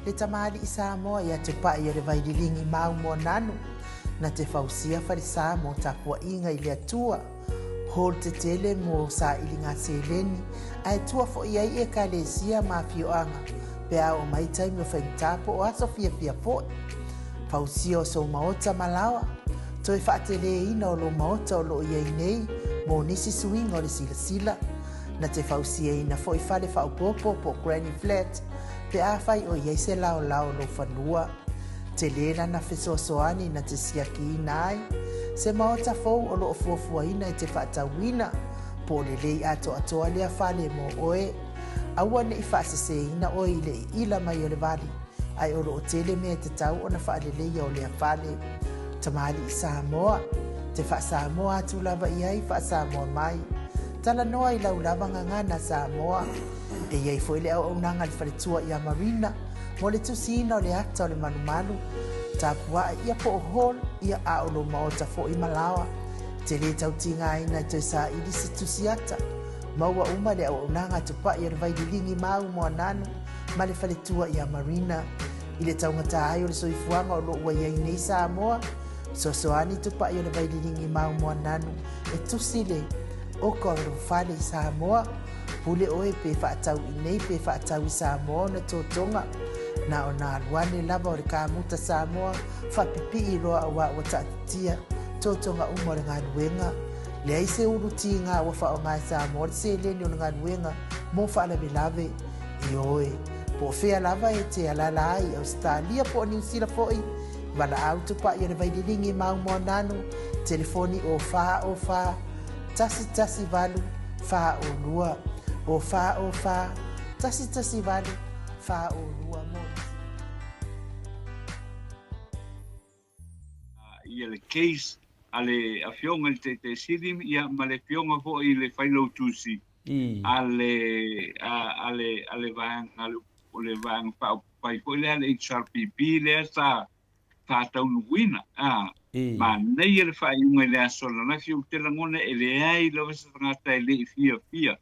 Le tamalii Samoa ia Tupai o le Vaililigi mau Moananu, na te fausia falesa mo tapuaiga i le Atua, hall tetele mo sailiga seleni, ae tua foi ai Ekalesia ma afioaga pe a oo mai taimi o faigata po o aso fiafia foi. Fausia o sou maota ma laoa, toe faateleina o lou maota o loo iai nei mo nisi suiga o le silasila, na te fausiaina foi fale faaopoopo po o granny flat pe afai o i ai se laolao o lou fanua. Tele lana fesoasoani na te siakiina ai se maota fou o lo o fuafuaina e te faatauina, po o lelei atoatoa lea fale mo oe. Aua ne i faaseseina oe i le iila mai o le vali, ae o lo o tele mea e tatau ona faaleleia o lea fale. Tamalii Samoa, te faa-Samoa atu lava i ai, faa-Samoa mai. Talanoa i lau lava gagana Samoa. E i ai foi le auaunaga a le faletua ia Marina mo le tusiina o le ata o le malumalu, tapuae ia po o hall ia a o lou maota foi ma laoa. E te lē tau tigaina e toe saili se tusi ata. Maua uma le auaunaga a Tupai o le Vaililigi Mau Moananu ma le faletua ia Marina. I le taugata ai o le soifuaga o lo o ua i ai nei Samoa, fesoasoani Tupai o le Vaililigi Mau Moananu e tusi le oka o lou fale i Samoa. Pule oe pe faatau i nei pe faatau i Samoa ona totoga. Na ona alu ane lava o le kamuta Samoa faapipii loa auā ua taatitia totoga uma o le galuega. Leai se ulu tiga ua faaaoga e Samoa le seleni o le galuega mo faalavelave. Ioe, po o fea lava e te alaala ai i Ausetalia po o Niu Sila foi, valaau tupai o le Vaililigi Mau Moananu, telefoni o 4 o 4 1 1 8 4 o 2, o 4 o 4 1 1 8 4 o 2 mo nisi. Ia le case a le Afioga i le Taitai Sili ia ma le Afioga foi i le Failautusi a le a le a le vaega o le Vaega Faaupufai foi lea a le HRPP lea sa faataunuuina. A manaia le faaiuga i le aso ananafi, ou te lagona e leai lava se tagata e le i fiafia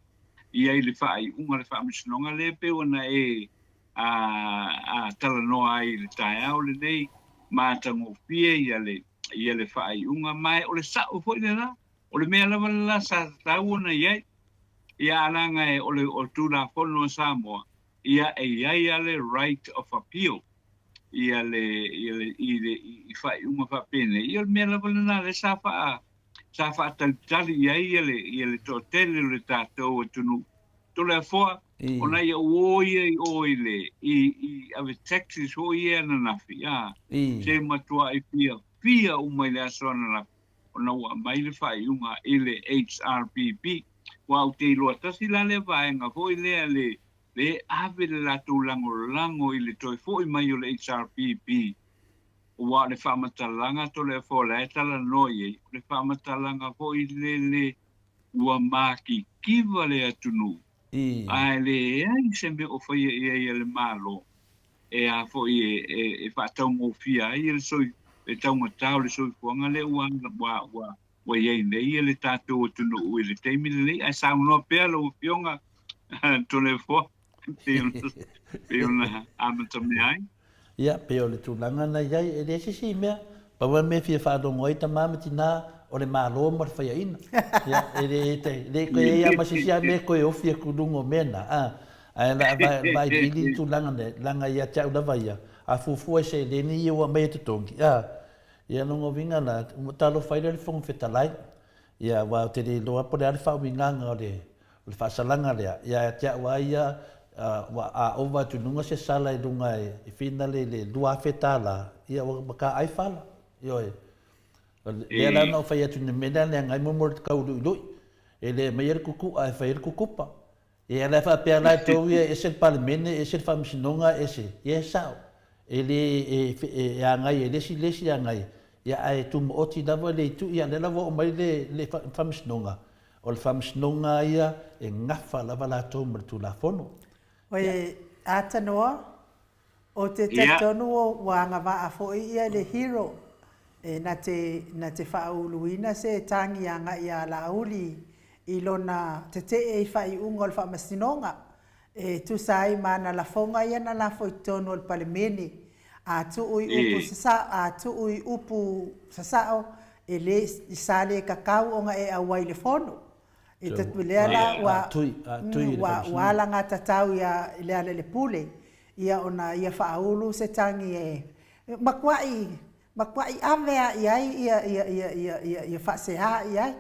i ai i le faaiuga o le Faamasinoga lea e pei ona e a talanoa ai i le taeao lenei, matagofie ia le ia le faaiuga, ma o le sa'o foi lena, o le mea lava lena sa tatau ona i ai. Ia a leaga e o le o le Tulafono a Samoa, ia e i ai lava le right of appeal ia le ia le i le i faaiuga faapenei, ia o le mea lava lena lea sa faa sa faatalitali i ai ia le ia le toatele o le tatou atunuu. Toleafoa, ona ia ua o ia i o i le i i ave taxis foi ia ananafi, a, se matuai fiafia uma i le aso ananafi ona ua aumai le faaiuga i le HRPP. Aua ou te iloa tasi la lea vaega foi lea le le ave le latou lagolago i le toe foi mai o le HRPP, aua o le faamatalaga Toleafoa la e talanoa i ai, o le faamatalaga foi lele ua makikiva le atunuu, ae leai se mea o faia i ai e le Malo e a foi e, e faataugofie ai le soi, le taugata o le soifuaga lea ua, ua, ua, ua i ai nei le tatou atunuu i le taimi lenei. Ae saunoa pea lau Afioga Toleafoa pei ona, pei ona amatamea ai. Ia, pei o le tulaga na i ai, e leai se isi mea. Pau lava le mea e fia faalogo ai tama ma tina, o le Malo ma le faiaina. Ia, e le, e le toe i ai lava ma se isi mea e toe ofi atu i luga o mea na, a. Ae o le a vailiili le tulaga lea, leaga ia te au lava ia, a fuafua i seleni ia ua aumai e totogi, a, ia lona uiga la, ua talofa ai lea i le Fofoga Fetalai. Ia, aua ou te le iloa po o le a le faauigaga o le O le faasalaga lea, ia te au a ia, ua a ova atu i luga se sala i luga e finale i le $2,000, ia ua makaai fala. Ioe. O lea la na ou fai atu i le mea lea leaga ai mo le tau luilui. E le aumaia le kuku'a e fai ai le kukupa. Ia la e faapea la e tou ia e ese le Palemene, ese le Faamasinoga, ese. Ia e sao. E le e agai e le isi le isi agai, ia ae tumaoti lava le itu, ia lea la ua oo mai le le Faamasinoga, O le Faamasinoga ia e gafa lava latou ma le Tulafono. Oe Atanoa, ou te talitonu ua agavaa foi ia le hero e na te na te faauluina se tagi agai ia Laauli i lona tetee i faaiuga o le Faamasinoga. E tusa ai ma ana lafoga ia na lafo i totonu o le Palemene, a tuu i upu sasao, a tuu i upu sasao, e le, sa le kakau ona e auai i le fono. E tatu lea la ua, ua, ua alagatatau ia Lealailepule ia ona ia faaulu se tagi e matuai, matuai ave lava i ai ia, ia, ia, ia, ia, ia faasea i ai.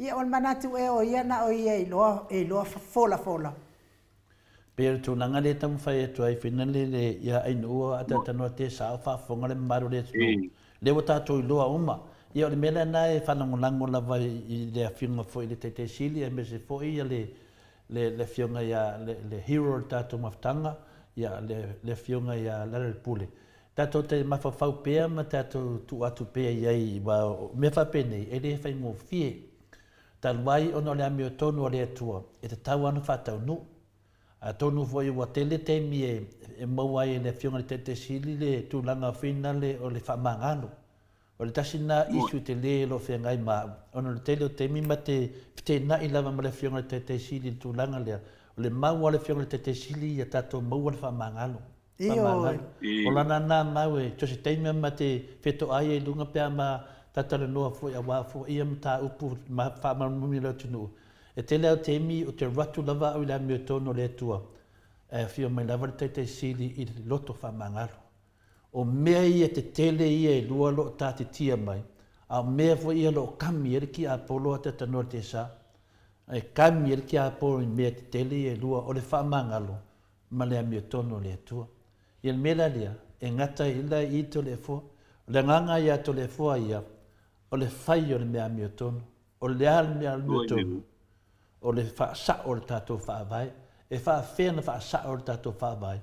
Ia o le manatu ea o ia na o ia e iloa, e iloa folafola. Pei o le tulaga lea e taumafai atu ai finale le ia Ainuu a talatalanoa te sao faafofoga le mamalu o le atunuu. Lea ua tatou iloa uma. Ia o le mea lena e faalagolago lava i le afioga foi i le Taitai Sili aemaise foi ia le le afioga ia le hero o le tatou mafutaga ia le afioga ia Lealailepule. Tatou te mafaufau pea ma tatou tuu atu pea i ai aua o mea faapenei e le faigofie. Talu ai ona o le amiotonu a le Atua e tatau lava ona faataunuu. Atonu foi ua tele taimi e maua ai e le Afioga i le Taitai Sili le tulaga finale o le faamagalo. O le tasi lena issue tele o lo o feagai ma au, ona o le tele o taimi ma te feteenai lava ma le Afioga i le Taitai Sili i le tulaga lea, o le mau a le Afioga i le Taitai Sili ia tatou maua le faamagalo. Faamagalo. O lana na mau e, so o se taimi lava ma te fetoai ai i luga pe a ma talatalanoa foi aua foi ia mataupu ma faamalumaluga i le atunuu. E tele lava o taimi ou te alu atu lava au i le amiotonu o le Atua, ae afio mai lava le Taitai Sili i le loto faamagalo. O mea ia tetele ia e lua o lo o tatitia mai, a o mea foi ia o lo o kami ai le tiapolo a Tatanoa le Tesa. E kami ai le tiapolo i mea tetele ia e lua, o le faamagalo ma le amiotonu o le Atua. Ia le mea la lea, e gata ai la i Toleafoa. O le agaga ia Toleafoa ia, o le fai o le mea amiotonu. O le a le mea amiotonu? O le faasao o le tatou Faavae. E faafefea ona faasao le tatou Faavae?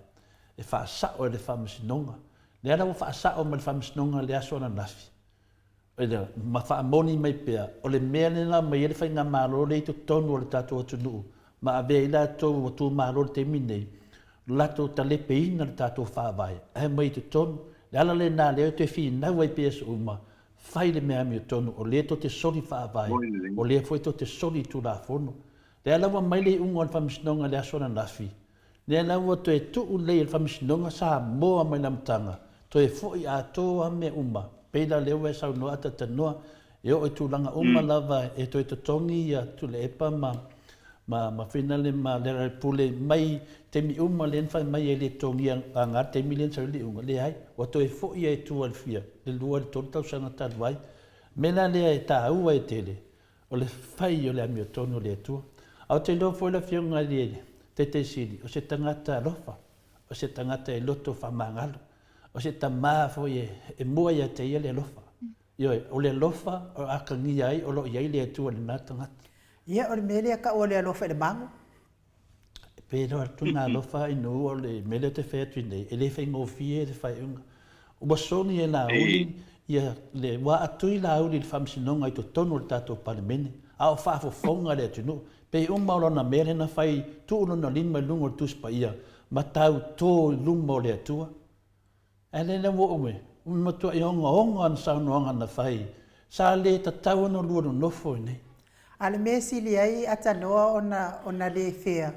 E faasao e le Faamasinoga. Lea la ua faasao mai le Faamasinoga i le aso ananafi, ma faamoni mai pea, o le mea lea na aumai ai le Faigamalo lea i totonu o le tatou atunuu ma avea ai latou ua tumalo i le taimi lenei, latou talepeina le tatou Faavae, ae aumai i totonu. O le ala lena lea ou te finau ai pea aso uma, fai le mea amiotonu, o lea tou te soli Faavae, o lea foi tou te soli Tulafono. Lea la ua aumai le iuga o le Faamasinoga i le aso ananafi, Lea la ua toe tuu lelei e le Faamasinoga Samoa mai le amataga, toe foi atoa mea uma, pei la lea ua e saunoa a talatalanoa, e oo i tulaga uma lava e toe totogi ia Tuilaepa ma ma ma Finale ma Lealailepule mai taimi uma lea na fai mai ai e le totogia vagana le taimi lea na sau ai le iuga, leai, ua toe foi lava i tua i le fia, le lua i le tolu tausaga talu ai. O le mea la lea e taua ai tele, O le fai o le amiotonu o le Atua. A ou te iloa foi le Afioga i le Taitai Sili, o se tagata alofa, o se tagata e loto faamagalo, o se tama foi e mua ia te ia le alofa. Ioe, o le alofa o atagia ai o lo o i ai le Atua i lena tagata. Ia, o le mea lea e tau o le alofa i le mago. Pe loa atu na alofa i nuu o le mea lea ou te fai atu nei, e le faigofie le faaiuga. Ua soni e Laauli ia le, ua atui Laauli i le faamasinoga i totonu o le tatou Palemene, a o faafofoga le atunuu. Pei uma o lona mea lea na fai, tuu lona lima i luga o le Tusi Paia ma tauto i luma o le Atua. Ae lea la ua ou e, ua matuai ogaoga ana saunoaga na fai, sa le tatau ona lua nonofo i inei. A o le mea e sili ai Atanoa ona ona le fea,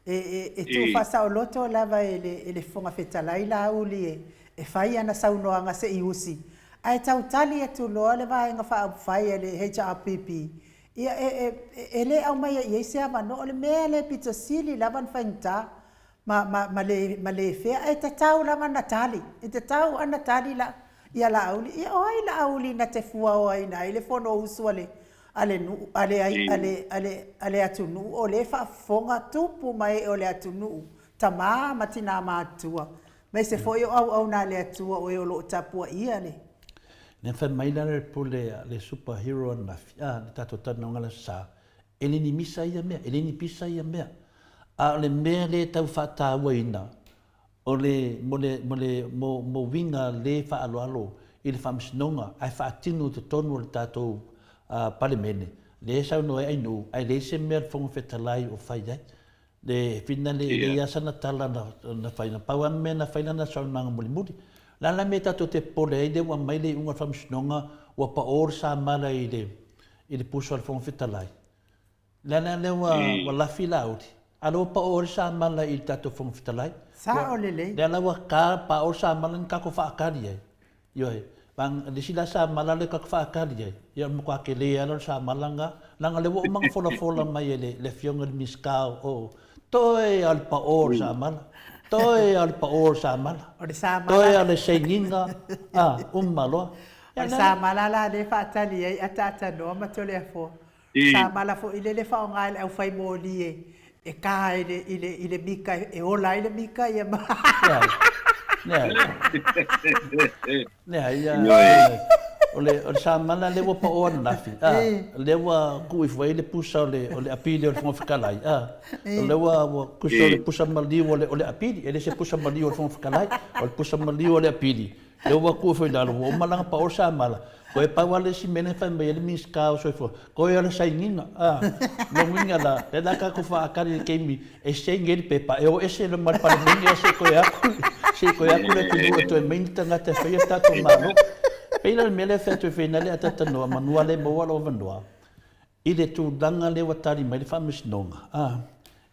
e, e, e tuu faasaoloto lava e le, e le Fofoga Fetalai Laauli e, e fai ana saunoaga se i usi, ae tau tali atu loa le Vaega Faaupufai a le HRPP, ia e, e, e le aumaia i ai se avanoa. O le mea lea e pito sili lava ona faigata, ma, ma, ma le, ma le fea, e tatau lava ona tali, e tatau ona tali la, ia Laauli. Ia o ai Laauli na te fuaoaina ai le Fonousu a le, a le nuu, a le, a le, a le, a le atunuu, o lea e faafofoga tupu ma ee o le atunuu, tama ma tina matutua, aemaise foi o auauna a le Atua o e o lo o tapuaia le. Lea na fai mai la le pule a le super hero ananafi, a, le tatou talanoaga i le Aso Sa, E le ni misa ia mea, e le ni pisa ia mea. A o le mea lea e tau faatauaina, o le, mo le, mo le, mo, mo uiga le faaaloalo i le Faamasinoga ae faatino i totonu o le tatou Palemene, lea e saunoa ai Ainuu, ae leai se mea a le Fofoga Fetalai o fai ai. Le finale, e leai lava sana tala na, na fai, na pau lava le mea na fai lana saunoaga mulimuli. O le a la le mea tatou te popole ai lea ua aumai le iuga o le Faamasinoga ua pao le samala i le, i le puso a le Fofoga Fetalai. Le ala lea ua, ua lafi Laauli. A lea ua pao ai le samala i le tatou Fofoga Fetalai. Sao lelei. Lea la ua ka pao le samala na tatou faatali ai. Ioe. O le isi la samala lea tatou faatali ai, ia o le matua tele lava lea o le samala lena, leaga o lea ua uma ona folafola mai e le Afioga i le Minisita o, toe lava o le pao o le samala, toe lava o le pao o le samala, O le samala. toe lava o le sainiga, a, uma loa. O le samala la lea e faatali ai Ataatanoa ma Toleafoa. Samala foi lele e faaaoga e le aufai moli e e ta i le i le i le mika e ola ai le mika ia ma Leai. Leai. Leai, ia, o le, o le samala lea ua pao ananafi, a, lea ua tuu ifo ai le pusa o le, o le apili o le Fofoga Fetalai, a, o lea ua, ua tusa o le pusa maliu o le, o le apili, e le se pusa maliu o le Fofoga Fetalai, o le pusa maliu o le apili, Lea ua tuu ifo i lalo, ua uma la ona pao le samala, toe pau lava le isi mea lea na fai mai ai le Minisita o Soifua, toe lava o le sainiga, a. Lona uiga la, lea la tatou faatali i le taimi e saini ai le pepa, e o ese ma le Palemene ae se i toe atu, se i toe atu le atunuu e toe aumai ni tagata e faia le tatou Malo. E pei la o le mea lea e fai atu ai foi i ina le ataatanoa manu lava lea e maua lou avanoa, i le tulaga lea ua tali mai le Faamasinoga, a,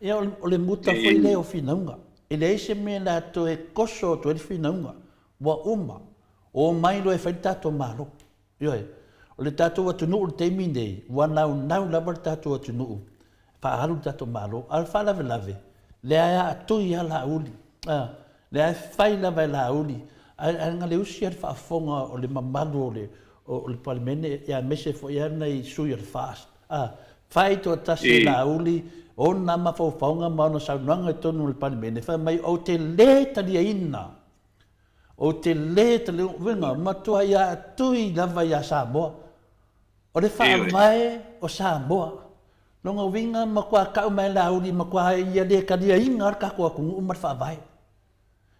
ia o le muta foi lea o finauga. E leai se mea o le a toe koso atu ai le finauga, ua uma, omai loa e fai le tatou Malo. Ioe, o le tatou atunuu i le taimi lenei, ua naunau lava le tatou atunuu e faaalu le tatou Malo, a o le faalavelave, lea e aatoi lava Laauli, a, lea e fai lava e Laauli, ae na o le usi lava le faafofoga o le mamalu o le, o le Palemene, aemaise foi lava nai sui o le FAST, a, fai toatasi e Laauli ona mafaufauga ma ona saunoaga i totonu o le Palemene, fai mai, ou te le taliaina, ou te le taliaina, uiga, matuai aatoi lava ia Samoa. O le faavae o Samoa. Lona uiga, matua tau mai e Laauli, matua ia le taliaina lava le tatou atunuu ma le faavae.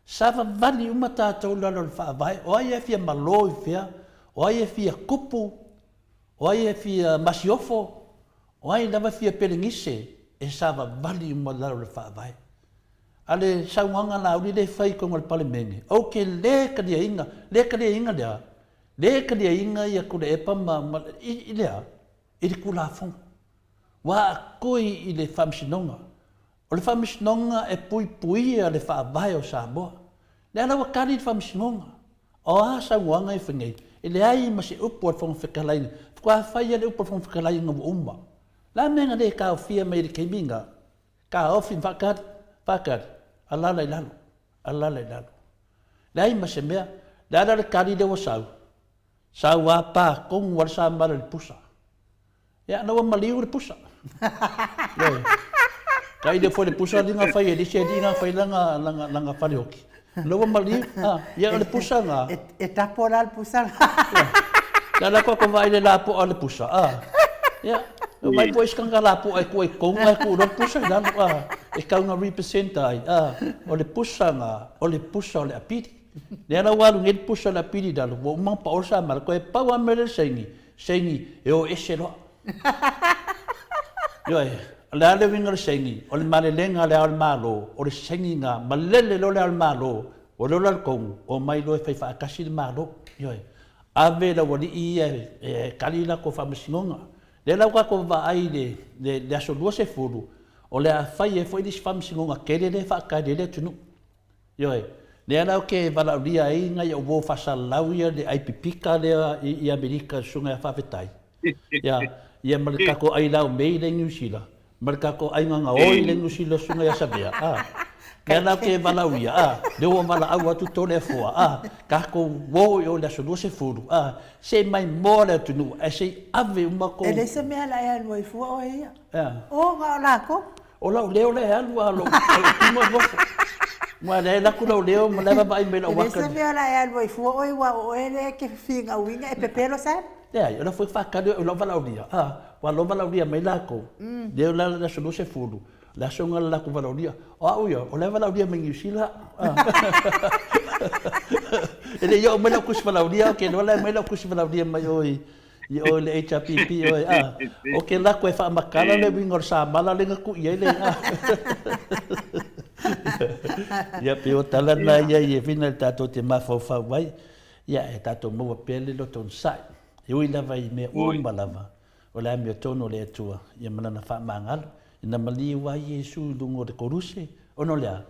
Savavali uma tatou i lalo o le Faavae, o ai e fia malo i fea, o ai e fia tupu, o ai e fia masiofo, o ai lava e fia pelenise, e savavali uma i lalo o le Faavae. A le saunoaga Laauli lea e fai i totonu o le Palemene, ou te le taliaina, le taliaina le a? Le taliaina ia Tuilaepa ma, ma, i, i le a? I le Tulafono. Ua aatoi i le Faamasinoga. O le Faamasinoga e puipuia le Faavae o Samoa. Lea la ua tali le Faamasinoga. O a saunoaga e fai nei? E leai ma se upu a le Fofoga Fetalai. Faatoa fai lava le upu a le Fofoga Fetalai ina ua uma. O le a mea na le taofia mai i le taimi lena? Taofi ma faatali, faatali, alala i lalo, alala i lalo. Leai ma se mea. Le a la le tali lea ua sau? Sau a pa tonu lava le samala i le pusa. Ia, na ua maliu le pusa. Ioe. Kai le foi le pusa li nga fai e lisi e li nga fai langa langa langa fale hoki. La ua maliu. Ah, ia o le pusa nga. E, e tapo la le pusa. La la ko ko vai le la po le pusa. Ah. Ia, o mai po iskanga la po e ku e konga e ku lo pusa i lalo. Ah, e kau nga represent ai. Ah, o le pusa nga, o le pusa o le apili. Lea la ua alu nei le pusa o le apili i lalo, ua uma pa o sa mala, koe pau a mele le saini, Saini, e o ese loa. Ioe, o le a le uiga o le saini? O le malelega a le Ao o le Malo, o le saini na malele loa le Ao o le Malo, ua lola le tonu, omai loa e fai faatasi le Malo. Ioe, ave le aualii ia e tali latou faamasinoga. Lea la ua tatou vaai i le, le aso 20, o le a fai ai foi le isi faamasinoga tele lea e faatali ai le atunuu. Ioe, lea la ou te valaaulia ai nai au uo faasalalau ia le ai pipika lea i Amerika le Susuga ia Faafetai, ia, ia ma le tatou ai laumei lea i Niu Sila, ma le tatou ai gagaoi lea i Niu Sila le Susuga ia Savea, a. Lea la ou te valaaulia, a, lea ua valaau atu Toleafoa, a, tatou o i o i le aso 20, a, se i maimoa le atunuu, ae se i ave uma tou. E leai se mea o le a e alu ai fua oe ia. Ea. O, na o latou. O lau leo lea e alu a o lou tino e nofo. Aua lea e alu atu lau leo ma lea e vaavaai mai lau aka. E leai se mea o le a e alu ai fua oe aua o oe lea e te finauina e pepelo Sam. Leai, o la foi faatali o lau valaaulia, a, ua lo valaaulia mai latou, lea o le aso 20, le aso lena o le latou valaaulia. O au ia, o la e valaaulia mai Niu Sila. E le i oo mai lau tusi valaaulia, ou te iloa la e aumai lau tusi valaaulia mai o i I o le HRPP oe, a, o ke lako e faamakala le uiga o le samala lea na tuu i ai le a. Ia, pei o tala na ia i e whina le tātou te mafaufau ai, ia, e tātou maua pea le loto onosai. E ui lava i mea uma lava, o le amiotonu o le Atua, ia ma lana faamagalo. Ina maliu ai Iesu i luga o le koluse, ona o le a?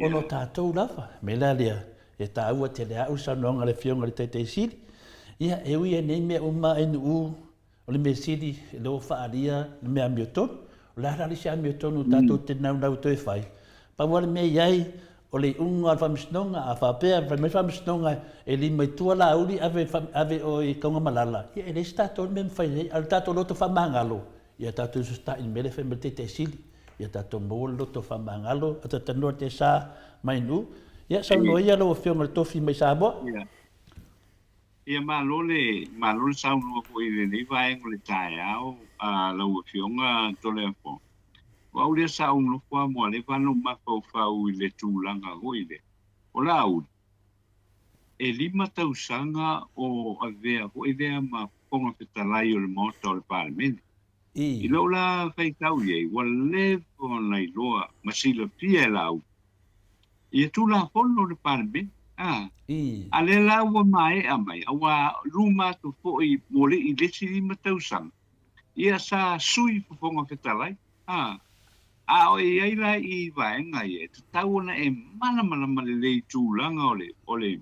Ona o tatou lava. O le mea la lea, e taua tele a'u le saunoaga a le Afioga i le Taitai Sili. Ia, e ui ai nei mea uma ae-nuu, o le mea sili, e le o faaalia le mea amiotonu. O le a la le isi amiotonu tatou te naunau e toe fai? Pau lava le mea i ai, o le iuga o le Faamasinoga, a faapea, fai mai le Faamasinoga e lima i tua Laauli, ave, ave oe i Taugamalala, ia e leai se tatou mea e mafai ai, a o le tatou loto faamagalo, ia tatou usutai i le mea lea e fai mai le Taitai Sili, ia tatou maua le loto faamagalo, Atatanoa Tesa Mainuu, ia saunoa ia lau Afioga i le Tofi mai Samoa. Ia malo le malo le saunoa foi i lenei vaega o le taeao a lau Afioga Toleafoa. O au lea sa ou nofo lava mua leva ona ou mafaufau i le tulaga foi lea. O Laauli, e lima tausaga o avea foi lea ma Fofoga Fetalai o le Maota o le Palemene. I lou la faitau i ai, ua leva ona iloa ma silafia e Laauli ia Tulafono o le Palemene, a. A lea la ua maea mai, a ua luma atu foi mo le i le isi lima tausaga, ia sa Sui Fofoga Fetalai, a. A o i ai la i vaega ia, e tatau ona e malamalama lelei i tulaga o le, o le,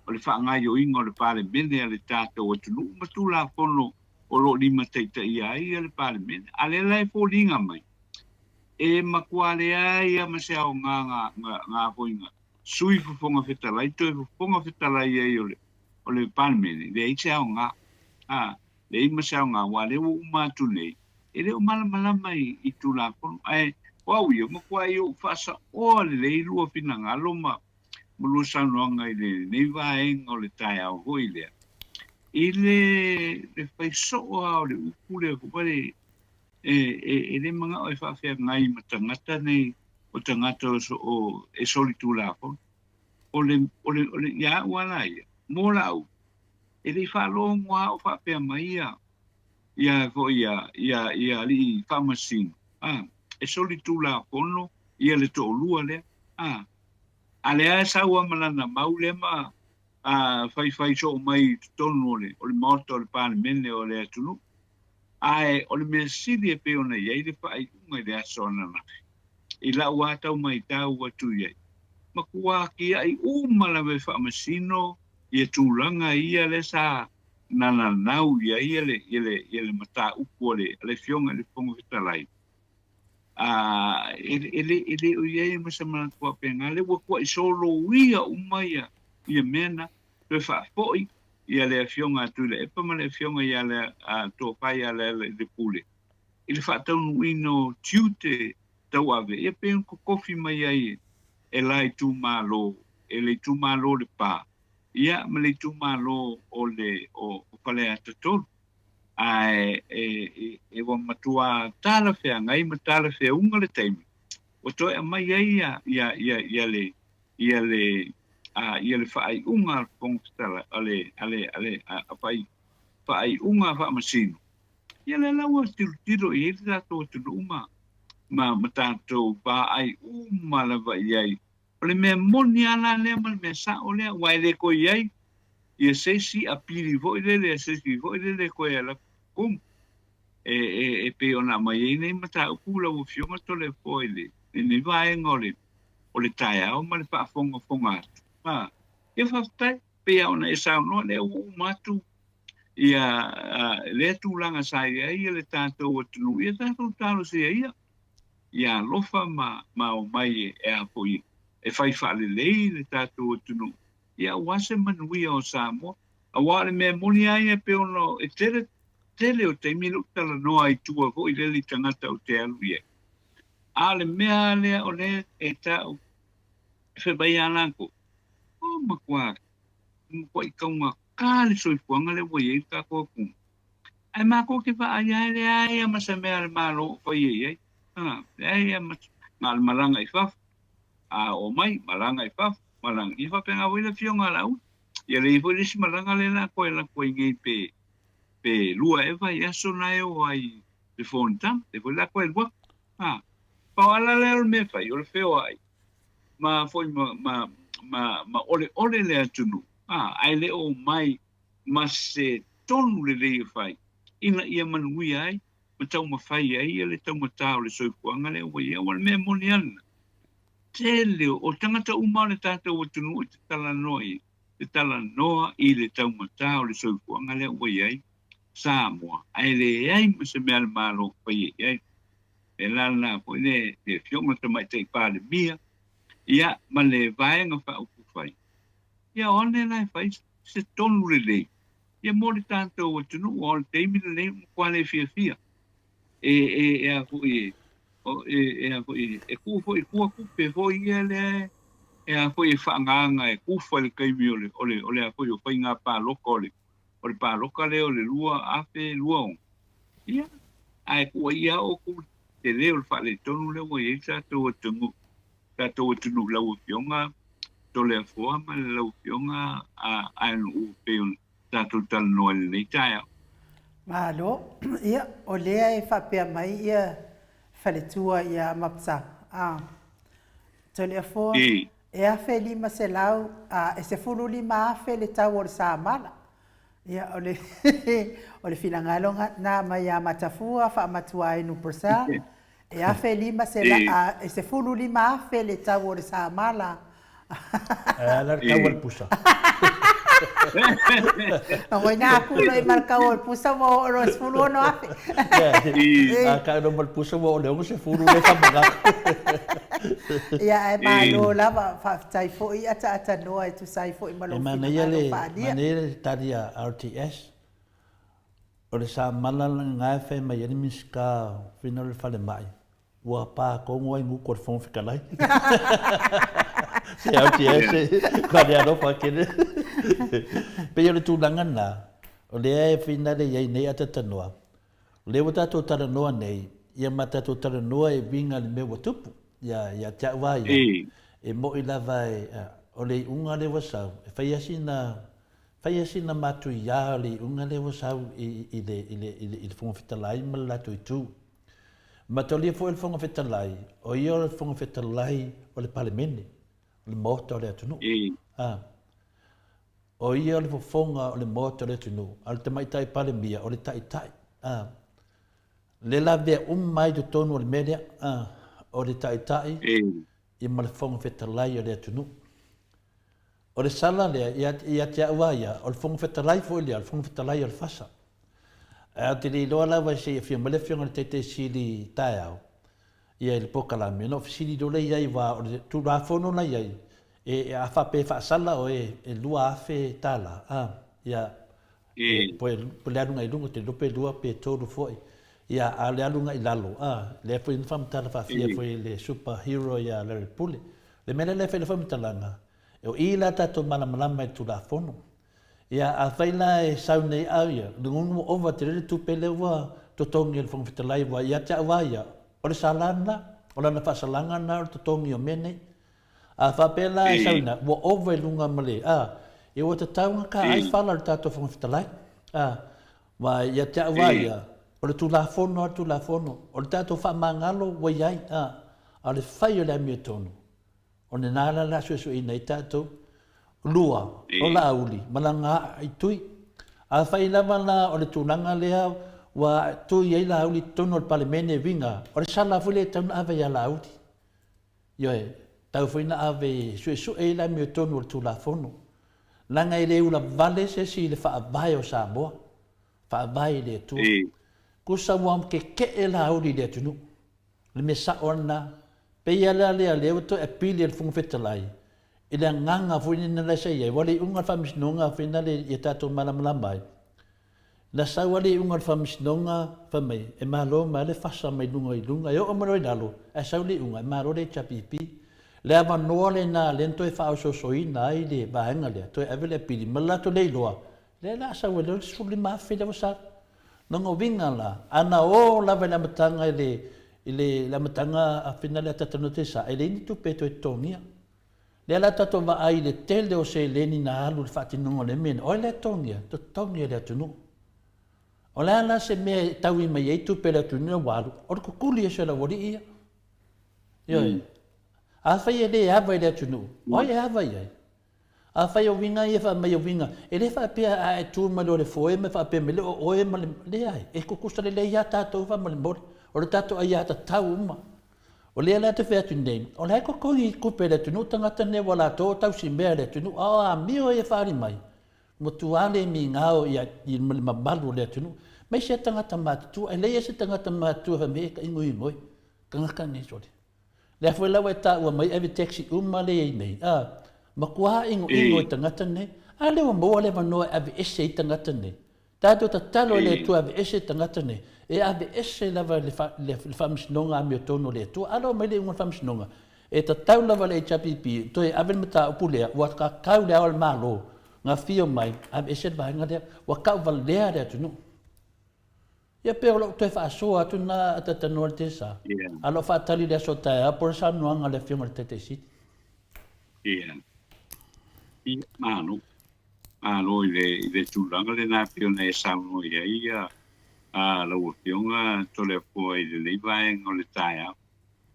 o le faagaoioiga o le Palemene a le tatou atunuu ma Tulafono o lo o limataitaia ai le Palemene. A lea la e foliga mai, E matua leai a ma se aoga nga foi nga Sui Fofoga Fetalai toe Fofoga Fetalai ai o le o le Palemene, leai se aoga. A, leai ma se aoga, aua lea ua uma atu nei, e le o malamalama i, i Tulafono. Ae o au ia, matuai ou faasaoa lelei lua finagalo ma, ma lua saunoaga i lenei vaega o le taeao foi lea, i le, le fai soo lava o le upu lea foi le, e le manao e faafeagai ma tagata nei o tagata o e solitulafono. O le, o le, o le, ia au lava la ia, mo la'u, e le i faalogo lava o faapea mai ia, ia foi ia, ia, ia alii faamasino, a, e solitulafono ia le toalua lea, a. A lea e sau lava ma lana mau lea ma, a, faifai soo mai i totonu o le, o le Maota o le Palemene o le atunuu. Ae o le mea sili e pei ona i ai le faaiuga i le aso ananafi, i lau lava tau matau atu i ai, matua kiaʻi uma lava e faamasino ia tulaga ia lea sa nananau i ai le, le, le mataupu a le, a le Afioga i le Fofoga Fetalai. A, e, e, le, e le o i ai ma se manatu faapena, lea ua tuaʻi soloia uma ia, ia mea na. Toe faafoi ia le Afioga a Tuilaepa ma le Afioga ia le Tofa ia Lealailepule i le faataunuuina o tiute tauave ia pei ona totofi mai ai e la itumalo, e le itumalo o Lepa ia ma le itumalo o le o Faleata 3. Ae e, e ua matua talafeagai ma talafeauga le taimi ua toe aumai ai ia, ia, ia, ia le ia le a ia le faaiuga a le Fofoga Fetalai a le a le a le a fai faaiuga faamasino ia lea la ua tilotilo i ai le tatou atunuu ma ma ma tatou vaai uma lava i ai. O le mea moni lava la lea ma le mea sa'o lea, aua e le toe i ai ia se isi apili foi lele a se isi foi lele e toe alu atu i totonu e e e pei ona aumai ai nei mataupu lau Afioga Toleafoa i le lenei vaega o le o le taeao ma le faafogafoga atu. A, ia faafetai, pei lava ona e saunoa, lea ua uma atu ia lea tulaga sa i ai le tatou atunuu, ia tatou talosia ia, ia alofa ma, ma omai e a foi, e fai faalelei le tatou atunuu, ia aua se manuia o Samoa. Aua o le mea moni lava ia pei ona e tele, tele o taimi lea ou talanoa ai i tua foi lele i tagata ou te alu i ai. A o le mea lava lea o lea e tau e fai mai ia latou, o matua, matuai taugata le soifuaga lea ua i ai le tatou atunuu. Ae matou te vaai lava e leai lava ma se mea a le Malo o faia i ai. A, leai lava ma se, na o le malaga i fafo, a oo mai, malaga i fafo, malaga. Ia faapena foi le afioga a Laauli. Ia leai foi le isi malaga lea o le a toe alu atu ai nei pe, pe lua ea vaiaso na e oo ai le fonotaga, lea foi o le a toe alu atu. A, pau lava la lea o le mea e fai, o le feoai ma foi ma, ma, ma, ma oleole le atunuu, a, ae le o omai ma se tonu lelei e fai ina ia manuia ai. ma taumafai ai le taugata o le soifuaga lea ua i ai. Aua o le mea e moni lava lena, tele o tagata uma o le tatou atunuu e te talanoa i ai, te talanoa i le taugata o le soifuaga lea ua i ai Samoa, ae leai ma se mea a le Malo o faia i ai. E la lena foi le Afioga i le Tamaitai Palemia, ia, ma le Vaega Faaupufai, ia o ane la e fai se tonu lelei ia mo le tatou atunuu, aua o le taimi lenei ua matua le fiafia e, e, e a foi e, e, e a foi e tuu foi i tua tupe foi ia lea e a foi e faaagaaga e kufa i le taimi o le, o le, o le a foi o faiga palota o le, o le palota lea o le 2026. Ia, ae tuuaia lava outou i le tele o le faaletonu lea ua i ai le tatou atunuu, tatou atunuu i lau Afioga Toleafoa ma lau Afioga Aenuuu e pei ona tatou talanoa i lenei taeao. Malo. Ia, o lea e faapea mai ia faletua ia Mapsa, a Toleafoa, e 1500, a, e 15,000 le tau o le samala. Ia, o le, o le finagalo na mai ia Matafua Faamatuainu Purcell, E 1500, a, e 15,000 le tau o le samala. Ae a la le tau o le pusa? Lagona aku loa i ma le tau o le pusa ua oo loa i le 16,000. A tau loa ma le pusa ua oo i le 60 lea e faamanatu. Ia ae malo lava, faafetai foi ataatanoa e tusa ai foi ma lou finagalo faaalia. E manaia le tali a RTS. O le samala lena e fai mai ai le Minisita o Fina o le Falemai, ua pa tonu ai gutu o le Fofoga Fetalai. Se au ti ese, kua le alofa kele. Pei o le tulaga lena, o lea e finale i ai nei atatanoa, o lea ua tatou talanoa nei, ia ma tatou talanoa e uiga i le mea ua tupu, ia, ia te au lava ia, e moni lava e, o le iuga lea ua sau, e fai lava sina Faia sina matuia o le iuga lea ua sau i le Fofoga Fetalai ma le latou itu. Mataulia foi o le Fofoga Fetalai, o ia o le Fofoga Fetalai o le Palemene, o le Maota o le atunuu. A. O ia o le fofoga o le Maota o le atunuu, a o le Tamaitai Palemia o le Taitai. A. Le lavea uma ai i totonu o le mea lea, a, o le Taitai ia ma le Fofoga Fetalai o le atunuu. O le sala lea, ia te au lava ia, o le Fofoga Fetalai foi lea, o le Fofoga Fetalai o le FASA. Ae ou te le iloa lava se i afio mai le Afioga i le Taitai Sili taeao, ia i le polokalame, ona ou fesili loa lea i ai, aua o le Tulafono la e i ai, e, a faapea e faasala oe e $2,000, a, ia, po o le aluga i luga, ou te le iloa pe lua pe tolu foi, ia, a o le aluga i lalo, a, lea foi na faamatala faafia foi e le super hero ia Larry Pule. O le mea lea e fai ai le faamatalaga, O i la tatou malamalama i le Tulafono. Ia, afai la e sau nei au ia, le gunu ua ova tele le tupe lea ua totogi e le Fofoga Fetalai, aua ia te au lava ia, o le sala lena, o lana faasalaga lena o le totogi o mea nei. A faapea la e sau ina, ua ova i luga ma le, a, ia ua tatau ona taai fala o le tatou Fofoga Fetalai. A, aua ia te au lava ia, o le Tulafono lava le Tulafono, o le tatou faamagalo ua i ai, a, a o le fai o le amiotonu, O lena la la suesueina ai tatou. Lua, o Laauli ma lana aa i tui. Afai lava la o le tulaga lea ua tui ai Laauli i totonu o le Palemene uiga, o le sala foi lea e tatau ona ave ia Laauli. Ioe, tatau foi ona ave e suesue ai le amiotonu o le Tulafono. Leaga e le ulavale se isi i le Faavae o Samoa, Faavae i le Atua. Tusa ua keke'e Laauli i le atunuu. O le mea sao lava lena. Pei lava lea lea ua toe apili e le Fofoga Fetalai i le agaga foi lena la sa i ai, aua o le iuga o le Faamasinoga foi lena ia tatou malamalama ai, na sau lava le iuga o le Faamasinoga fai mai e malo mai lava le fasa mai luga i luga e oo mai loa i lalo ae sau le iuga e malo le HRPP. Le avanoa lena lea na toe faaosoosoina ai le vaega lea, toe ave le apili ma le latou le iloa, lea la a sau ai loa le 15,000 lea ua sau. Lona uiga la, ana o lava i le amataga i le, i le, le amataga a Fina le Atatanua sa, e leai ni tupe e toe totogia. Lea la tatou vaai i le tele o seleni na alu i le faatinoga o le mea lea, o ai la e totogia? Totogi e le atunuu. O le a la se mea e taui mai ai tupe a le atunuu ua alu? O le kukuli ese o le aualii ia. Ioe. Afai e le ava i le atunuu, o ai e ava i ai? Afai o uiga ia fai mai o uiga, e le faapea a e tu mai loa i le foe ma faapea mai le o oe ma le, leai, e tutusa lelei lava tatou faamolemole. O le tatou aiatatau uma. O lea la e te fai atu nei, o la e totogi tupe e le atunuu tagata nei ua latou o tausimea e le atunuu, a o amio ia e faaali mai, ua tuā le migao ia i le mamalu o le atunuu. Aemaise a tagata matutua, e leai se tagata matutua e fai mai e taingoingoi, tagata nei sole. Lea foi la ua e taua mai ave taxi uma lea i ai nei, a, matua inoino i tagata nei, a lea ua maua le avanoa e aveese ai tagata nei. Tatou tatalo i le Atua e aveese tagata nei, e aveese lava le, le, le faamasinoga amiotonu a le Atua. Alo mai le iuga o le faamasinoga, e tatau lava le HRPP toe ave le mataupu lea, ua tatau le Ao o le Malo na afio mai, aveese le vaega lea, ua tauvalea le atunuu. Ia pei o lou toe faasoa atu lena a Tatanoa le Tesa, a o lou faatali i le aso taeao po o le saunoaga a le Afioga i le Taitai Sili. Ia. Ia, malo. Malo i le, i le tulaga lena e pei ona e saunoa i ai ia, a, lau Afioga Toleafoa i lenei vaega o le taeao.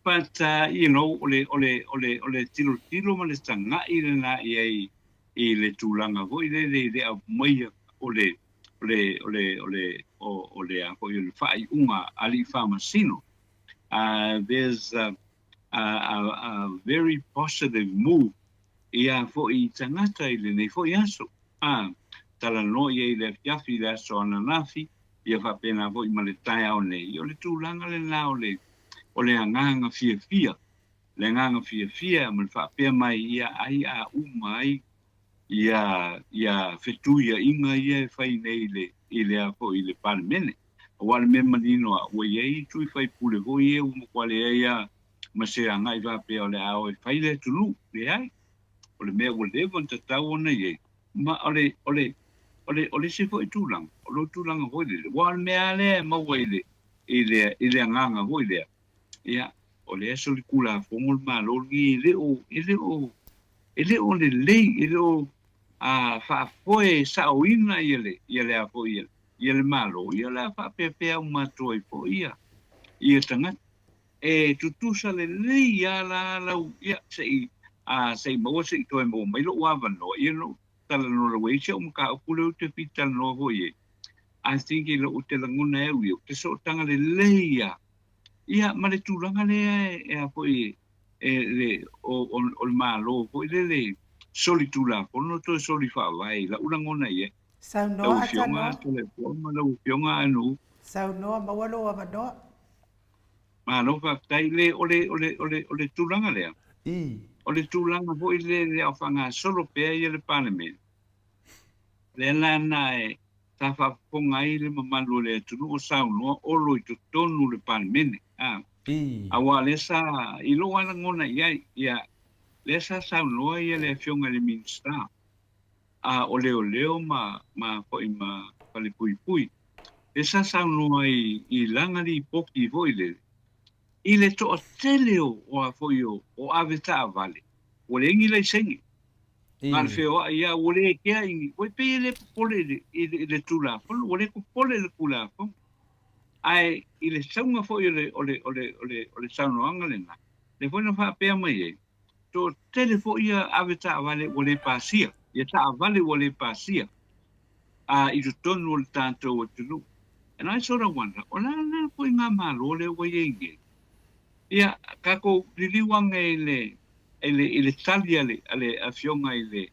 But, you know, o le, o le, o le, o le tilotilo ma le tagai lena i ai i le tulaga foi lele i le aumaia o le, o le, o le, o le, o, o le, a foi, o le faaiuga a alii faamasino. There's a, a, a, a very positive move ia foi i tagata i lenei foi aso. A, talanoa i ai i le afiafi i le aso ananafi, ia faapena foi ma le taeao nei. O le tulaga lena o le, o le agaga fiafia, le agaga fiafia ma le faapea mai ia ai a uma ai ia ia fetuiaiga ia e fai nei i le i le a foi i le Palemene. Aua o le mea manino a ua i ai tui faipule foi ia ua matua leai a ma se agai faapea o le a o e fai le atunuu. Leai. O le mea ua leva ona tatau ona i ai, ma o le o le o le o le isi foi tulaga, o lou tulaga foi lele, aua o le mea lava lea e maua i le i le i le agaga foi lea, ia, o lea e solitulafono le Malo lenei, e le o e le o E le o lelei, e le o faafoe saoina ia le, ia le a foi, ia, ia le Malo, ia o le a faapeapea uma atu ai foi ia, ia tagata. E tutusa lelei lava la lau, ia, se i, a, se i maua se i toe maua mai lou avanoa, ia ona ou talanoa lea, ua i ai si au mataupu lea ou te fia talanoa foi i ai. I think i lou, ou te lagona ai au ia, ou te sootaga lelei lava, ia, ma le tulaga lea e, e a foi, e le, o, o, o le Malo foi lele solitulafono toe soli faavae i la'u lagona i ai. Saunoa Lau Afioga Atanoa. Toleafoa ma lau Afioga Anou. Saunoa, maua lou avanoa. Malo faafetai. Le, o le, o le, o le, o le tulaga lea, I. o le tulaga foi lea le a faagasolo pea ia le Palemene, lea la na e, sa faafofoga ai le mamalu o le atunuu o saunoa Olo i totonu o le Palemene. A, I. aua lea sa, i lou lava lagona i ai, ia, lea sa saunoa ia le Afioga i le Minisita a, o Leoleo ma, ma foi ma Falepuipui, lea sa saunoa i, i lana lipoti foi lele, i le toatele o, o a foi o, o avetaavale, ua leai ni laisene. Na o le feoai lava, ua le kea i ni, ua pei e le popole i le, i le, i le Tulafono, ua le popole i le Tulafono. Ae i le sauga foi o le, o le, o le, o le, o le saunoaga lena, lea foi na faapea mai ai, toatele foi ia ave taavale ua le pasia, ia taavale ua le pasia a i totonu o le tatou atunuu. And I sort of wonder, o le a le foi ngā Malo lea ua i ai nei? Ia, tatou liliu ane i le, i le, i le tali a le, a le afioga i le,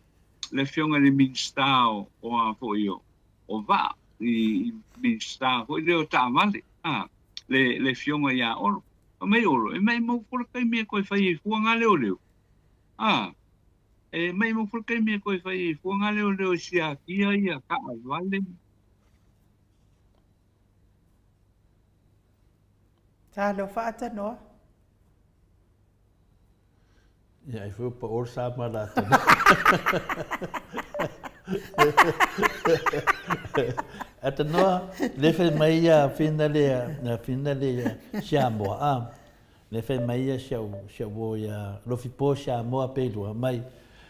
le afioga i le Minisita o, o a foi o, o vaa, i, i Minisita foi lea o taavale, a, le, le afioga ia Olo. Fai mai Olo, e maimau foi le taimi e toe fai ai fua ngā leoleo. A, e maimau foi le taimi e toe fai ai fua ngā leoleo e siakia ia taavale. Talofa Atanoa. Ia, ai foi o pa ol sa ma la tano. Atanoa, le fai mai ia whina le, whina le Samoa, a. Le fai mai ia si au, si au o ia Lofipo Samoa pe lua mai,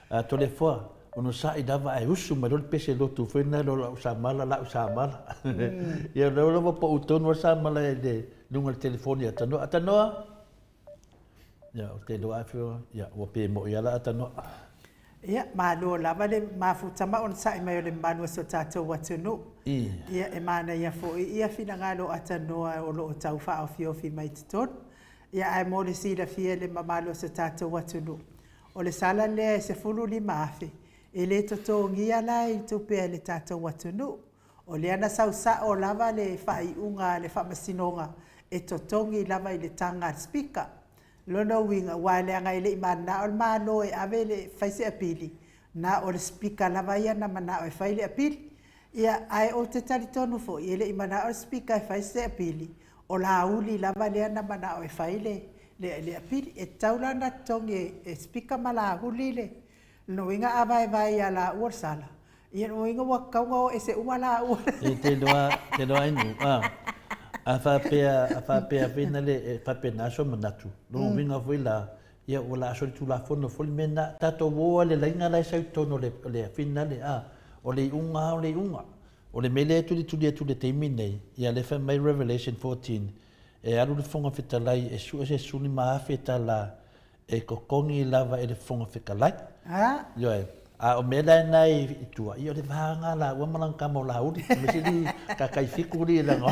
a Toleafoa, ono sa'i lava ae usu mai loa le pese lotu foi lena lo la'u samala, la'u samala. Ia lea lava pa'u tonu a le samala i le luga o le telefoni ia Tanoa. Tanoa! Ia, ou te iloa atu, ia, ua pe mo'i lava la Tanoa. Ia, malo lava le mafuta ma onosai mai o le mamalu o si o tatou atunuu. Ia, e manaia foi ia finagalo atanoa o lo o tau faaofiofi mai i totonu. Ia, ae mo le silafia e le mamalu o si o tatou atunuu, o le sala lea e $15,000, e le totogia la i tupe a le tatou atunuu. O lea na sau sao lava le faaiuga a le Faamasinoga e totogi lava i le taga a le Speaker. Lona uiga, aua leaga e le i mananao le Malo e ave le, fai se apili, na o le Speaker lava ia na manao e fai le apili. Ia, ae ou te talitonu foi, e le i manao le Speaker e fai se apili, o Laauli lava lea na manao e fai le, le, le apili. E tatau la ona totogi e, e Speaker ma Laauli le, lona uiga a vaevae ia laua le sala, Ia lona uiga ua tatau ona o ese uma laua. E te iloa, te iloa ai nu, a, a faapea, a faapea foi na le, e faapena so manatu, lona uiga foi la, ia ua la solitulafono foi le mea lena. Tatou o lava i le laina la e sau i totonu o le, o le finale, a, o le iuga lava o le iuga. O le mea lea e tulituli atu i le taimi lenei, ia lea e fai mai Revelation 14, e alu le Fofoga Fetalai e sue se $15,000 e totogi lava e le Fofoga Fetalai. Ioe. A o mea la na i tua, ia o le va lena laua ma lana tama o Laauli. Mea sili ka tai fiku li leaga o.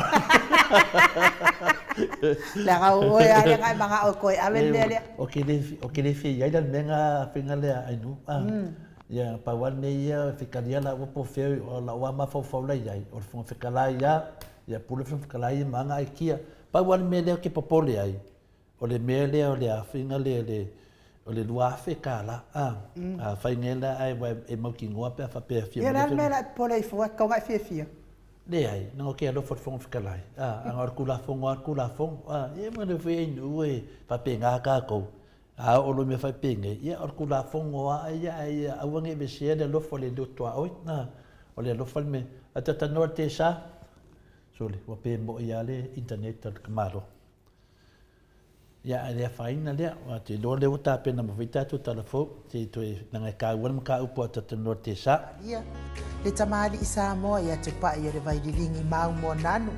Leaga o oe lava lea na e manao e toe ave le mea lea. Ou te le, ou te le fia i ai la le mea na faiga lea Ainuu. Ia, pau lava le mea ia, e fetalia laua po o fea, o lau lava mafaufau la i ai, o le Fofoga Fetalai lava, ia pule le Fofoga Fetalai ia ma ana aikia. Pau lava le mea lea ou te popole ai, O le mea lea o le afiga lea le o le $2,000 a a fai nei la ae ua e mautinoa pe a faapea e fia Ia o le a le mea o le a e popole ai fua, tatau ona e fiafia. Leai, leaga ou te alofa i le Fofoga Fetalai, a, ana o le Tulafono lava le Tulafono, a, ia ma le foi atunuu e faapena tatou, a oo loa i mea faapenei, ia o le Tulafono lava ia, ae ia aua ne i aveesea le alofa o le lotoaoi, a, o le alofa le mea. Ae talatalanoa i le tesa, sole, ua pe moi lava le internet a le tamaloa. Ia, ae le afaina lea, aua ou te iloa o lea ua tapena mai foi tatou tala fou, se i toe, leaga e taua le mataupu a talatalanoa i le tesa. Ia, le tamalii Samoa ia Tupai o le Vaililigi mau Moananu,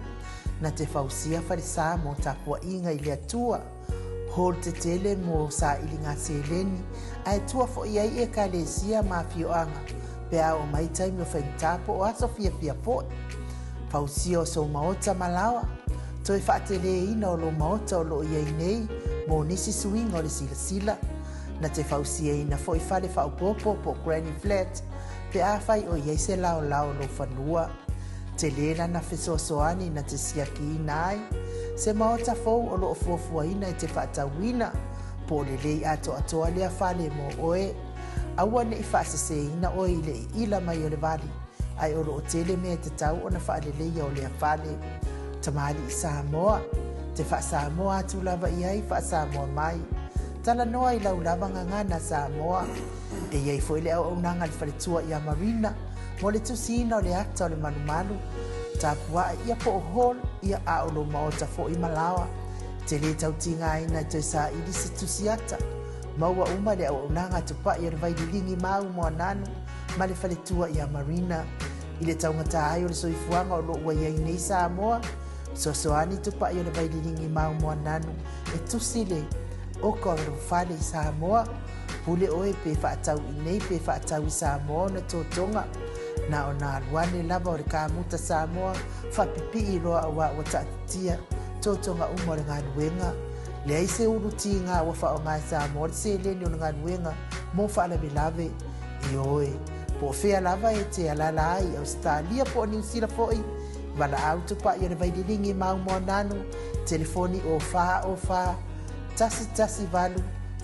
na te fausia falesa mo tapuaiga i le Atua, hall tetele mo sailiga seleni, ae tua foi ai Ekalesia ma afioaga pe a oo mai taimi o faigata po o aso fiafia foi. Fausia o sou maota ma laoa, toe faateleina o lou maota o lo o i ai nei mo nisi suiga o le silasila. Na te fausiaina foi fale faaopoopo po o granny flat pe afai o i ai se laolao o lou fanua. Tele lana fesoasoani na te siakiina ai se maota fou o lo o fuafuaina e te faatauina po o lelei atoatoa lea fale mo oe. Aua ne i faaseseina oe i le iila mai o le vali, ae o lo o tele mea e tatau ona faaleleia o lea fale. Tamalii Samoa, te faa-Samoa atu lava i ai, faa-Samoa mai. Talanoa i lau lava gagana Samoa. E i ai foi le auaunaga a le faletua ia Marina mo le tusiina o le ata o le malumalu, tapuae ia po o hall ia a o lou maota foi ma laoa. Te le tau tigaina e toe saili se tusi ata. Maua uma le auaunaga a Tupai o le Vaililigi Mau Moananu ma le faletua ia Marina. I le taugata ai o le soifuaga o lo o ua i ai nei Samoa, fesoasoani Tupai o le Vaililigi Mau Moananu e tusi le oka o lou fale i Samoa. Pule oe pe faatau i nei pe faatau i Samoa ona totoga. Na ona alu ane lava o le kamuta Samoa faapipii loa aua ua taatitia totoga uma o le galuega. Leai se ulu tiga ua faaaoga e Samoa le seleni o le galuega mo faalavelave. Ioe, po o fea lava e te alaala ai i Ausetalia po o Niu Sila foi, valaau tupai o le Vaililigi Mau Moananu, telefoni o 4 O 4 1 1 8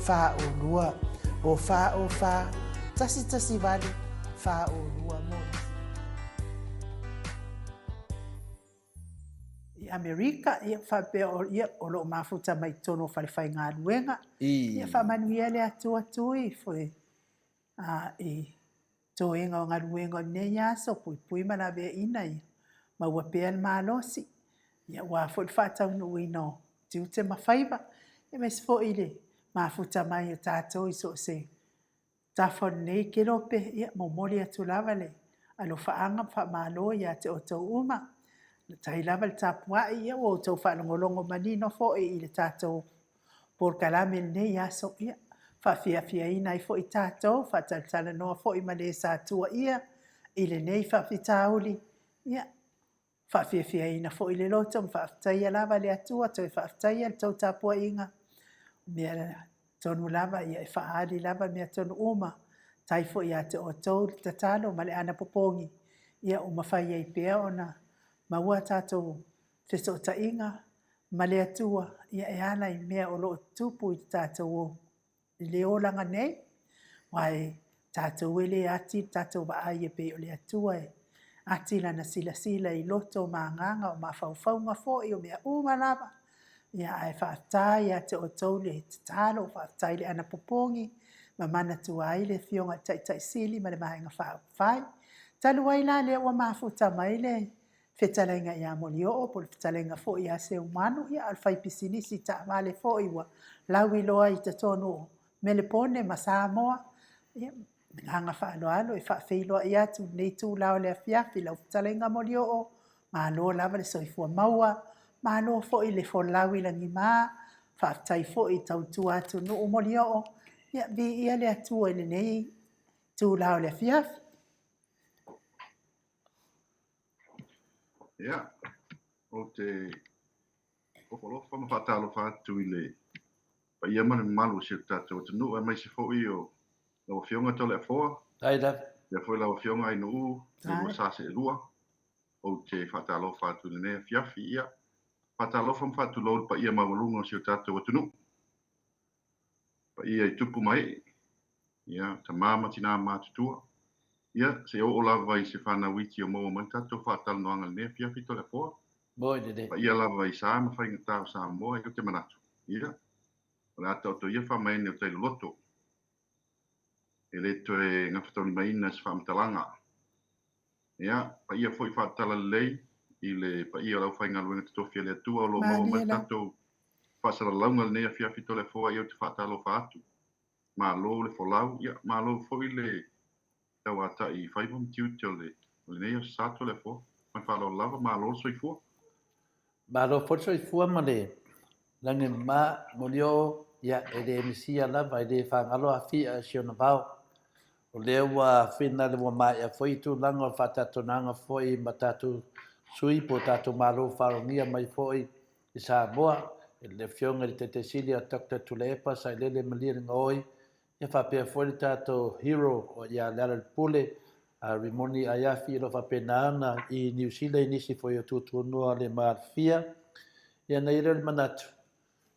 4 O 2, o 4 O 4 1 1 8 4 O 2 mo nisi. I Amerika, ia, faapea o, ia, o lo o mafuta mai totonu o falefaigaluega. Ia faamanuia le Atua tui foi a, i toega o galuega o lenei aso, puipui ma laveaiina ia maua pea le malosi, ia aua foi le faataunuuina o tiute ma faiva, aemaise foi le mafuta mai o tatou i so o se tafa o lenei kelope, ia momoli atu lava le alofaaga ma faamalo ia te outou uma. Latahi lava le tapuai, ia ua outou faalogologo manino foi i le tatou polokalame i lenei aso. Ia, Faafiafiaina ai foi tatou, faatalatalanoa foi ma le sa tuuaia i lenei faafitauli. Ia, faafiafiaina foi le loto ma faafetaia lava le Atua, toe faafetaia le tou tapuaiga. O mea tonu lava, ia e faaali lava mea tonu uma. Tai foi ia te outou le tatalo ma le anapopogi, ia ua mafai ai pea ona maua tatou fesootaiga ma le Atua, ia e ala i mea o lo o tutupu i le tatou i le olaga nei, aua e tatou e le ati le tatou vaai e pei o le Atua e ati lana silasila i loto ma agaga o mafaufauga foi o mea uma lava. Ia ae faafetai ia te outou le tatalo, faafetai le anapopogi ma manatua ai le Afioga i le Taitai Sili ma le Vaega Faaupufai. Talu ai la lea ua mafuta mai le fetalaiga ia Molioo po o le fetalaiga foi ia Seumanu, ia a o le faipisinisi taavale foi ua lauiloa i totonu o Melepone ma Samoa. Ia, agaga faaaloalo e faafeiloai atu i lenei itula o le afiafi lau fetalaiga Molioo, malo lava le soifua maua, malo foi le folau i lagima, faafetai foi i tautua atunuu Molioo, ia viia le Atua i lenei itula o le afiafi. Ia, ou te ofo alofa ma faatalofa atu i le paia ma le mamalu o si o tatou atunuu, aemaise foi o lau Afioga Toleafoa, Ai lava. faapea foi lau Afioga Ainuu, le lua sa seelua. Ou te faatalofa atu i lenei afiafi. Ia, faatalofa ma faatulou i le paia maualuga o si o tatou atunuu. Paia i tupu ma ee, ia, tama ma tinā matutua, ia, seia oo lava i se fanau iti o maua mai le tatou faatalanoaga i lenei afiafi Toleafoa. Moi lelei. Paia lava i sa ma faigata o Samoa, ia ou te manatu, ia, o le a taoto ia faamaene o tai loloto. E le toe gafataulimaina se faamatalaga. Ia, paia foi faatalalelei i le paia o le aufaigaluega totofi a le Atua o lo o maua mai le tatou faasalalauga i lenei afiafi Toleafoa, ia ou te faatalofa atu. Malo le folau, ia malo foi le tauatai i faiva ma tiute o lenei Aso Sa Toleafoa. Ma le faaaloalo lava, malo le soifua. Malo foi le soifua ma le lagi e mama, Molioo, ia e le misia lava, e le fagalo afia i si ona vao. O lea ua finale ua maea foi i tulaga o le faatatonaga foi ma tatou sui po o tatou malo faalogia mai foi i Samoa, i le Afioga i le Taitai Sili a Doctor Tuilaepa Sailele Malielegaoi, ia faapea foi le tatou hero ia Lealailepule a Rimoni Aiafi o lo o faapena ona i Niu Sila i nisi foi o tuatuanoa le maalofia. Ia na i ai lea o le manatu,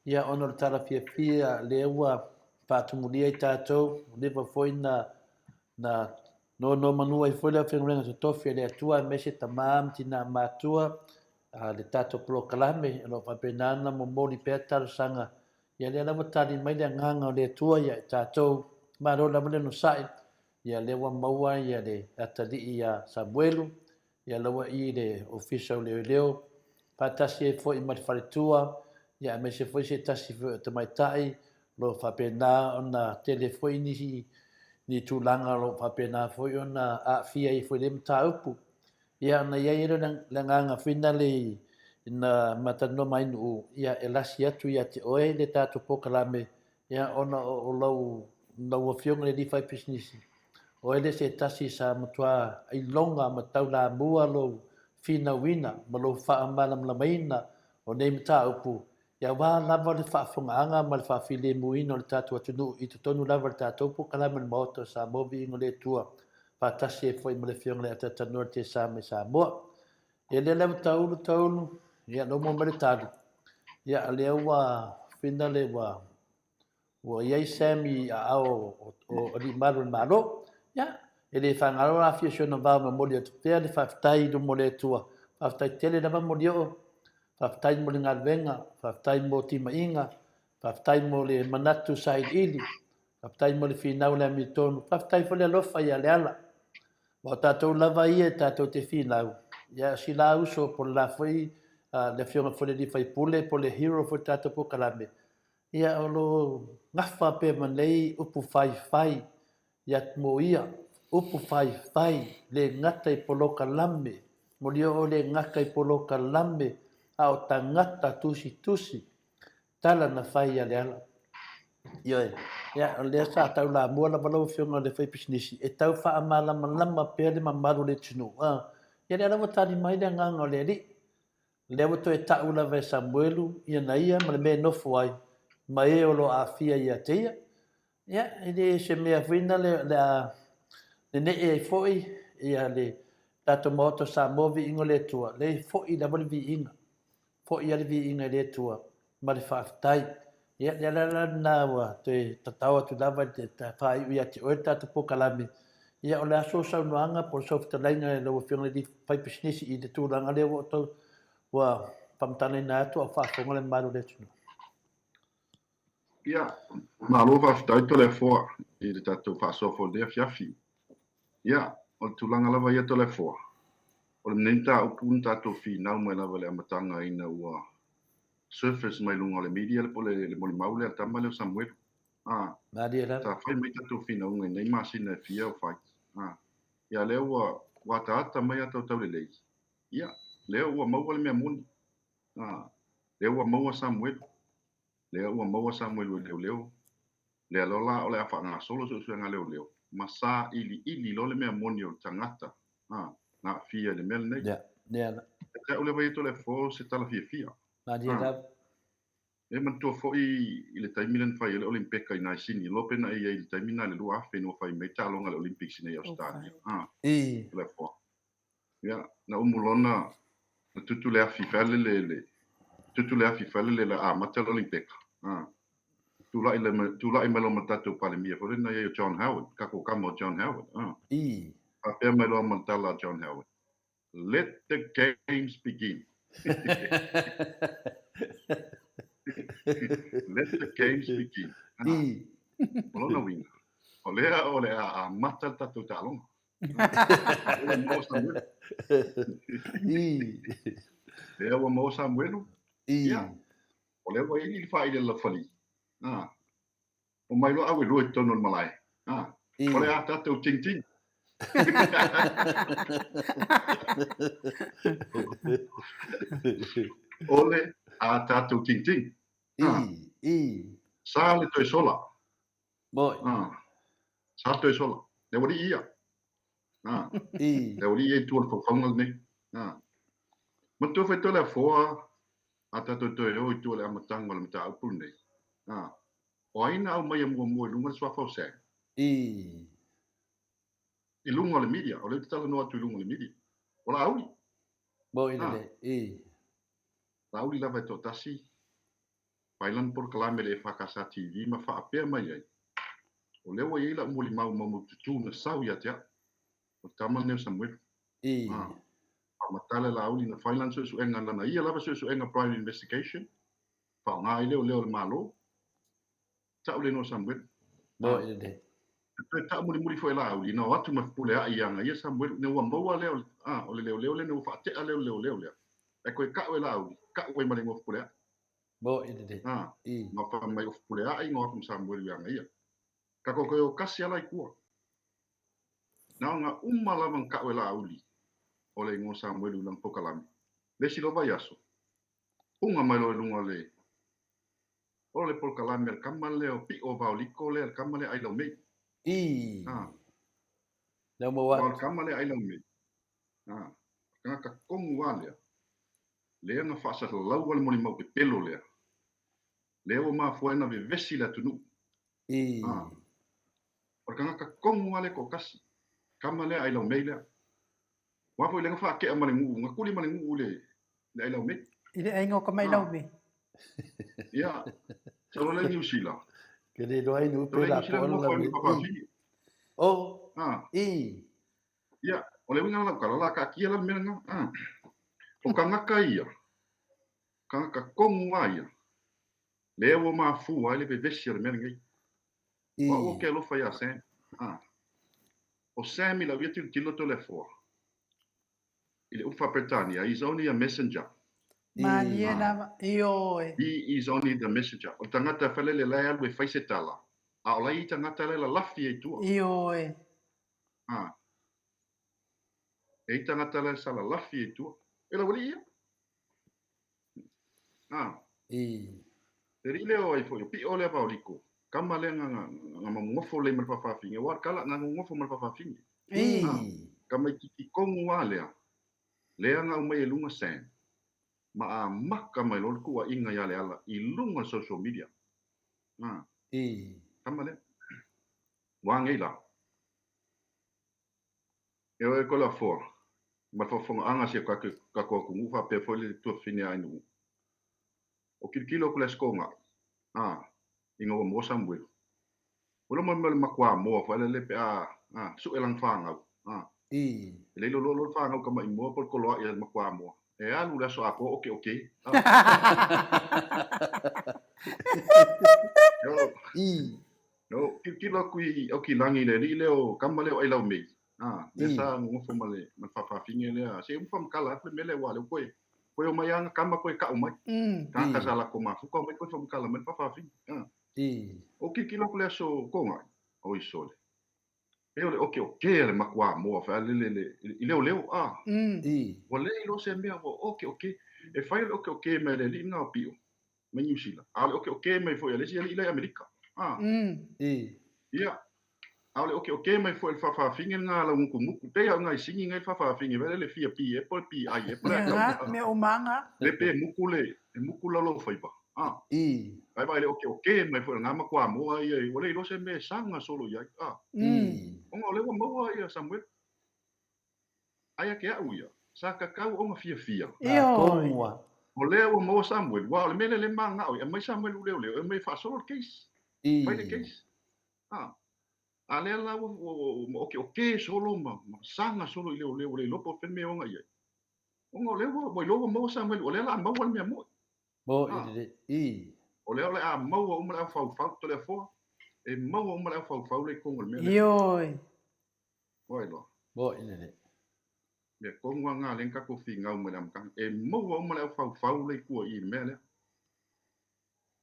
ia ona o le tala fiafia lea ua faatumulia i tatou, ua leva foi na na nonomanu ai foi le aufaigaluega totofi a le Atua aemaise tama ma tina matua a le tatou polokalame o lo o faapena ona momoli pea talosaga. Ia lea lava tali mai le agaga o le Atua ia i tatou. Malo lava le onosai. Ia lea ua maua ia le atalii ia Samuelu, ia la ua i le Ofisa o Leoleo, faatasi ai foi ma le faletua, ia aemaise foi se tasi foi o tamaitai, o lo o faapena ona tele foi nisi ni tulaga o lo o faapena foi ona aafia ai foi i lea mataupu. Ia ona i ai ai lea o le agaga foi lea ina ma talanoa mai nuu, ia e lasi atu ia te oe le tatou polokalame, ia ona o lau lau afioga i le alii faipisinisi, oe le se tasi sa matua iloga ma taulamua lou finauina ma lou faamalamalamaina o nei mataupu, ia aua lava le faafofogaaga ma le faafilemuina o le tatou atunuu i totonu lava o le tatou polokalame o le Maota o Samoa Viiga o le Atua, faatasi ai foi ma le Afioga i le Atatanoa le Tesa mai Samoa. Ia lea lava taulu taulu, ia lea ua maua mai le tali, ia lea ua finale ua ua i ai Sam i aao o alii malu o le Malo. Ia, e le faagalo la afio si ona vao momoli atu pea le faafetai i luma o le Atua. Faafetai tele lava Molioo, faafetai mo le galuega, faafetai mo timaiga, faafetai mo le manatu sailiili, faafetai mo le finau o le amiotonu, faafetai foi le alofa ia Leala. Aua o tatou lava ia e tatou te finau, ia si la uso po o le la foi le afioga foi i le alii faipule po o le hero foi o le tatou polokalame, ia o lo o gafa pea ma nei upu faifai ia mo ia, upu faifai le gata i polokalame, molioo le gata i polokalame, a o tagata tusitusi tala na fai ia Leala. Ioe. Ia, o lea sa taulamua lava lau Afioga i le faipisinisi e tau faamalamalama pea le mamalu o le atunuu. A, ia lea lava ua tali mai le agaga o le Alii. Lea ua toe ta'u lava e Samuelu ia na ia ma le mea e nofo ai, ma e o lo o aafia ia te ia. Ia, e le se mea foi na le, le a nene'e ai foi ia le tatou Maota o Samoa viiga o le Atua, lea e fo'i lava le viiga. Fo'i lava le viiga i le Atua ma le faafetai. Ia, le ala la lena ua toe tatao atu lava i le faaiu ia te oe le tatou polokalame. Ia, o le a sou saunoaga po o le sou fetalaiga i lau Afioga i le faipisinisi i le tulaga lea ua outou ua faamatalaina atu a o faafofoga le mamalu o le atunuu? Ia, malo faafetai Toleafoa i le tatou faasoa foi i lenei afiafi. Ia, o le tulaga lava ia Toleafoa, o lenei mataupu na tatou finau mai lava i le amataga ina ua surface mai luga o le media po o le molimau lea a le tama lea o Samuelu. A, Malie lava. Sa fai mai tatou finauga i nei masina e fia o fai. A, ia lea ua ua ataata mai a tautaulelei. Ia, lea ua maua le mea moni. A, lea ua maua Samuelu. Lea ua maua Samuelu e leoleo. Lea loa la o le a faagasolo suesuega a leoleo ma sailiili loa le mea moni o le tagata a, na aafia i le mea lenei. Ia, lea la. Ia te au lea vai atu le fo se tala fiafia. Malie lava. E manatua foi i le taimi lea na fai ai le Olimpeka i Naisini, iloa pe na e i ai i le taimi lena i le 2000 ina ua fai mai taaloga a le Olympics i nei Ausetalia. A, le foa. Ia, na umu loa na, na tutu le afi fale le, le, tutu le afi fale le, le amata le Olimpeka. A, tulai, le, tulai mai loa ma le tatou Palemia foi lena i ai o John Howard, kako kama o John Howard. A, faapea mai loa ma le tala a John Howard, Let the games begin. Let the games begin. O lona uiga, o lea o le a amata le tatou taaloga. Lea ua maua Samuelu. Lea ua maua Samuelu. Ia, o lea ua ili le faaili a le lafali. Omai loa au e lua i totonu o le malae. O le a tatou tingting. O le a tatou tingting. Sa le toe sola. Sa le toe sola. Le aualii ia. Le aualii ia i tua o le faufauga lenei. Manatua foi toe le afoa a tatou toe o i tua i le amataga o le mataupu lenei. O ai na aumaia muamua i luga le suafa o Sam? I luga o le media. O lea ou te talanoa atu i luga o le media. O Laauli. Moi lelei. I. Laauli lava e toatasi, fai lana polokalame i le EFKS TV ma faapea mai ai, O lea ua i ai lau molimau maumaututu na sau ia te au. O le tama lenei o Samuelu. Faamatala e Laauli na fai lana suesuega, lana ia lava suesuega private investigation, faaaoga ai leoleo a le Malo, tau le igoa o Samuelu. Moi lelei. E toe tau mulimuli foi e Laauli, na o atu ma Fepuleai ia aga ia Samuelu, ina ua maua lea o le leoleo lea, ina ua faatea lea o le leoleo lea, ae toe tau e Laauli, tau ai ma le igoa o Fepuleai. Moi lelei. Na fai mai o Fepuleai, na o atu ma Samuelu ia aga ia. Tatou toe o tasi lava la i tua. Na ona uma lava na tau e Laauli o le igoa o Samuelu i lana polokalame. Le isi loa vaiaso, uga mai loa i luga o le o le polokalame a le tama lea o Piʻo Vaoliko lea, le tama lea ai laumei. I. Ah. Lea ua maua atu. O le tama lea ai laumei. Ah. Tagata tonu lava lea. Lea na faasalalau le molimau pepelo lea. Lea ua mafua ai ona vevesi le atunuu. I. Ah. O le tagata tonu lava lea e toatasi. Tama lea ai laumei lea. Aua foi lea na faatea ma le nuu, na tuli ma le nuu le le ai laumei. I le aiga o ka mai laumei. Ia, sau loa lea i Niu Sila. Ke le iloa ai nuu pe la po o le laumei. Oh, i. Ia, o le uiga lau tala, la taatia la le mea lena. O tagata ia, tagata tonu lava ia, lea ua mafua ai le vevesi o le mea lenei. O au ou te alofa ia Sam. O Sam i lau ia tilotilo Toleafoa i le upu faa-Peretania, he is only a messenger. Malie lava, ioe. He is only the messenger. O le tagata e fai lele la e alu e fai se tala, a o la e i ai tagata la e lalafi ai i tua. Ioe. E i ai tagata la e sa lalafi ai i tua. E lau alii ia. Le alii lea o ai foi, o Piʻo lea Vaoliko. Kama lea nga nga magogofo lelei ma le faafafine, aua o le kala nga gogofo ma le faafafine. Ka tamaititi kogu lava lea, lea na aumai e luga Sam, ma amata mai loa le tuuaiga ia Leala i luga o le social media. Kama lea. Ua anei la. E oe Toleafoa, ma le faafofogaaga a si o tatou atunuu faapea foi le tuafafine a Ainuu. O kilokilo atu le Aso Toonai, a, ina ua moa Samuelu. Ua iloa mai mea o le matua moa foi lele pe a, a, sue lana fanau, a. E le iloa loa le fanau tama'i moa po o le toloa'i a le matua moa. E alu le aso atoa oke oke, a. No, kilokilo atu i Aukilagi i le alii lea o tama lea o Ailaumei, a, lea sa nonofo ma le ma le faafafine lea, se i uma faamatala atu le mea lea aua o lea ua toe toe omai lava tama toe tau mai. Tagata sa latou mafuta omai toe faamatala mai le faafafine. A. Ou kilokilo atu i le aso Toonai, oi sole. Pei o le okeoke a le matua moa foi lele le i leoleo, a. Ua le iloa se mea ua okeoke. E fai o le okeoke mai le alii lena o Pio mai Niu Sila, a o le okeoke mai foi a le isi alii la i Amerika. A. Ia, a o le okeoke mai foi a le faafafine lena a Laugutugutu, pei lava o nai sini nai le faafafine foi lele le fia pi ea po o le pi ai ea po o le a tau. Mea uma lava. Le pe muku le, e muku la lou faiva. A. Ae vaai le okeoke mai foi o lena matua moa ia, ua le iloa se mea e saga solo i ai. A. Ona o lea ua maua ia Samuel. Ae ia te a'u ia, sa tatau ona fiafia. Ioe. O lea ua maua Samuelu, aua o le mea lea lea e mananao ai, aumai Samuelu leoleo, e aumai e faasolo le case. Fai le case. A, a lea la ua, ua, ua, ua okeoke solo ma, ma saga solo i leoleo, ua le iloa po o fea le mea e oga i ai. Ona o lea ua, ua iloa ua maua Samuelu, o lea o le a maua le mea moni. O lea o le a maua uma le aufaufau, Toleafoa, e maua uma le aufaufau lea i totonu o le mea lea. Ioe. Oi loa. Moni lelei. Mea tonu lava lena lea na tatou finau mai le amataga. E maua uma le aufaufau lea i tua i i le mea lea.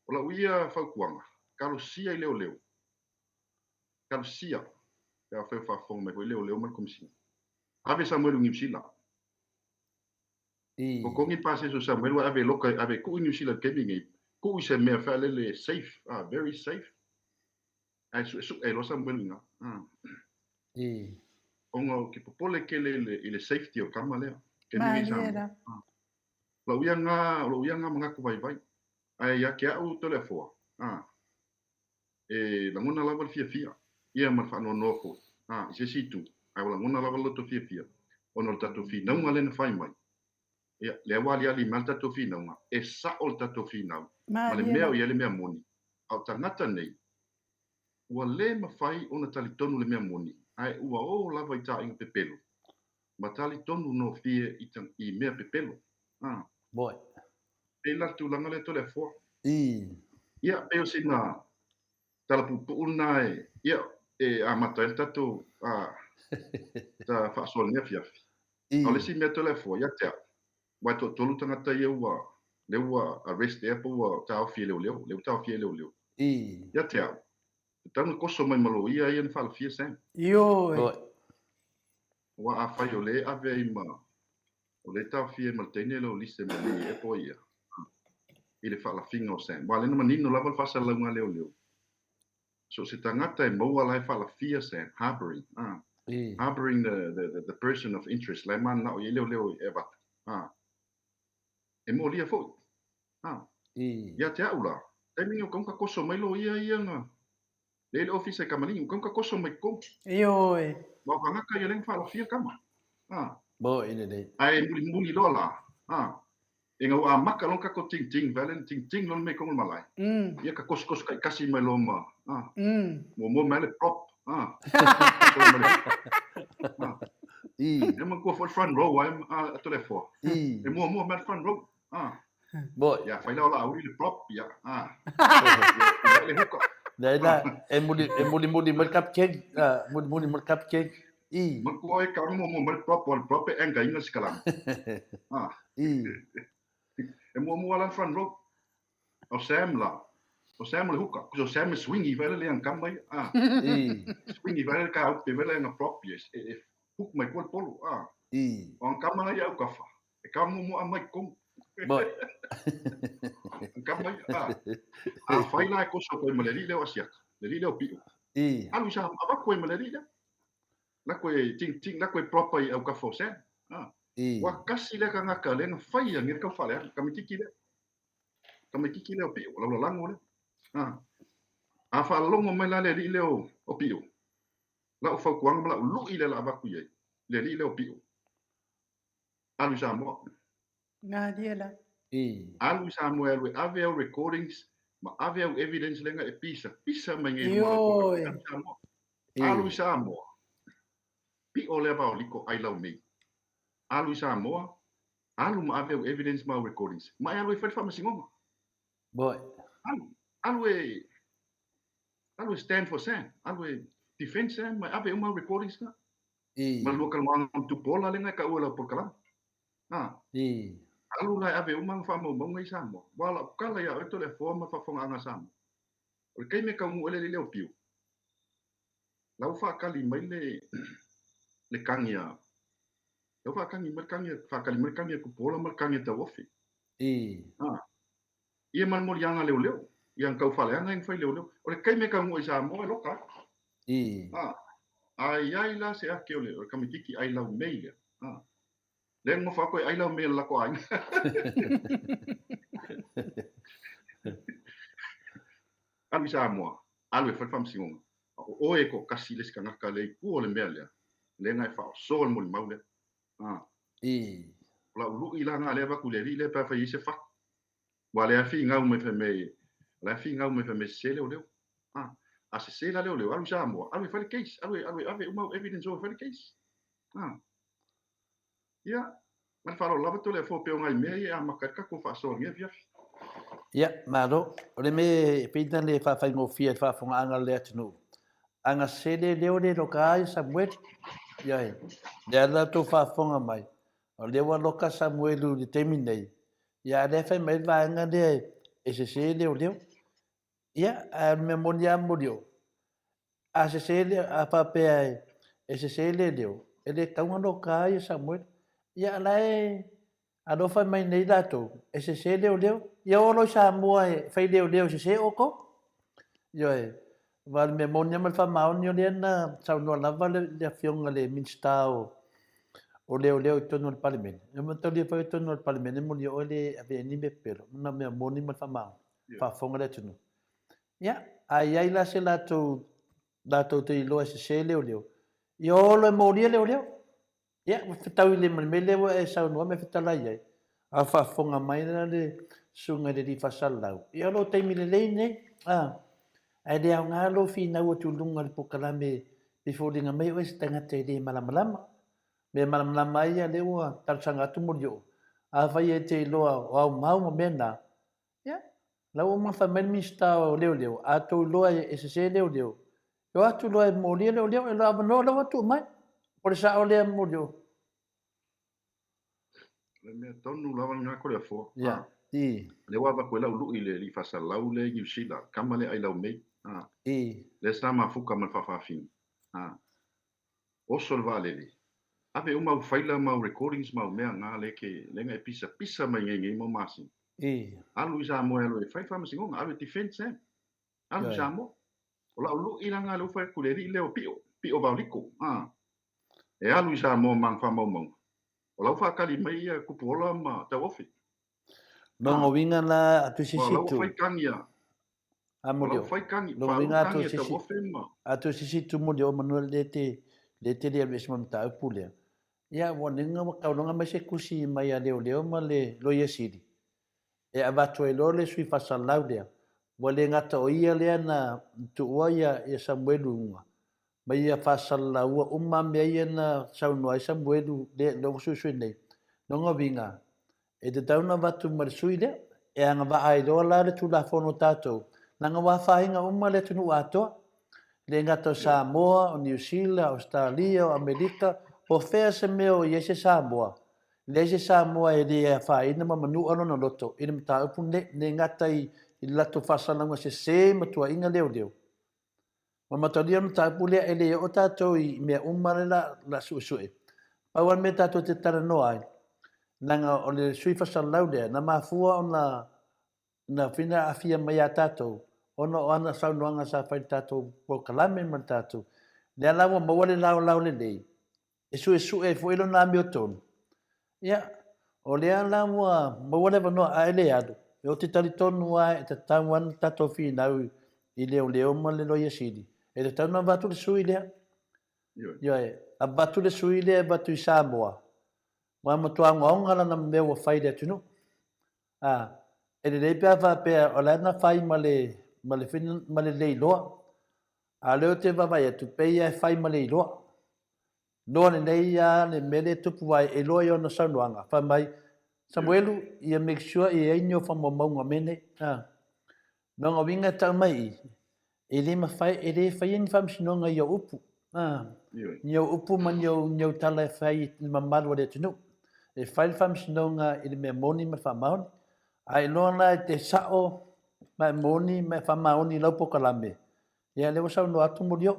O lau ia fautuaga, talosia i leoleo. Talosia, pe afai o faafofoga mai foi leoleo ma le Komesina. Ave Samuelu i Niu Sila. Totogi le pasese o Samuelu ae ave e loka, ave e tuu i Niu Sila i le taimi lenei. Tuu i se mea faalele safe, ah, very safe. Ae suesue loa Samuelu i ina. Ona ou te popole tele i le, i le safety o le tama lea. Taimi nei Malie la. Lou ia nga, lou ia nga manatu vaivai. Ae ia te a'u Toleafoa, a, e lagona lava le fiafia, ia ma le faanoanoa foi, a, i se isi itu, ae ua lagona lava le loto fiafia, ona o le tatou finauga lea na fai mai. Ia, lea ua aliali mai le tatou finauga, e sa'o le tatou finau, ma le Malie mea la. o i ai le mea moni. A o tagata nei, ua le mafai ona talitonu le mea moni, ae ua o lava i taaiga pepelo, ma talitonu nofie i, i mea pepelo. A. Moni. Pei la le tulaga lea Toleafoa. Ia, pei o sina tala puupuu lena e, ia, e amata ai le tatou, a, ta faasoa i lenei afiafi. A o le isi mea Toleafoa, ia te au, aua e toatolu tagata ia ua, lea ua arrest ea po ua taofi e leoleo, lea ua taofia e leoleo. Ia te au, tatau ona koso mai ma loia ia na faalafia Sam. Ioe. Aua afai o lea e ave ai ma, o lea e taofia ai ma le teine lea o Lise ma le ea po o ai ea, i le faalafiga o Sam. Aua o lea na manino lava le faasalalauga a leoleo, so o se tagata e maua la e faalafia Sam, harboring, ah, harboring the, the, the, the person of interest, la e mananao i ai leoleo e avatu, ah, e molia foi, ah. Ia te a'u la, taimi nei o kauka koso mai loia ia na, lea i le ofisa i Kamali'i, o kauka koso mai totonu. Ioe. Ma o tagata ia lea na faalafia kama, ah. Moni lelei. Ae mulimuli loa la, ah, Ina ua amata loa tatou tingting, vae lea na tingting loa le mea i totonu o le malae. Ia ka kosokoso taitasi mai loa ma, ah, muamua mai lava le prop, ah, solo mai le, ah. E manatua foi le front row ai, ah, a Toleafoa. E muamua mai le front row, ah. Moni. Ia, fai la o Laauli le prop, ia, ah. Ia, le huka. Leai la, e muli, e mulimuli mai le kapiteni, ah, mulimuli mai le kapiteni. Manatua e kau muamua mai le prop, o le prop e anchor ina le sikalama. Ah. E muamua la le front row. O Sam la. O Sam o le huka. O Sam e swingi vai le ang kama ia. Ah. Swingi vai le ka upe vai le ang prop yes. E, e hook mai kua le polo. Ah. O ang kama ia au kafa. E ka muamua mai kong. Moi. Kama ia, a. Afai la e koso koe ma le alii lea o Asiata, le alii lea o Pio. Alu i Samoa, avatu ai ma le alii lea. La koe ting ting, la koe proper i aukafa o Sam. A. Ua kasi lea kangaka lea na fai ange le tau faaleaga, tamaititi lea. Tamaititi lea o Pio, lau lalago lea. A. A faalogo mai la le alii lea o Pio, lau fautuaga ma lau lui lea la avatu i ai, le alii lea o Pio. Alu i Samoa. Galie la. Alu i Samoa e alu e ave au recordings ma ave au evidence lenga e pisa pisa mai nei luma o le Samoa. Alu i Samoa. Pio lea vaoliko ai lau mei. Alu i Samoa, alu ma ave au evidence ma au recordings. Ma e alu e fai le faamasinoga. Boy. Alu, alu e alu e stand for Sam, alu e defend Sam, ma e ave uma au recordings na. Ma le lua talanoaga ma Tupuola lenga e taua i lau polokalame. A. Alu la e ave uma ana faamaumauga i Samoa. Ua lau kala ia oe Toleafoa ma le faafofogaaga a Samoa. O le taimi e taunuu ai le alii lea o Piu, la ua faatali mai le le kagi a la ua faatagi mai le kagi a faatali mai le kagi a Tupuola ma le kagi a Tauofi. A. Ia ma le moliaga a leoleo, ia na tau faaleaga ai na fai leoleo. O le taimi e taunuu ai i Samoa e loka ai. A. A i ai la se ake o le o le tamaititi ai lau mei lea. A. Lea e nofo atu e ai lau mei a le latou aiga. Alu i Samoa, alu e fai le faamasinoga. A o oe e toatasi le isi tagata lea i tua o le mea lea, lea na e faaoso le molimau lea. A. O lau lui la na lea avatu i le alii lea pe afai e i ai se fatu. Ua lea finau mai fai mai, o la e finau mai fai mai sese leoleo. A, a sese la leoleo, alu i Samoa, alu e fai le case, alu e, alu e ave uma au evidence o e fai le case. A. Ia, ma le faaaloalo lava Toleafoa pei o nai mea ia e amata ai le tatou faasoa i lenei afiafi. Ia, malo. O le mea e pei ona le faafaigofie i le faafofogaaga a le atunuu, ana sese leoleo le loka ai Samueli. Ioe, lea la tou faafofoga mai, o lea ua loka Samuelu i le taimi nei, ia a o lea e fai mai le vaega lea e sese leoleo. Ia, ae o le mea moni lava Molioo, a sese le, a faapea e sese leoleo, e le tatau ona loka ia Samuelu. Ia a o la e alofa mai nei latou, e sese leoleo. Ia o loa i Samoa e fai leoleo e sese outou. Ioe, aua o le mea moni lava ma le faamaoni o lea na saunoa lava le Afioga i le Minisita o Leoleo i totonu o le Palemene. E mataulia foi i totonu o le Palemene moni oe le ave ai ni mea pepelo, na mea moni ma le faamaoni, faafofoga le atunuu. Ia, a i ai la se latou, latou te iloa e sese leoleo, ia o loa e molia leoleo. Ia, ua fetaui le ma le mea lea ua e saunoa ma e fetalai ai. A faafofoga mai la le susuga i le alii faasalalau, ia o lou taimi lelei lenei, a, ae le aoga lou finau atu i luga o le polokalame pei foliga mai oe se tagata e le malamalama. Mea malamalama ai ia lea ua talosaga atu Molioo. Afai e te iloa o au mau ma mea na, ia, la ua uma fai mai le Minisita o Leoleo, a tou iloa e sese leoleo, e o atu loa e molia leoleo, e loa avanoa la ua tuu mai. O le sao lea Molioo. O le mea tonu lava lena Toleafoa. Ia, i. Lea ua avatu ai lau lui i le alii faasalalau lea i Niu Sila, kama lea ai lau mei. I. Lea sa mafuta ma le faafafine. Oso le vaalele, ave uma au faila ma au recordings ma au mea na lea ke, lea na e pisa pisa mai nei nei mau masina. I. Alu i Samoa e alu e fai faamasinoga, alu e defend Sam. Alu i Samoa. O lau lui la na lea ua fai atu i le alii lea o Pio, Pio Vaoliko. E alu i Samoa ma ana faamaumauga. O la ua faatali mai ia Tupuola ma Tauofi. Lona uiga la atu sisi tu. Ua fai kagi a. A mo leo. Fai kagi, lona uiga atu sisi. Atu sisi tu mo leo manu le te le te le ese ma mataupu lea. Ia ua ninga ua taulonga mai se kusi mai a leo leo ma le loia sili. E avatu ai loa le sui faasalalau lea. Ua le gata o ia lea na tuua ia ia Samuelu i luga. Ma ia faasalalaua uma mea ia na saunoa ai Samuelu lea lea ua suesue nei. Lona uiga, e tatau ona avatu ma le sui lea, e agavaa ai loa la le Tulafono a tatou, leaga ua afaina uma le atunuu atoa, e le gata o Samoa, o Niu Sila, Ausetalia, o Amerika, po o fea se mea o i ai se Samoa, leai se Samoa e le afaina ma manua lona loto i le mataupu lenei, e le gata i le latou faasalalauga sese ma tuuaiga leoleo. Ua matalia le mataupu lea e le oo tatou i mea uma le la suesue. Pau lava le mea tatou te talanoa ai, Leaga o le sui faasalalau lea, na mafua ona na whina aafia mai ia tatou, ona o ana saunoaga sa fai i le tatou polokalame ma le tatou, lea la ua maua le laolao lelei, e suesue ai foi lona amiotonu. Ia, o lea la ua maua le avanoa ae le alu, ou te talitonu lava e tatau lava ona tatou finau i leoleo ma le Loia Sili, e tatau ona avatu le sui lea. Ioe, avatu le sui lea e avatu i Samoa, ua matua ogaoga lana mea ua fai i le atunuu. A, e lelei pe a faapea o la e na fai ma le, ma le, ma le leiloa. A o lea ou te vaavaai atu, pei lava e fai ma le iloa. Noa lelei lava le mea lea e tupu ai, e iloa i ona saunoaga, fai mai, Samuelu, ia make sure ia i ai ni ou faamaumauga o mea nei. A. Lona uiga e tau mai i i, e le mafai, e le faia ni faamasinoga i ou upu. A. Ni ou upu ma ni ou, ni ou tala e fai i le mamalu o le atunuu. E fai le faamasinoga i le mea moni ma le faamaoni. A e iloa la e te sao ma e moni ma e faamaoni i lau polokalame, ia lea ua saunoa atu Molioo.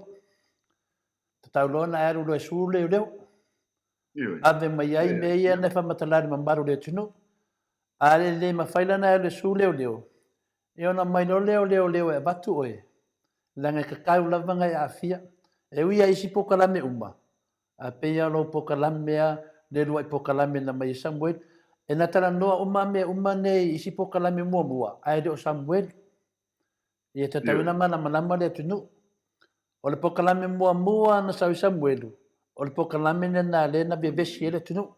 Tatau loa ona e alu loa e sulu leoleo. Ave mai ai mea ia na e faamatala i le mamalu o le atunuu. A le le mafai la ona e alu e sulu leoleo, ia ona aumai loa lea o leoleo e avatu oe, leaga e tatau lava ona e aafia. E ui lava i isi polokalame uma, ae pei lava o lou polokalame lava, le uluai polokalame na aumai e Samuelu. E na talanoa uma mea uma nei i isi polokalame muamua, ae le o Samuelu. Ia tatau ona malamalama le atunuu. O le polokalame muamua na sau i Samuelu, o le polokalame lena lea na vevesi ai le atunuu.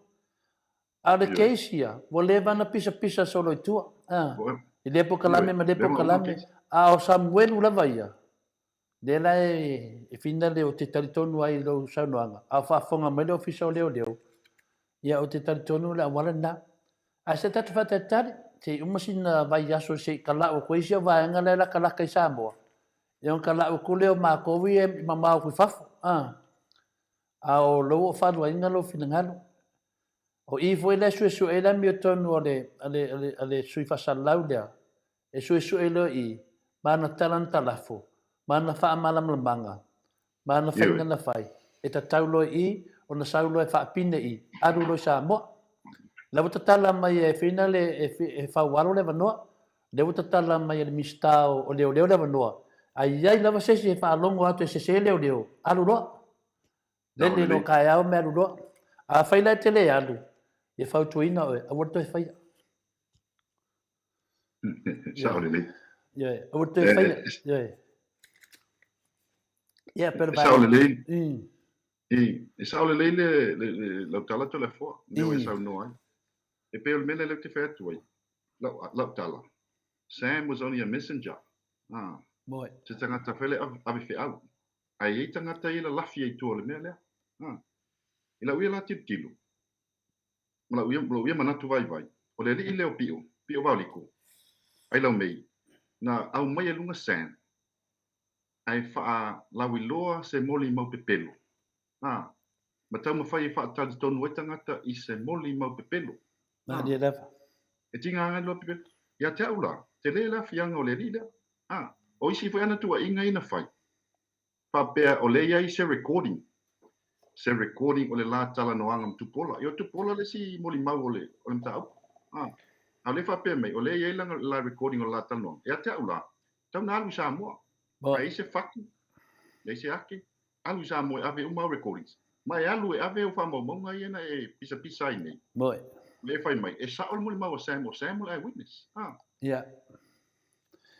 A o le case ia, ua leva ona pisapisa solo i tua, a, i lea polokalame ma lea polokalame, a o Samuelu lava ia, lea la e finale ou te talitonu ai i lou saunoaga, a o faafofoga mai le Ofisa o Leoleo, ia ou te talitonu o le auala lena. Ae se i tatou faatalitali, se i uma sina vaiaso se i talau atu ai si au vaega la e latalata i Samoa, ia ona talau atu lea o matou ia e mamao atu i fafo, a. A o lou o faaluaina lou finagalo. O i foi la e suesue ai le amiotonu a le, a le, a le, a le sui faasalalau lea, e suesue loa i i, ma ana tala na talafo, ma ana faamalamalamaga, ma ana faiga na fai, e tatau loa i i ona sau loa e faapine i, alu loa i Samoa. La ua tatala mai e Fina le, e, e Faualo le avanoa, lea ua tatala mai e le Minisita o, o Leoleo le avanoa, a i ai lava se isi e faalogo atu e sese leoleo, alu loa. Lele loa taeao me alu loa. Afai la e te le alu, ia fautuaina oe, aua le toe faia. Sao lelei. Ioe, aua le toe faia. Ioe. Ia, pe le vaega. Sao lelei. I, e sao lelei le, le, le, lau tala Toleafoa, lea ua e saunoa ai. E pei o le mea lea ou te fai atu ai, lau, lau tala, Sam was only a messenger. Ah, Moe. Se tagata fai le ave feau. Ae i ai tagata ia e lalafi ai i tua o le mea lea. Ah. I lau ia la tilotilo, ma lau ia, lou ia manatu vaivai, o le alii lea o Pio, Pio Vaoliko, ai lau mei, na aumaia i luga Sam, ae faalauiloa se molimau pepelo. Ā, ma taumafai e faatalitonu ai tagata i se molimau pepelo. Ā, Malie lava. e tiga ai loa pepelo. Ia te au la, tele le aafiaga o le alii lea. Ā, o isi foi ana tuuaiga ia na fai, faapea o lea e i ai se recording, se recording o le la talanoaga ma Tupuola. Ia o Tupuola le isi molimau o le, o le mataupu. Ā, a o lea e faapea mai, o lea e i ai lana la recording o le la talanoaga. Ia te au la, tau na alu i Samoa. A i ai se fatu, leai se ake, alu i Samoa e ave uma au recordings. Ma e alu e ave au faamaumauga ia na e pisapisa ai nei. Moe. Lea e fai mai, e sao le molimau a Sam, o Sam o le eyewitness. Ā. Ia.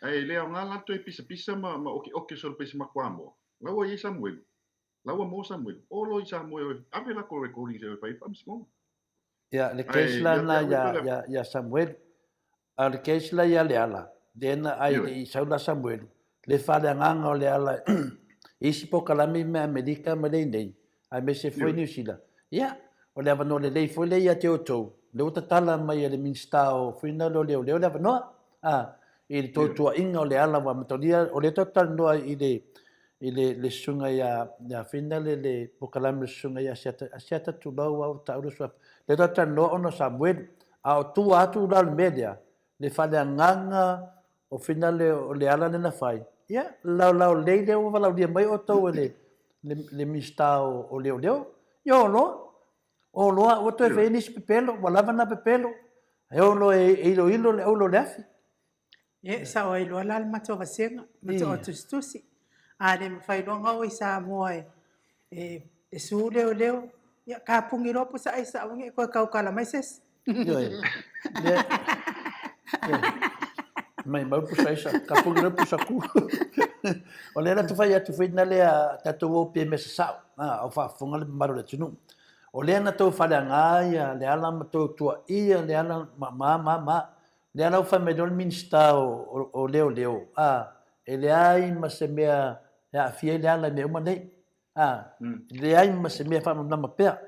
Ae le aoga la toe pisapisa ma, ma okeoke solo pei se makuamoa. La ua i ai Samuelu. La ua mo Samuelu. O loa i Samoa e ave lako recordings e fai ai faamasinoga. Ia, le case la na ia, ia, ia Samuelu. A o le case la ia Leala, lea na ai le i sau la Samuelu, le faaleagaga o Leala i isi polokalame i mea Amerika ma le inei, aemaise foi Niu Sila. Ia, o le avanoa lelei foi lea ia te outou, lea ua tatala mai e le Minisita o Fuina le o Leoleo le avanoa, a, i le toutuaiga o Leala ua amatalia, o lea tatou te talanoa i le, i le, le susuga ia, ia Fina le, le polokalame o le susuga ia Asiata, Asiata tulou au tau le suafa. Lea tatou te talanoa ona o Samuelu, a o tua atu la o le mea lea, le faaleagaga o Fina le, o Leala lea na fai, ia, laolao lelei lea ua valaaulia mai outou e le, le, le Minisita o, o Leoleo, ia o loa. O loa, ua toe faia nisi pepelo, ua lava na pepelo, e o loa e iloilo le aulo o le afi. Ia, e sao ai loa la le matou vasega, matou au tusitusi. A le mafai loa ona oo i Samoa e, e, e su leoleo, ia kapuni loa pusa aisa aua ne i toe tautala mai se isi. Ioe. Lea, ioe. Mai mau pusa aisa, kapuni loa pusa ku. O lea la te fai atu foi na lea tatou o pe mea sasao, a, o faafofoga le mamalu o le atunuu. O lea na tou faleaga ia Leala ma tou tuaia Leala ma ma ma ma. Lea la ua fai mai loa le Minisita o, o Leoleo, a, e leai ma se mea e aafia ai Leala i mea uma nei. A, leai ma se mea e faamalamalama pea.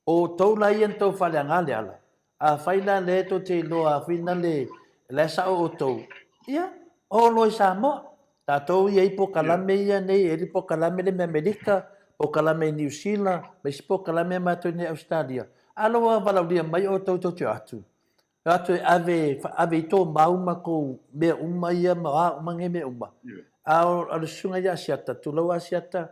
O outou la ia na tou faleaga Leala, afai la lea tou te iloa foi na le, la e sao outou, ia, o loa i Samoa. Tatou ia i polokalame ia nei, e i ai le polokalame lea mai Amerika, polokalame i Niu Sila, ma isi polokalame a matou i Ausetalia. A la ua valaaulia mai outou tou te o atu, o atu e ave, ave i tō mau ma kou mea uma ia ma a uma nei mea uma. A o, o le susuga ia Asiata, tulou Asiata,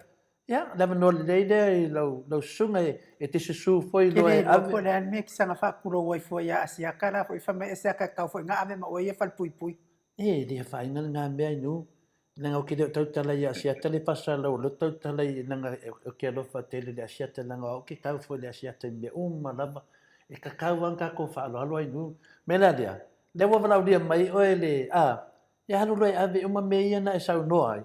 ia, le avanoa lelei lea i lau, lau susuga e, e te susu foi loa e ave. Po o le a le mea e te saga faatulou ai fua ia Asiata la foi fai mai Asiata e tatau foi ona ave ma oe ia falepuipui. E le afaina lena mea i nuu. Leaga ou te le o tautala i Asiata le faasalau o lea ou tautala i leaga ou te alofa tele i le Asiata leaga o au ou te tau foi i le Asiata i mea uma lava. E tatau lava ona tatou faaaloalo ai nuu. Mea la lea, lea ua valaaulia mai oe le, a, e alu loa e ave uma mea ia na e saunoa ai.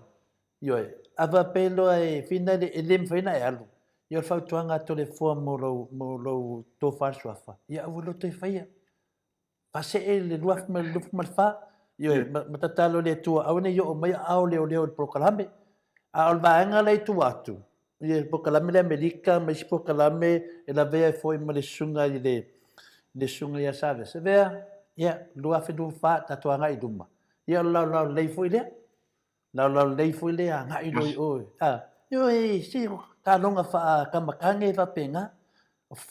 Ioe, a faapea loa e fina le, e le mafai ona e alu, ia o le fautuaga a Toleafoa mo lou, mo lou tofa suafa, ia aua loa toe faia. Faasee le 2024, ioe, ma tatalo i le Atua aua ne i oo mai aao leoleo i le polokalame. A o le vaega la i tua atu, i le polokalame lea Amerika ma isi polokalame e lavea ai foi ma le susuga i le le susuga ia Savea. Ia, 2024 tatou agai i luma. Ia o le laolao lelei foi lea. Laolao lelei foi lea agai loa i o. A, ioe, se taaloga faakamakage e faapena.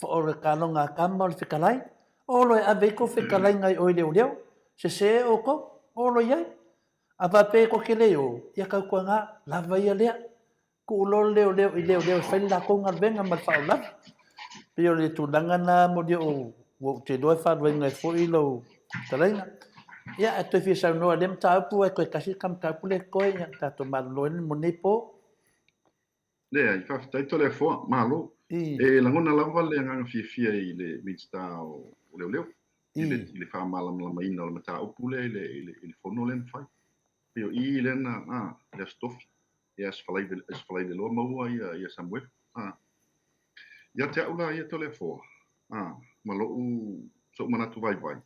O le taaloga a tama o le fetalai. O loa e ave ai kou fetalaiga i o i leoleo, sese outou, o loa i ai. A faapea e tou te le o, ia tautuana, lava ia lea. Tuu loa le leoleo i leoleo e fai le latou galuega ma le faaolaga. Pei o le tulaga lena Molioo ua ou te iloa e faaluaina ai foi lou fetalaiga. Ia, ae toe fia saunoa i lea mataupu, ae toe tasi le ta mataupu lea e totoe, ia tatou malolo ai mo lenei po. Leai, faafetai Toleafoa, malo. E lagona lava le agaga fiafia i le Minisita o Leoleo i le, i le faamalamalamaina o le mataupu lea i le, i le, i le fono lea na fai. Pei o i lea na, a, le Aso Tofi, ia Aso Faraile, Aso Faraile loa maua ia, ia Samuelu. A. Ia te au la ia Toleafoa, a, ma lo'u, so'u manatu vaivai,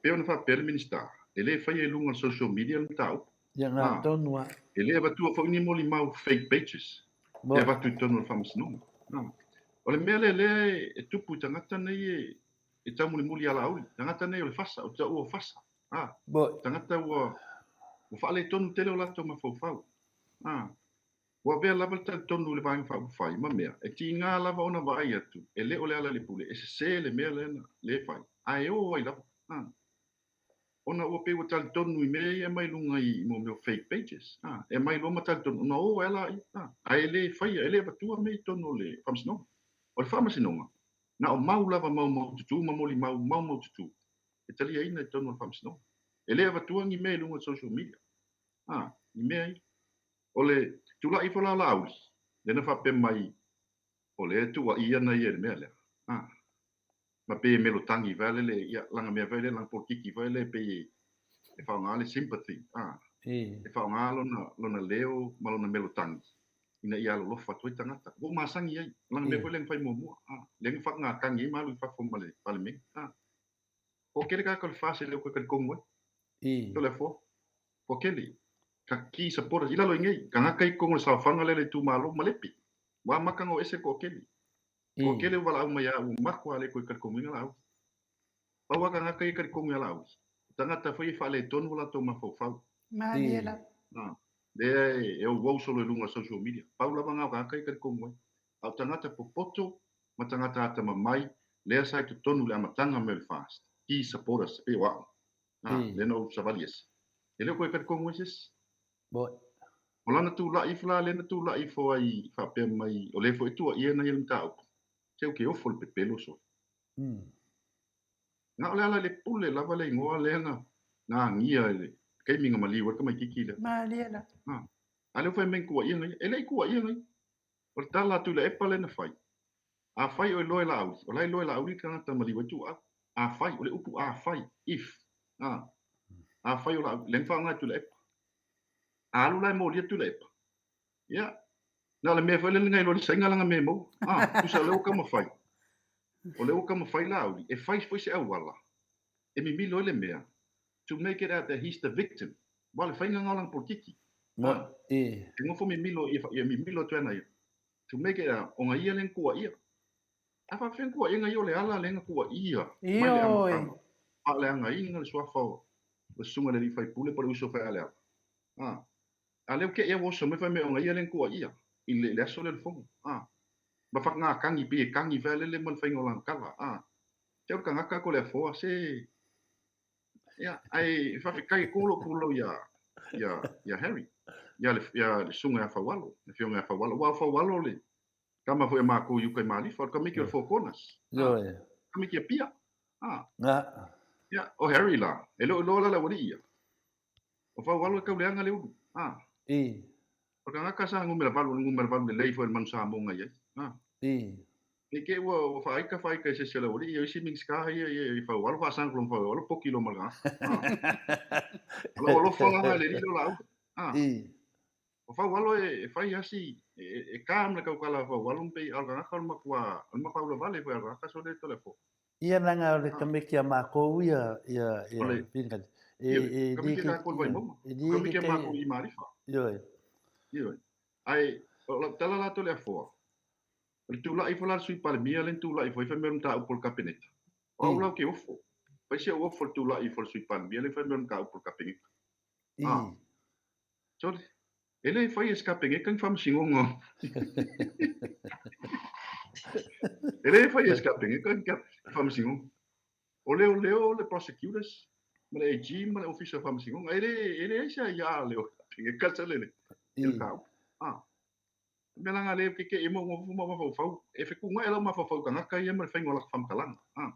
pei ona faapea le Minisita, e le faia i luga o le social media le mataupu. Ia ngā tonu a. E le avatua foi ni molimau fake pages e avatu i totonu o le faamasinoga. A. O le mea lea lea e tupu i tagata nei e, e taumulimuli ia Laauli, tagata nei o le fasa, o te taua o fasa. A. Tagata ua, ua faaletonu tele o latou mafaufau. A. Ua avea lava le talitonu i le Vaega Faaupufai ma mea e tiga lava ona vaai atu e le o Lealailepule e sese le mea lea na le fai, ae o ai lava. A. Ona ua pei ua talitonu i mea ia e aumai i luga i mo mea o fake pages. A. E aumai loa ma talitonu ona o ai laia. A. Ae le faia, e le avatua mea i totonu o le Faamasinoga. O le Faamasinoga, na o mau lava maumaututu ma molimau maumaututu e taliaina i totonu o le Faamasinoga. E le avatua ni mea i luga o le social media. A. Ni mea ia. O le tulai ifo la o Laauli, lea na faapea mai o lea e tuuaia ana ia i le mea lea. A. Ma pei e melotagi foi lele, ia, lana mea foi lea, lana polokiki foi lea pei e faaaoga le sympathy, a. E faaaoga lona, lona leo ma lona melotagi ina ia alolofa atu ai tagata. Ua ou masani ai, o lana mea foi lea na fai muamua, a. Lea na faatagakagi ai ma alu i fafo ma le Palemene, a. Toatele tagata o le FAST e le o toe talitonu ai. Toleafoa. Toatele. Ka key supporters i lalo i nei. Tagata i totonu o le saofaga lea le itumalo ma Lepi. Ua amata ona o ese le toatele. Toatele ua valaau mai ia au ua matua le toe talitonuina Laauli. Pau lava tagata ia e talitonu ia Laauli, o tagata foi e faaletonu o latou mafaufau. Malie lava. A, lea e ouou solo i luga o social media. Pau lava na o tagata ia e talitonu ai. A o tagata popoto ma tagata atamamai lea sa i totonu i le amataga mai o le FAST, key supporters e pei o au. A, lea na ou savali ese. E le o koe talitonu ai se isi. O lana tula'i ifo la, lea na tula'i ifo ai faapea mai, o lea foi e tuuaia ana ia le mataupu. Se ou ke ofo i le pepelo sole. Na o le ala i le pule lava le igoa lea na na agia i le taimi na maliu ai le tamaititi lea. Malie la. Ha. A lea ua fai mai na tuuaiga ia. E le i tuuaiga ia. O le tala a Tuilaepa lea na fai, Afai o iloa e Laauli, o la e iloa e Laauli le tagata na maliu ai Tuuau. Afai, o le upu afai, if. Ha. Afai o Laauli, lea na faaaoga e Tuilaepa. A alu la e molia Tuilaepa, Ia, na o le mea foi lele na iloa i le Saina lana mea e maua. Ah, tusa o lea ua taumafai, o lea ua taumafai Laauli e fai foi se auala e mimilo ai le mea, to make it out that he's the victim. Aua o le faiga lena o lana polokiki. Ah, e nofo mimilo, ia mimilo atu ai ana ia. To make it out, ona ia lea na tuuaia. A faapefea ona tuuaiga ia o le ala lea na tuuaia mai le amataga, faaleagaina le suafa o le susuga i le alii faipule po o le uso faialeala. Ah. A lea ua te i ua oso mai fai mai ona ia lea na tuuaia i le, le aso lea o le fono. A. Ma whakangākangi, pei e kangi whea lele ma le whainga o lana tala. A. Te au tangata ko le afoa, se... Ia, ai, whawhetai e kōlo pūlau ia, ia, ia Harry, ia le, ia le sunga ia Faualo, le fionga ia Faualo. Ua o Faualo le tama foi a mākou i uka i Malifa, o le tamaiti o le Four Corners. Ioe. Tamaiti a Pia. A. Nga. Ia, o Harry la, e le o iloa la le aualii ia. O Faualo e tauleaga le ulu. A. I. O le tagata sa numera valu, o le numera valu lelei foi o le manu Samoa na i ai. A. I. Ne i te i ua, ua faaita faaita e se isi o le aualii, o isi Minisita ia, ia i Faualo, faasaga loa ma Faualo, poki loa ma le tagata. A. O lou alofa lava i le alii lea o Laauli. A. I. O Faualo e, e fai lava si, e, e ka ma le tautala a Faualo ma pei, a o le tagata o le matua, o le matua ulavale foi a le tagata sole tole fo. Ia leaga o le tamaiti a makou ia, ia, ia, O le, Fingal. E, ioe, e, tamaiti a tatou i Vaimauga. E li Tamaiti a makou i Malifa. Ioe. Ioe. Ae, o lau tala la Toleafoa, o le tula'i ifo la le Sui Palemia lea na tula'i ifo ai fai mai o le mataupu a le Kapeneta. O au la ou te ofo. Fai si ou ofo i le tula'i ifo a le Sui Palemia lea fai mai o le mataupu a le Kapeneta. Ah. Sole, e le fai e se Kapeneta ni faamasinoga. E le fai e se Kapeneta ni faamasinoga. O leoleo le prosecutors ma le AG ma le Ofisa o Faamasinoga. E le, e leai se aia a le Kapeneta sa lele. I le mataupu. Ah. Mea la le ke ke e mo mo mo mafaufau. E fetuunai lau mafaufau tagata ia ma le faiga o laka faamatalaga. Ah.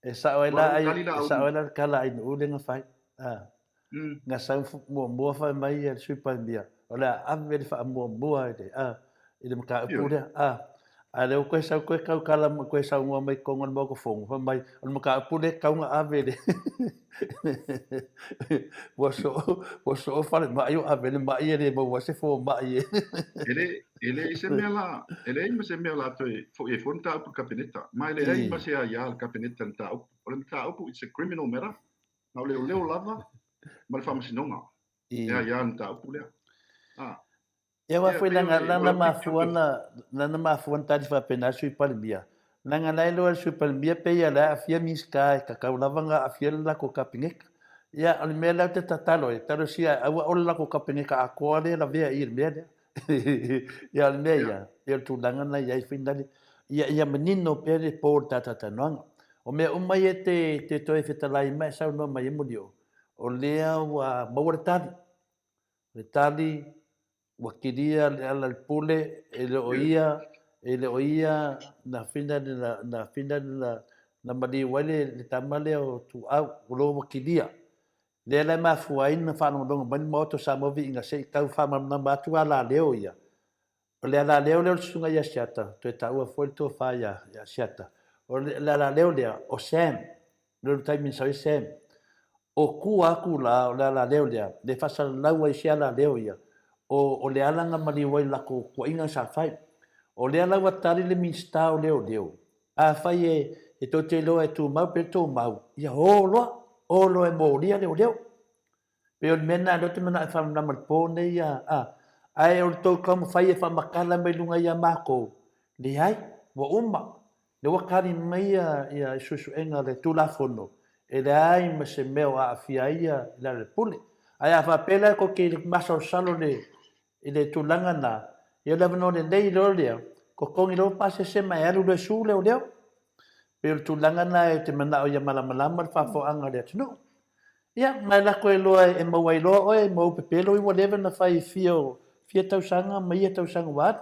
E sao ai la ai, e sao ai la le tala a Ainuu lea na fai. Ah. Na sau muamua fai mai ia le Sui Palemia, o le a ave le faamuamua i le, ah, i le mataupu lea. Ah. A lea ua toe sau toe tautala ma toe saunoa mai i totonu o le Maota Fono, fai mai, o le mataupu lea e tatau ona ave i le ua soo, ua soo falemai o ave le mai e le maua ai se fomai e. E le, e leai se mea la, e leai ma se mea la toe foi ai fua le mataupu i le Kapeneta. Ma e leai ma se aia a le Kapeneta i le mataupu. O le mataupu, it's a criminal matter, na o leoleo lava ma le Faamasinoga e aia le mataupu lea. Ah. Ia aua foi leaga lana mafua na lana mafua na tali faapena le Sui Palemia, leaga la e iloa e le Sui Palemia pei lava o le a aafia Minisita e tatau lava ona aafia le latou Kapeneta. Ia o le mea lea ou te tatalo ai, talosia aua o le latou Kapeneta atoa lea e lavea i i le mea lea. Ia o le mea ia, ia o le tulaga lena e i ai finale, ia ia manino pea le po o le talatalanoaga. O mea uma ia e te te toe fetalai mai e saunoa mai ai Molioo, o lea ua maua le tali. Le tali, ua kilia le ala le pule, e le o ia, e le o ia na fina le na, na fina le na, na maliu ai le, le tama lea o Tuuau, o lo ua kilia. Lea la e mafua ai na faalogologo mai le Maota o Samoa Viiga se i tau faamalamalama atu alaleo ia. O le alaleo lea o le susuga ia Asiata, toe taua foi le tofa ia, ia Asiata. O le, le alaleo lea, o Sam, le le taimi na sau ai Sam. O tua atu la o le alaleo lea, le faasalalau ai se alaleo ia, o, o le ala na maliu ai latou tuuaiga sa fai. O lea la ua tali le Minisita o Leoleo, afai e, e tou te iloa e tumau pe tumau, ia o loa, o loa e molia leoleo. Pei o le mea lena lea ou te manao e faamalamalama i le po nei a, a, ae o le tou taumafai e faamatala mai luga ia matou, leai, ua uma. Lea ua tali mai ia, ia suesuega a le Tulafono, e leai ma se mea o aafia ai ia i lalo o le pule. Ae a faapea la tou te masalosalo i le, i le tulaga lena, ia o le avanoa lelei loa lea, totogi loa pasese ma e alu loa e su leoleo. Pei o le tulaga lena ou te manao ia malamalama le faafofogaaga a le atunuu. Ia, ma e lako e loa e maua ai loa oe ma ou pepelo i ua leva na fai fia o fia tausaga ma ia tausaga ua alu.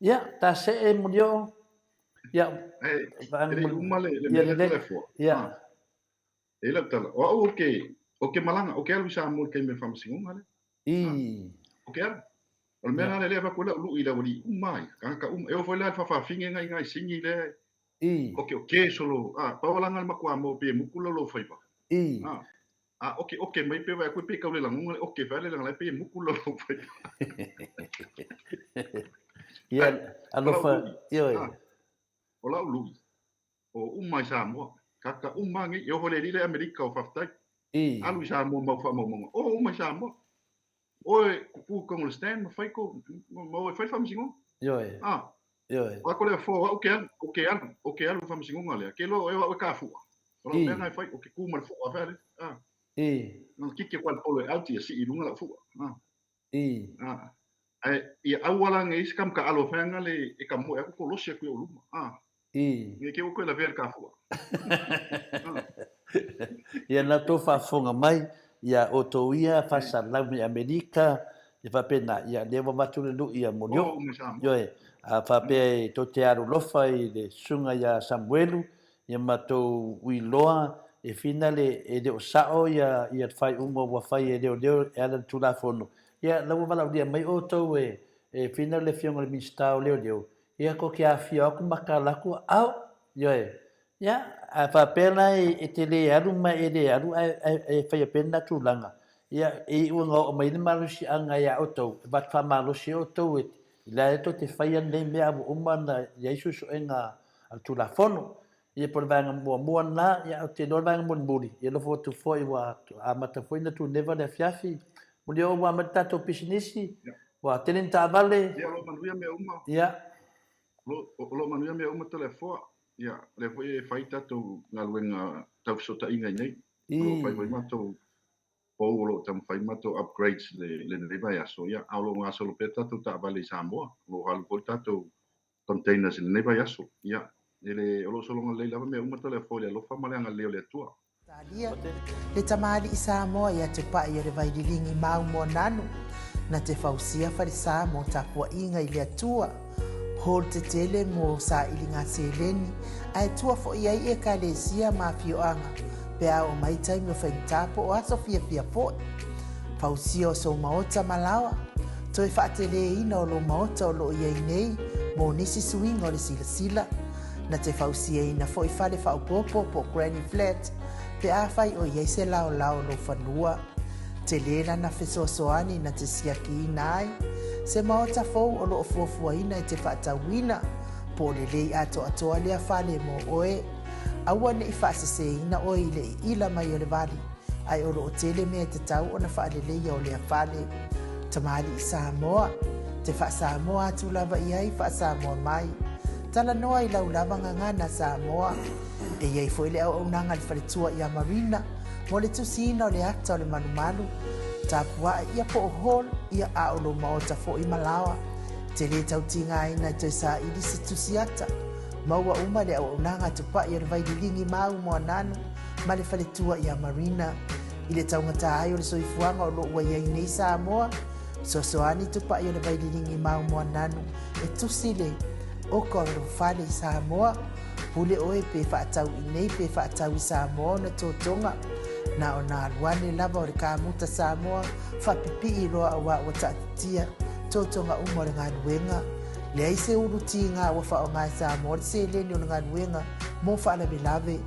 Ia, ta see Molioo. Ia, Ae, e le i uma le, le mea lea Toleafoa. Ia. Ah. E lau tala, o au ou te, ou te malaga, ou te alu i Samoa i le taimi o le faamasinoga lea. I. Ah. Ou te alu. O le mea la lea e avatu ai lau lui i le aualii uma ai, tagata uma. E oo foi la i le faafafine na i ina i Sini lea, I. oke oke solo, ah, pau langa le matua mo pe muku lo lo faiva. I. Ah. A oke oke mai pe vai aku pe kau le lagona le oke fai le langa pe muku lo lo faiva. Ia, alofa, ioe. Ah, o lau lui, o uma i Samoa. Kaka uma ngi, e oho le lile Amerika o faafetai. I. Alu i Samoa mau faamaumauga. O uma i Samoa. Oe kuku kongo le stand ma fai ko ma oe fai faamasinoga. Ioe. Ah. Ioe. O ako lea fo au ke alu, o ke alu, o ke alu faamasinoga lea. Ke lo e o au e kafua. O lau mea na e fai, o ke ku ma le fua fai le. Ah. I. No kike kwa le polo e auti e si i lunga lau fua. Ah. I. Ah. Ae ia auala nge isi kam ka alo whainga le e ka moe aku ko losi aku e o luma. Ah. I. Nge ke o koe la vea le kafua. Ah. Ia na tou faafofoga mai, ia outou ia faasalalau mai Amerika, ia faapena, ia lea ua avatu le lui ia Molioo. Oh, mai Samoa. Ioe, a faapea e tou te alolofa i le susuga ia Samuelu, ia matou uiloa e fina le e le o sao ia ia le faaiuga ua fai e leoleo e ala i le Tulafono. Ia la ua valaaulia mai outou e e fina le Afioga i le Minisita o Leoleo, ia tou te afifio atu ma tala atu, ao, ioe. Ia, a faapea la e te le alu ma e le alu ae e faia pea lena tulaga, ia, e iu ina oo mai le malosiaga ia outou, e avatu faamalosi ai outou e la e tou te faia lenei mea a ua uma ona i ai suesuega a le Tulafono. Ia po o le vaega muamua lena, ia ou te iloa le vaega mulimuli, ia alofa atu foi ua amata foi ona tuneva le afiafi. Muli o ua amata le tatou pisinisi, ua tele ni taavale. Ia, o lo o manuia mea uma. Ia. O lo o manuia mea uma Toleafoa. Ia, o lea foi e fai tatou galuega tau fesootaiga i nei. O lo o fai foi matou pou o lo o taumafai matou upgrades i lenei vaiaso. Ia, a o lo o gasolo pea tatou taavale i Samoa. O lo o alu foi tatou containers i lenei vaiaso. Ia, e le, o lo o sologa lelei lava mea uma Toleafoa i le alofa ma le agalelei o le Atua. Talia, le tamalii Samoa ia te pa'i o le vaililigi mau moananu, na te fausia falesa mo tapua'iga i le Atua, hall tetele mo sailiga seleni, ae tua fo'i ai Ekalesia ma afioaga pe a oo mai taimi o faigata po o aso fiafia fo'i. Fausia o sou maota ma laoa, toe fa'ateleina o lou maota o lo'o i ai nei mo nisi suiga o le silasila, Na te fausiaina foi fale faaopoopo po o granny flat pe afai o i ai se laolao o lou fanua. Tele lana fesoasoani na te siakiina ai se maota fou o lo o fuafuaina e te faatauina po o lelei atoatoa lea fale mo oe. Aua ne i faaseseina oe i le iila mai o le vali, ae o lo o tele mea e tatau ona faaleleia o lea fale. Tamalii Samoa, te faa-Samoa atu lava i ai faa-Samoa mai. Talanoa i lau lava gagana Samoa. E i ai foi le auaunaga a le faletua ia Marina mo le tusiina o le ata o le malumalu, tapuaʻe ia po o hall ia a o lou maota foi ma laoa. Te lē tau tigaina e toe saili se tusi ata. Maua uma le auaunaga a Tupaʻi o le Vaililigi Mau Moananu ma le faletua ia Marina. I le taugata ai o le soifuaga o lo o ua i ai nei Samoa, fesoasoani Tupaʻi o le Vaililigi Mau Moananu e tusi le oka o lou fale i Samoa. Pule oe pe faatau i nei pe faatau i Samoa ona totoga. Na ona alu ane lava o le kamuta Samoa faapipii loa auā ua taatitia totoga uma o le galuega. Leai se ulu tiga ua faaaoga e Samoa le seleni o le galuega mo faalavelave.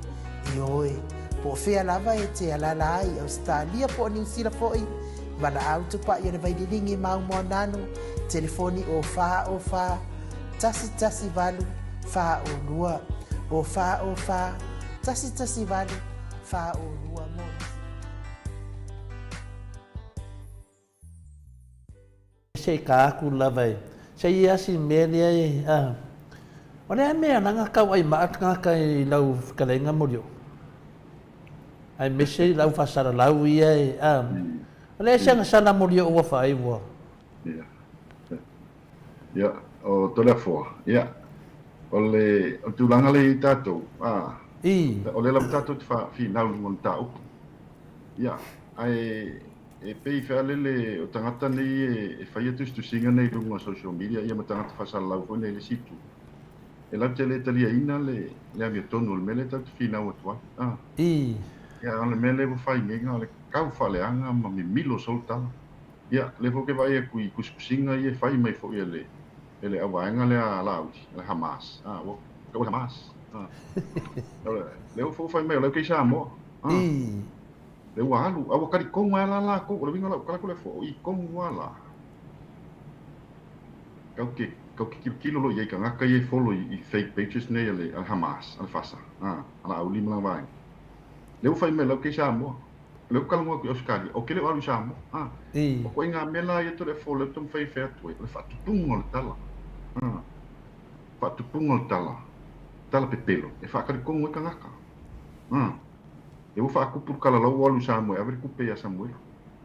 Ioe, po o fea lava e te alaala ai i Ausetalia po o Niu Sila foi, Valaau tupaʻi o le Vaililigi Mau Moananu, telefoni o 4 o 4 1 1 8 4 o 2, o 4 o 4 1 1 8 4 o 2 mo nisi. Se i ka aku lava e se i asi mea lea e a o le a mea langa kau ai maa tagata i lau fetalaiga Molioo aemaise lau faasalalau ia e a o le a se agasala Molioo ua faai ua. Ia. Ia, o Toleafoa, ia, o le, o le tulaga lea i ai tatou, a, I. o lea lava tatou te faafinau i luga o le mataupu. Ia, ae e pei fealele o tagata nei e faia tusitusiga nei i luga o social media ia ma tagata faasalalau foi nei i le isi itu. E latou te le taliaina le le amiotonu o le mea lea tatou te finau atu ai. A. Ia, a o le mea lea ua fai nei, na o le kau faaleaga ma mimilo solo tala. Ia, lea foi ou te vaai atu i tusitusiga ia e fai mai foi e le e le auvaega lea a Laauli, a le Hamas. A, ua tau le Hamas. A. O le, lea ua foi fai mai o la e i Samoa. A. Lea ua alu, a ua talitonu ai la latou, o le uiga o lau tala Toleafoa, o i tonu lava la. Kau te, kau te tilotilo loa i ai i tagata ia e follow i, i fake pages nei a le, a le Hamas, a le Fasa, a, a Laauli ma lana vaega. Lea ua fai mai lau kei Samoa. Lea ua talanoa atu i Ausetalia, ou te le o alu i Samoa. A, o ituaiga mea la ia Toleafoa lea ou te taumafai e fai atu ai, o le faatupuga o le tala. A, faatupuga o le tala, tala pepelo, e faatalitonu ai tagata. A, lea ua faatupu le tala la ua alu i Samoa e ave le tupe ia Samuelu.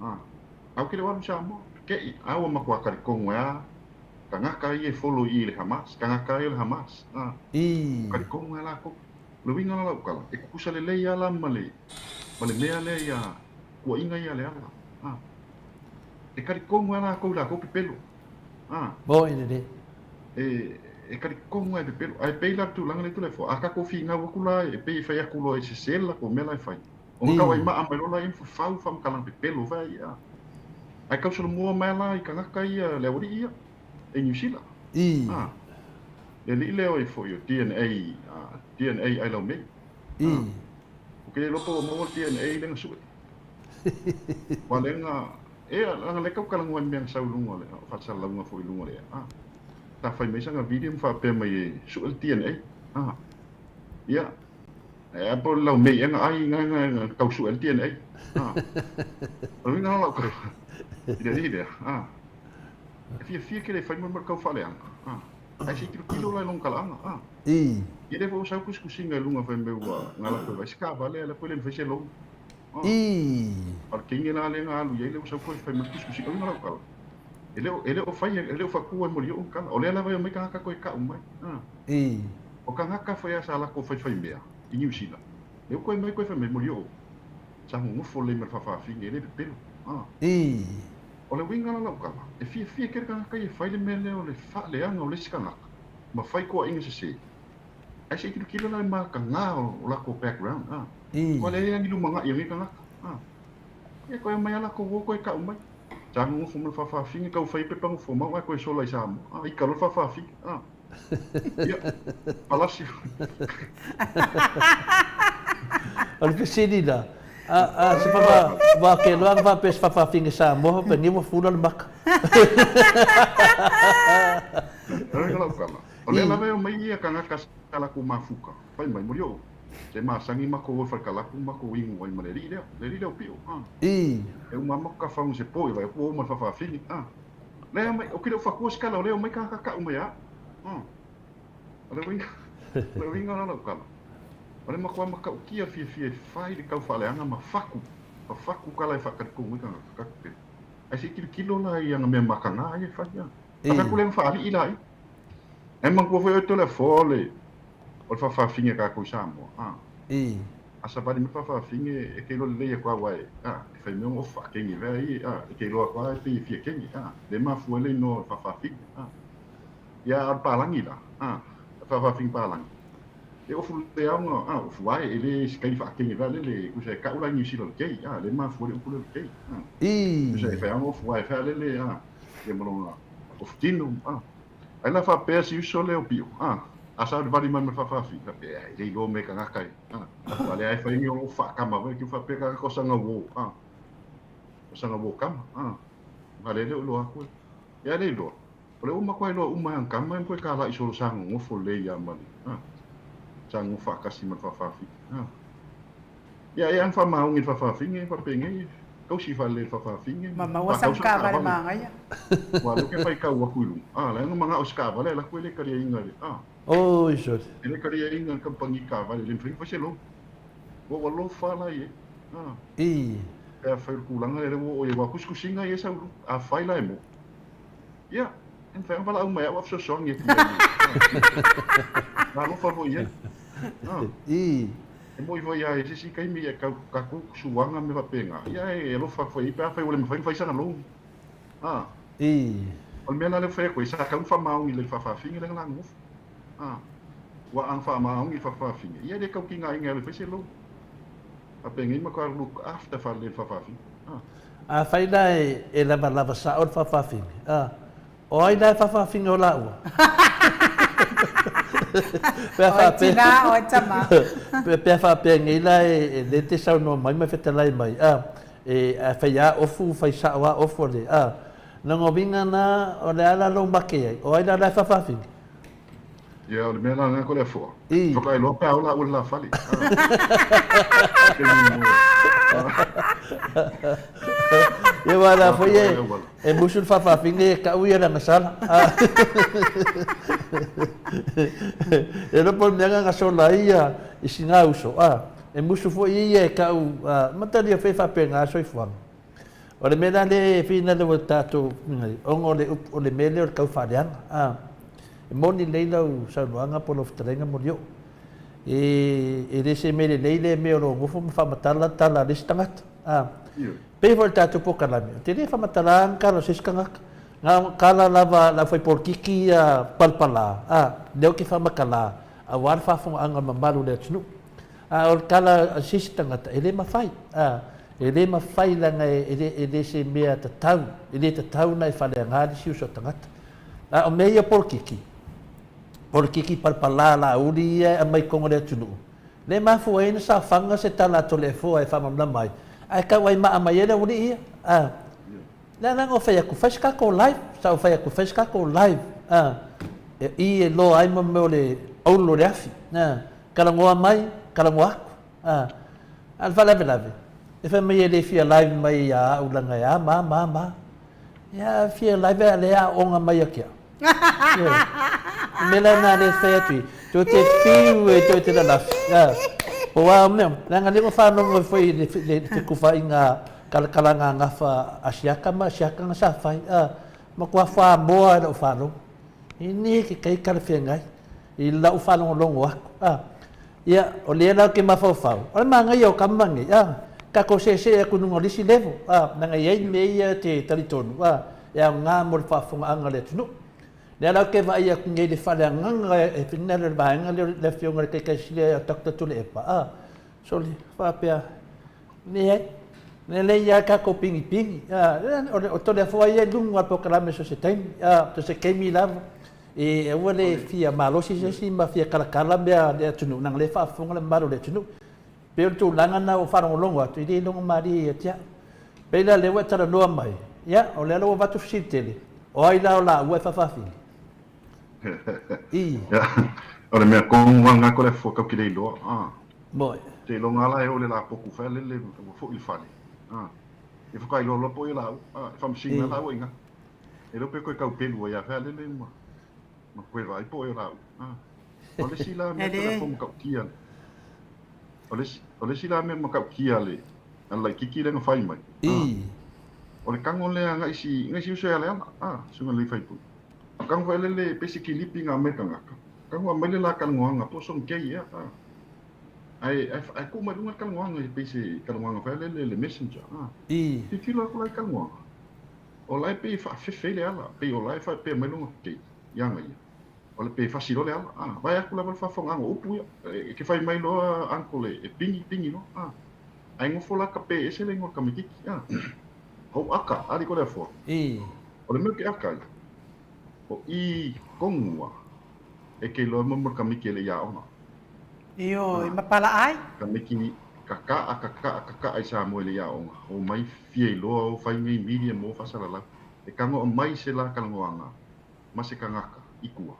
A. Au ke le o alu i Samoa. Keʻi, a ua matua talitonu ai a tagata ia e follow i i le Hamas, tagata ia o le Hamas, a. Talitonu ai lakou. O le uiga la o lau tala, e tutusa lelei a la ma le, ma le mea lea ia tuuaiga ia a Leala, a. E talitonu ai lakou i lakou pepelo, a. Moi lelei. E, e talitonu ai pepelo. Ae pei la le tulaga lea Toleafoa, a tatou finau atu la e pei e fai atu loa e sese le latou mea la e fai. Ona tau ai maa mai loa laia ma fafau faamatalaga pepelo fai ai a. Ae tau solomua mai la i tagata ia le aualii ia e Niu Sila. A. Le alii lea oi foi o DNA DNA ai lau mei. A. O ke iloa po ua maua le DNA lea na sue. Ua lea na e leaga lea tau talanoa i mea na sau i luga o le faasalalauga foi i luga o le a. Sa fai mai sana video ma faapea mai e sue le DNA. A. Ia E a po lau mei ena ai nga nga nga tau su el DNA. Ah. O le uiga la lau kau. I le alii lea. Ah. E fiafia ke le fai mai ma le kau faaleaga. Ah. Ae se i tilotilo la i lona talaaga. Ah. Ia lea foi ua sau tusitusiga i luga fai mai ua gala koe vai se taavale a lea koe le mafai se loan. Ah. A o le teine la lea na alu i ai lea ua sau koe fai mai tusitusiga. O le uiga la lau tala. E le o e le o faia e le o fatua e molioo ni tala. O lea lava e omai tagata koe kau mai. Ah. O tagata foi a sa latou faifaimea i Niu Sila, lea ua toe mai koe fai mai, Molioo, sa nonofo lelei ma le faafaafine, e le pepelo. A. O le uiga la lau tala, e fiafia tele tagata ia e fai le mea lea o le faaleaga o le isi tagata ma fai toaiga sese. Ae se i tilotilo la i mataga o latou background, a. Ua leai lava ni lumanai o nei tagata, a. Ia toe omai lava latou o toe tau mai. Sa nonofo ma le faafaafine, tau fai pepa nofomau ae toe sola i Samoa, a. Ika loa le faafaafine, a. Ia, palasi. O le fesili la, a, a se fafa, wa ke loa na faapea se faafaafine Samoa faapea ua fula le maka. Oi lau tala. O lea lava e omai ia tagata sa latou mafuta, fai mai, Molioo, se masani matou o i Falekalapu matou inu ai ma le alii lea, le alii lea o Pio, a. E uma lava matou tafagu i se po i vaai atu ua o ma le faafaafine, a. Lea mai, ou te le o fatua se tala o lea omai tagata tau mai a. O le uiga, o le uiga la lau tala, o le matua matautia fiafia e fai le tau faaleaga ma faku, fafaku tala e faatalitonu ai tagata, tatou te. Ae se i tilotilo la i ana mea mataga ia e fai a. A fai atu lea na faalii la ia. Ae manatua foi oe Toleafoa o le, o le faafaafine a tatou i Samoa, a. A savali mai le faafaafine e te iloa lelei atu lava aua e, a, e fai mai ona ofu faakenge vea ia, a, e te iloa atu lava e pei e fia kenge, a, lea e mafua ai le igoa o le faafaafine, a. Ia, a o le palagi la, a, le faafaafine palagi, e ofu lelei lava ona, a, ofu ae, e le se taimi faakenge vea lele, tusa e tau la i Niu Sila o le gay, a, lea e mafua ai le upu lea o le gay, a. Tusa e fai lava ona ofu ae vea lele, a, ia ma lona ofu tino, a. Ai la faapea si uso lea o Pio, a, a savalivali mai ma le faafaafine, faapea, e le iloa mea tagata e, a, a lea e fai ni o loo faakama foi, kiu faapea tagata o sanga uo, a, o sanga uo kama, a, a lea le o iloa atu e, ia le iloa, o le ua matua iloa uma e ana kama e koe kālaʻi solo sa nonofo lelei ia ma le, a, sa nonofo faatasi ma le faafaafine, a. Ia, e ana faamaoni i le faafaafine, faapenei, tausi faalelei i le faafaafine, Ma maua faatau sana sana taavale taavale. manaia. Aua o lea ou te faitau atu i luga, a, leaga manao i se taavale, ae alu atu e le taliaina i le, a. Oi sole. E le taliaina e le kamupani taavale, e le mafai ona fai se loan. Ua ua alofa la i ai, a. Pe afai o le tulaga lea, lea ua oo i ai, aua o tusitusiga ia e sau i luga. Afai la e moe, ia, e mafai ona valaau mai au a fesoasoani atu i ai. Na alofa foi i ai, a. E moni foi lava i se isi taimi e tau tatou suaga ma mea faapena, ia e alofa atu foi i ai pe afai ua le mafai ona fai sana loan. A. O le mea la lea ua fai atu ai, sa tatau ona faamaoni i le faafaafine lea na nonofo. A. Ua ang faamaogi faafafine, ia e le tau tigaina e alu e fai se loan. Faapenei matua look after faalelei le faafafine. Ah. Afai la e lavalava sao le faafafine, ah, o ai la e faafafine o laua? Pe a Oe faapea, tina, oe tama. pe a faapea nei la e le te saunoa mai ma fetalai mai, ah, e a fai a ofu, fai sao a ofu a le, ah, lona uiga na o le a la lou make ai, o ai la la e faafafine? Ia, o le mea la lena ko le afoa. Whakailoa pea ola ua le la fale. Ia wa la foi e e musu le faafafine e kau ia lana sala. E lopo le mea nga sola ai ia i sina uso. E musu foi ia e kau matalia foi faapena soifuaga. O le mea la lea e finau e tatou ona o le upu, o le mea lea o le tau faaleaga. A, e moni lelei lau saunoaga po o lau fetalaiga Molioo. E, e le se mea lelei lea mea o lo o nofo ma faamatala tala a le isi tagata. A, pei foi o le tatou polokalame, ou te le faamatala ni tala o se isi tagata. Na o tala lava a le aufaipolitiki ia palapala, a, lea ou te faamatala, aua le faafofogaaga mamalu o le atunuu. A o le tala a se isi tagata, e le mafai. A, e le mafai leaga e le, e le se mea tatau, e le tatau ona e faaleaga le isi uso a tagata. A o mea ia polokiki, polokiki palapala lauli ia e aumai i totonu o le atunuu, lea e mafua ai ona saofaga se tala a Toleafoa e faamalamalama ai, ae tau ai maa mai ai le aualii ia. A, le agaga o fai atu, fai se tatou live, sa ou fai atu, fai se tatou live, a, e i e loa ai mo mea o le aulu o le afi, a, talanoa mai, talanoa atu. A, a o le faalavelave, e fai mai e le fia live mai ia au leaga e a ma ma ma. Ia, fia live a le aoga mai ia te au. Ioe. O le mea la lena lea e fai atu i, toe te fiu e toe te lalafi. A, po o a mea, leaga lea ua faalogo foi i le, le, le fekufaiga kalakalaga gafa a siaka ma siaka na sa fai. A, matua whamoa e lau faalogo. E ne ke kai talafeagai i lau faalogologo atu. A, ia, o lea la ou te mafaufau, o le manaia o tama nei, a, tatou seesee atu i luga o le isi level, a, leaga e i ai mea ia e te talitonu, a, e aoga mo le faafofogaaga a le atunuu. Lea la ou te vaai atu nei i le faaleagaga e finagalo i le vaega lea o le Afioga i le Taitaisili ia Doctor Tuilaepa, a, sole, faapea, leai, lelei lava tatou pinipini, a, o Toleafoa ia e luga o le polokalame so o se taimi, a, so o se taimi lava, e aua le fia malosi se isi ma fia talatala mea a le atunuu, leaga o lea e faafofoga le mamalu o le atunuu. E pei o le tulaga lena ua faalogologo atu, e le iloga malie ia te au. Pei la o lea ua e talanoa mai, ia, o lea la ua avatu fesili tele, o ai la o laua e faafafine? I. O le mea tonu lava lena ko le afu tau ke le iloa. Ah. Moi. Te iloga la e o le la poku fai lele ua foi le fale. Ah. E whakailoa loa po i lau. Ah, e whamasina lau inga. E le pe koe kau pelu ai a fai lele ma ma koe vai po e lau. Ah. O le si la mea te la matautia. O le o le si la mea matautia le a lai kiki le nga fai mai. I. O le kango le nga isi nga isi uso e ale ala. Ah, sunga le fai pu. Kango fai lele pe se kilipi nga me kangaka. Kango a mai le la kalongoanga po song kei ia. Ah. Ai ai ai ku mai lunga kalongoanga i pe se kalongoanga fai lele le messenger. Ah. I. Titilo aku lai kalongoanga. O la e pei e faafefe ai le ala, pei o la e faapea mai lona keiki ia aga ia. O le pei e fasi loa le ala, a, vae aku lava le faafofogaaga o upu ia, e ke fai mai loa uncle e pingi, pingi loa, a. Ae nofo la ka pe ese le igoa o le tamaititi, a. Hou aka, ali ko le afoa. I. O le mea ke aka ai, o i kongua e ke iloa mo le kamiki e le i aoga. Ioe, ma pala ai. Kamiki kaka'a, kaka'a, kaka'a i Samoa i le i aoga. O mai fia iloa o fai nei media mo faasalalau. E kago'a mai se la kalagoaga ma se kagaka i tua,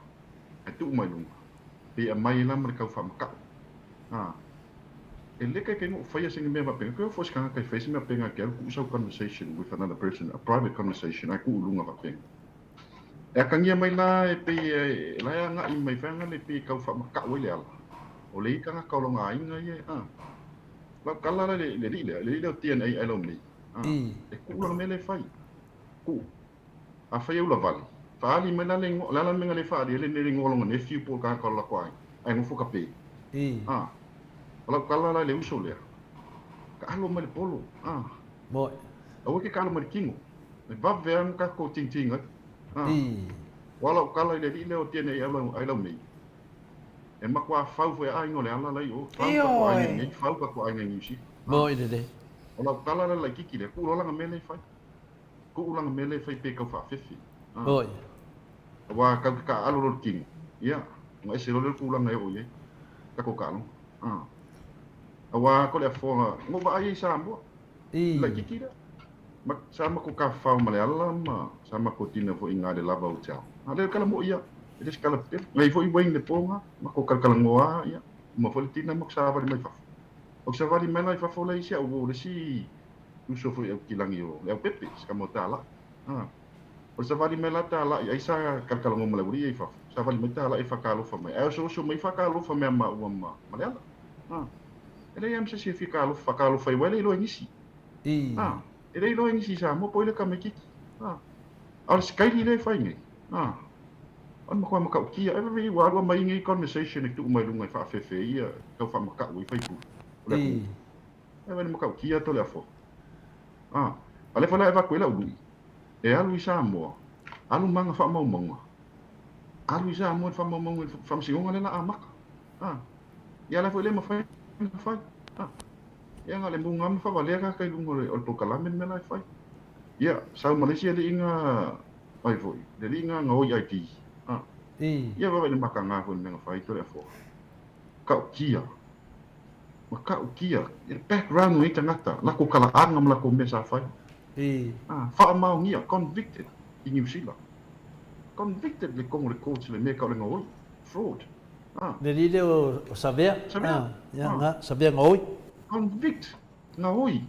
ae tuu mai luga, pe aumai ai la ma le kau faamaka'u. A, e le kaikai no'u faia se mea faapena, koe o foi se kagaka e fai se mea faapena ke alu ku'u sau conversation with another person, a private conversation, ae ku'u luga faapena. E akagia mai la e pei e la e aga'i mai fai aga le pei e kau faamaka'u ai le ala. O le i kagaka o loga aiga ia, a. Lau kala la le le alii lea, le alii lea o DNA ai lau mei. A, e ku'u lana mea lea e fai. Ku'u. Afai e ula vale, faaali mai la le igoa, o le a la le mea na le faaali ai le igoa o lona nephew po o le tagata o le latou aiga, ae nofo ka pe. A, o lau tala la i le uso lea, taalo mai le polo, a. Moe. Aua e ke taalo mai le tino. E vave lava ona tatou tingting ai. A. O a lau tala i le alii lea o DNA ai lau mei. E makuā fau foi a aiga o Leala la i o, fau ka aiga i nei, fau ka aiga i Niu Sila. Moi lelei. O lau tala lea laititi lea, kuu loa lana mea lea e fai. Kuu lana mea lea e fai pe tau faafefe. Moi. Aua tau te taaalo loa le tino, ia, ona ese loa lea o le tulaga e oo i ai tatou taaloga. Aua ko le afoga, na ou vaai ai i Samoa, i laititi lea. Ma, sa matou tafafao ma Leala ma sa matou tina foi i ina i le Lava Hotel. A o lea o le tala moi ia, e le o se tala pepelo. Na i ai foi Wayne i le po lena, matou talatalanoa lava, ia, uma foi le tina matou savali mai fafo. Ou te savali mai la i fafo la i si au uo, le isi uso foi Aukilagi o Leaupepe, si tama o Talai. A, o le savali mai la Talai, ai sa talatalanoa ma le aualii ia i fafo, savali mai Talai e faatalofa mai, ae osooso mai faatalofa mai ia maua ma, ma Leala. A, e leai lava ma se isi e fia talofa, faatalofa ai, aua e le iloa e nisi. A, e le iloa e nisi i Samoa po o ai le tamaititi. A, a o le sikaili lea e fai nei, a, o le matua matautia. E vave ua alu aumai nei conversation e tuu mai luga e faafefe ai ia tau faamatau ai faipule o le atunuu. E vave matautia atu le afoa. A, a lea foi la e avatu ai lau lui, e alu i Samoa, alu ma ana faamaumauga, alu i Samoa i le faamaumauga i le faamasinoga lea o le a amata. A, ia la foi le mafai ona fai. A, ia na o le muga ma faavalea tagata i luga o le polokalame le mea la e fai. Ia, sau ma le isi alii na, ai foi, le alii na gaoi ID. A, ia vaavaai i le mataga foi i le mea na fai Toleafoa. Matautia, matautia, le background o nei tagata, latou talaaga ma latou mea sa fai. A, faamaonia, convicted i Niu Sila. Convicted i totonu o le courts i le mea e tau o le gaoi, fraud. A. Le alii lea o Savea. Savea. Ia, na, Savea gaoi. Convict, gaoi.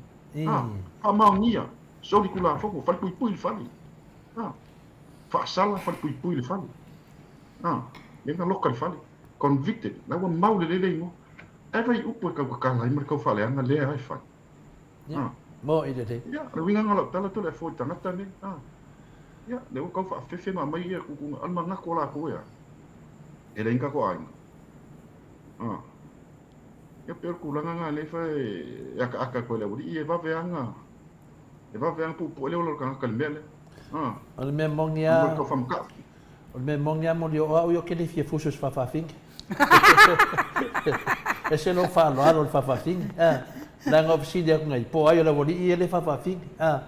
A, faamaonia, soli Tulafono, falepuipui le fale. A, faasala, falepuipui le fale. A, lea na loka le fale. Convicted, la ua mau lelei le igoa. Ae vai upu e tau tatala ai ma le tau faaleaga lea lava e fai. A. Moi lelei. Ia, o le uiga lena o lau tala atu o le afoa i tagata nei. A, ia, lea ua tau faafefe ma aumai ia tuutuuga, o le manatu o latou e a? E leai ni tatou aiga. A. Ia pei o le tulaga lena lea e akaaka atu ai le aualii, e vave lava ona, e vave lava ona puupuu ai le ola o le tagata i le mea lea. A. O le mea moni lava. Tau faamatau. O le mea moni lava moni o au ia ou te le fia fusu i se faafafine. Ese lou faaaloalo i le faafafine. A. Leaga ou fesili atu nei, po o ai o le aualii ia le faafafine. A.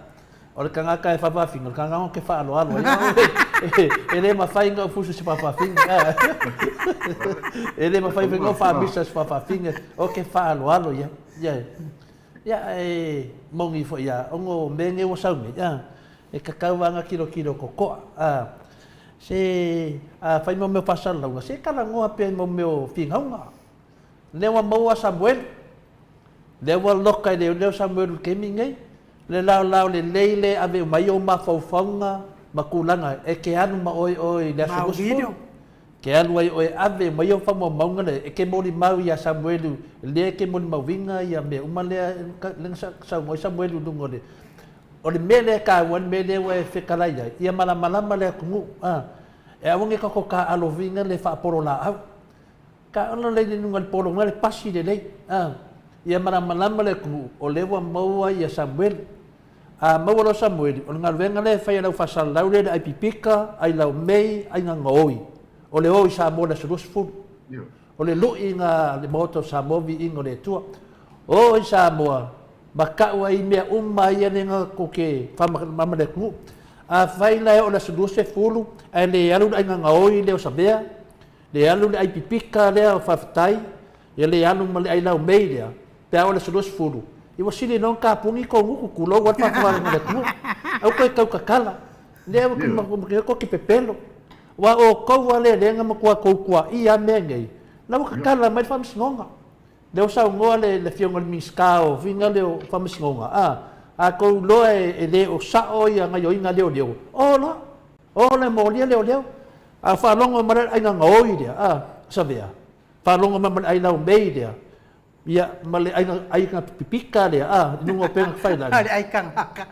O le tagata e faafafine, o le tagata ou te faaaloalo ai. E le mafai ona ou fusu i se faafafine. E le mafai foi ona ou faamisa i se faafafine, ou te faaaloalo i ai. Ia, e moni foi lava, ona o mea nei ua sau nei, e tatau lava ona tilotilo totoa. Se a fai mo mea o faasalalauga, se talanoa pea i mo mea o finauga. Lea ua maua Samuelu, lea ua loka i leoleo Samuelu i le taimi lenei, le laolao lelei lea e ave uma ai ou mafaufauga ma tulaga e te alu ma oe oe i le aso 20. Ke alu ai oe ave uma ai ou faamaumauga lea e te molimau ia Samuelu, lea e te molimauina ia mea uma lea lea na saunoa ai Samuelu i luga o le O le mea lea e taua ai le mea lea ua e fetalai ai, ia malamalama le atunuu, a. E aua ne i tatou taaaloviina le faapolo laau. Taaalo lelei i luga o le polo le pasi lelei, a. Ia malamalama le atunuu, o lea ua maua ia Samuelu. A maua loa Samuelu, o le galuega lea e fai e le au faasalalau lea i le ai pipika, ai laumei, ai gagaoi. O le o i Samoa i le aso 20. O le lui na le Maota o Samoa, viiga o le Atua. O i Samoa, ma tau ai mea uma ia lea na tou te faamalamalama le atunuu. Afai la e oo i le aso 20 ae le alu le aiga gaoi lea o Savea, le alu le ai pipika lea o Faafetai, ia le alu ma le ai laumei lea, pe a oo i le aso 20, ia ua sili loa ona tapuni tou gutu, tulou lava le faafogafoga a le atunuu. Aua toe tau tatala. Lea ua tou te pepelo. Aua o outou lava lea na matua tou tuaia lava mea nei, la ua tatala mai le faamasinoga. Lea ua saunoa le Afioga i le Minisita o faiga lea o Faamasinoga, a, a tou iloa e le o sao ia gaioiga a leoleo, o loa, o loa e molia leoleo. A faalogo mai le aiga gaoi lea, a, Savea, faalogo mai ma le ai laumei lea, ia, ma le aiga, aiga pipika lea, a, i luga o upega tafailagi. Le ai tagata.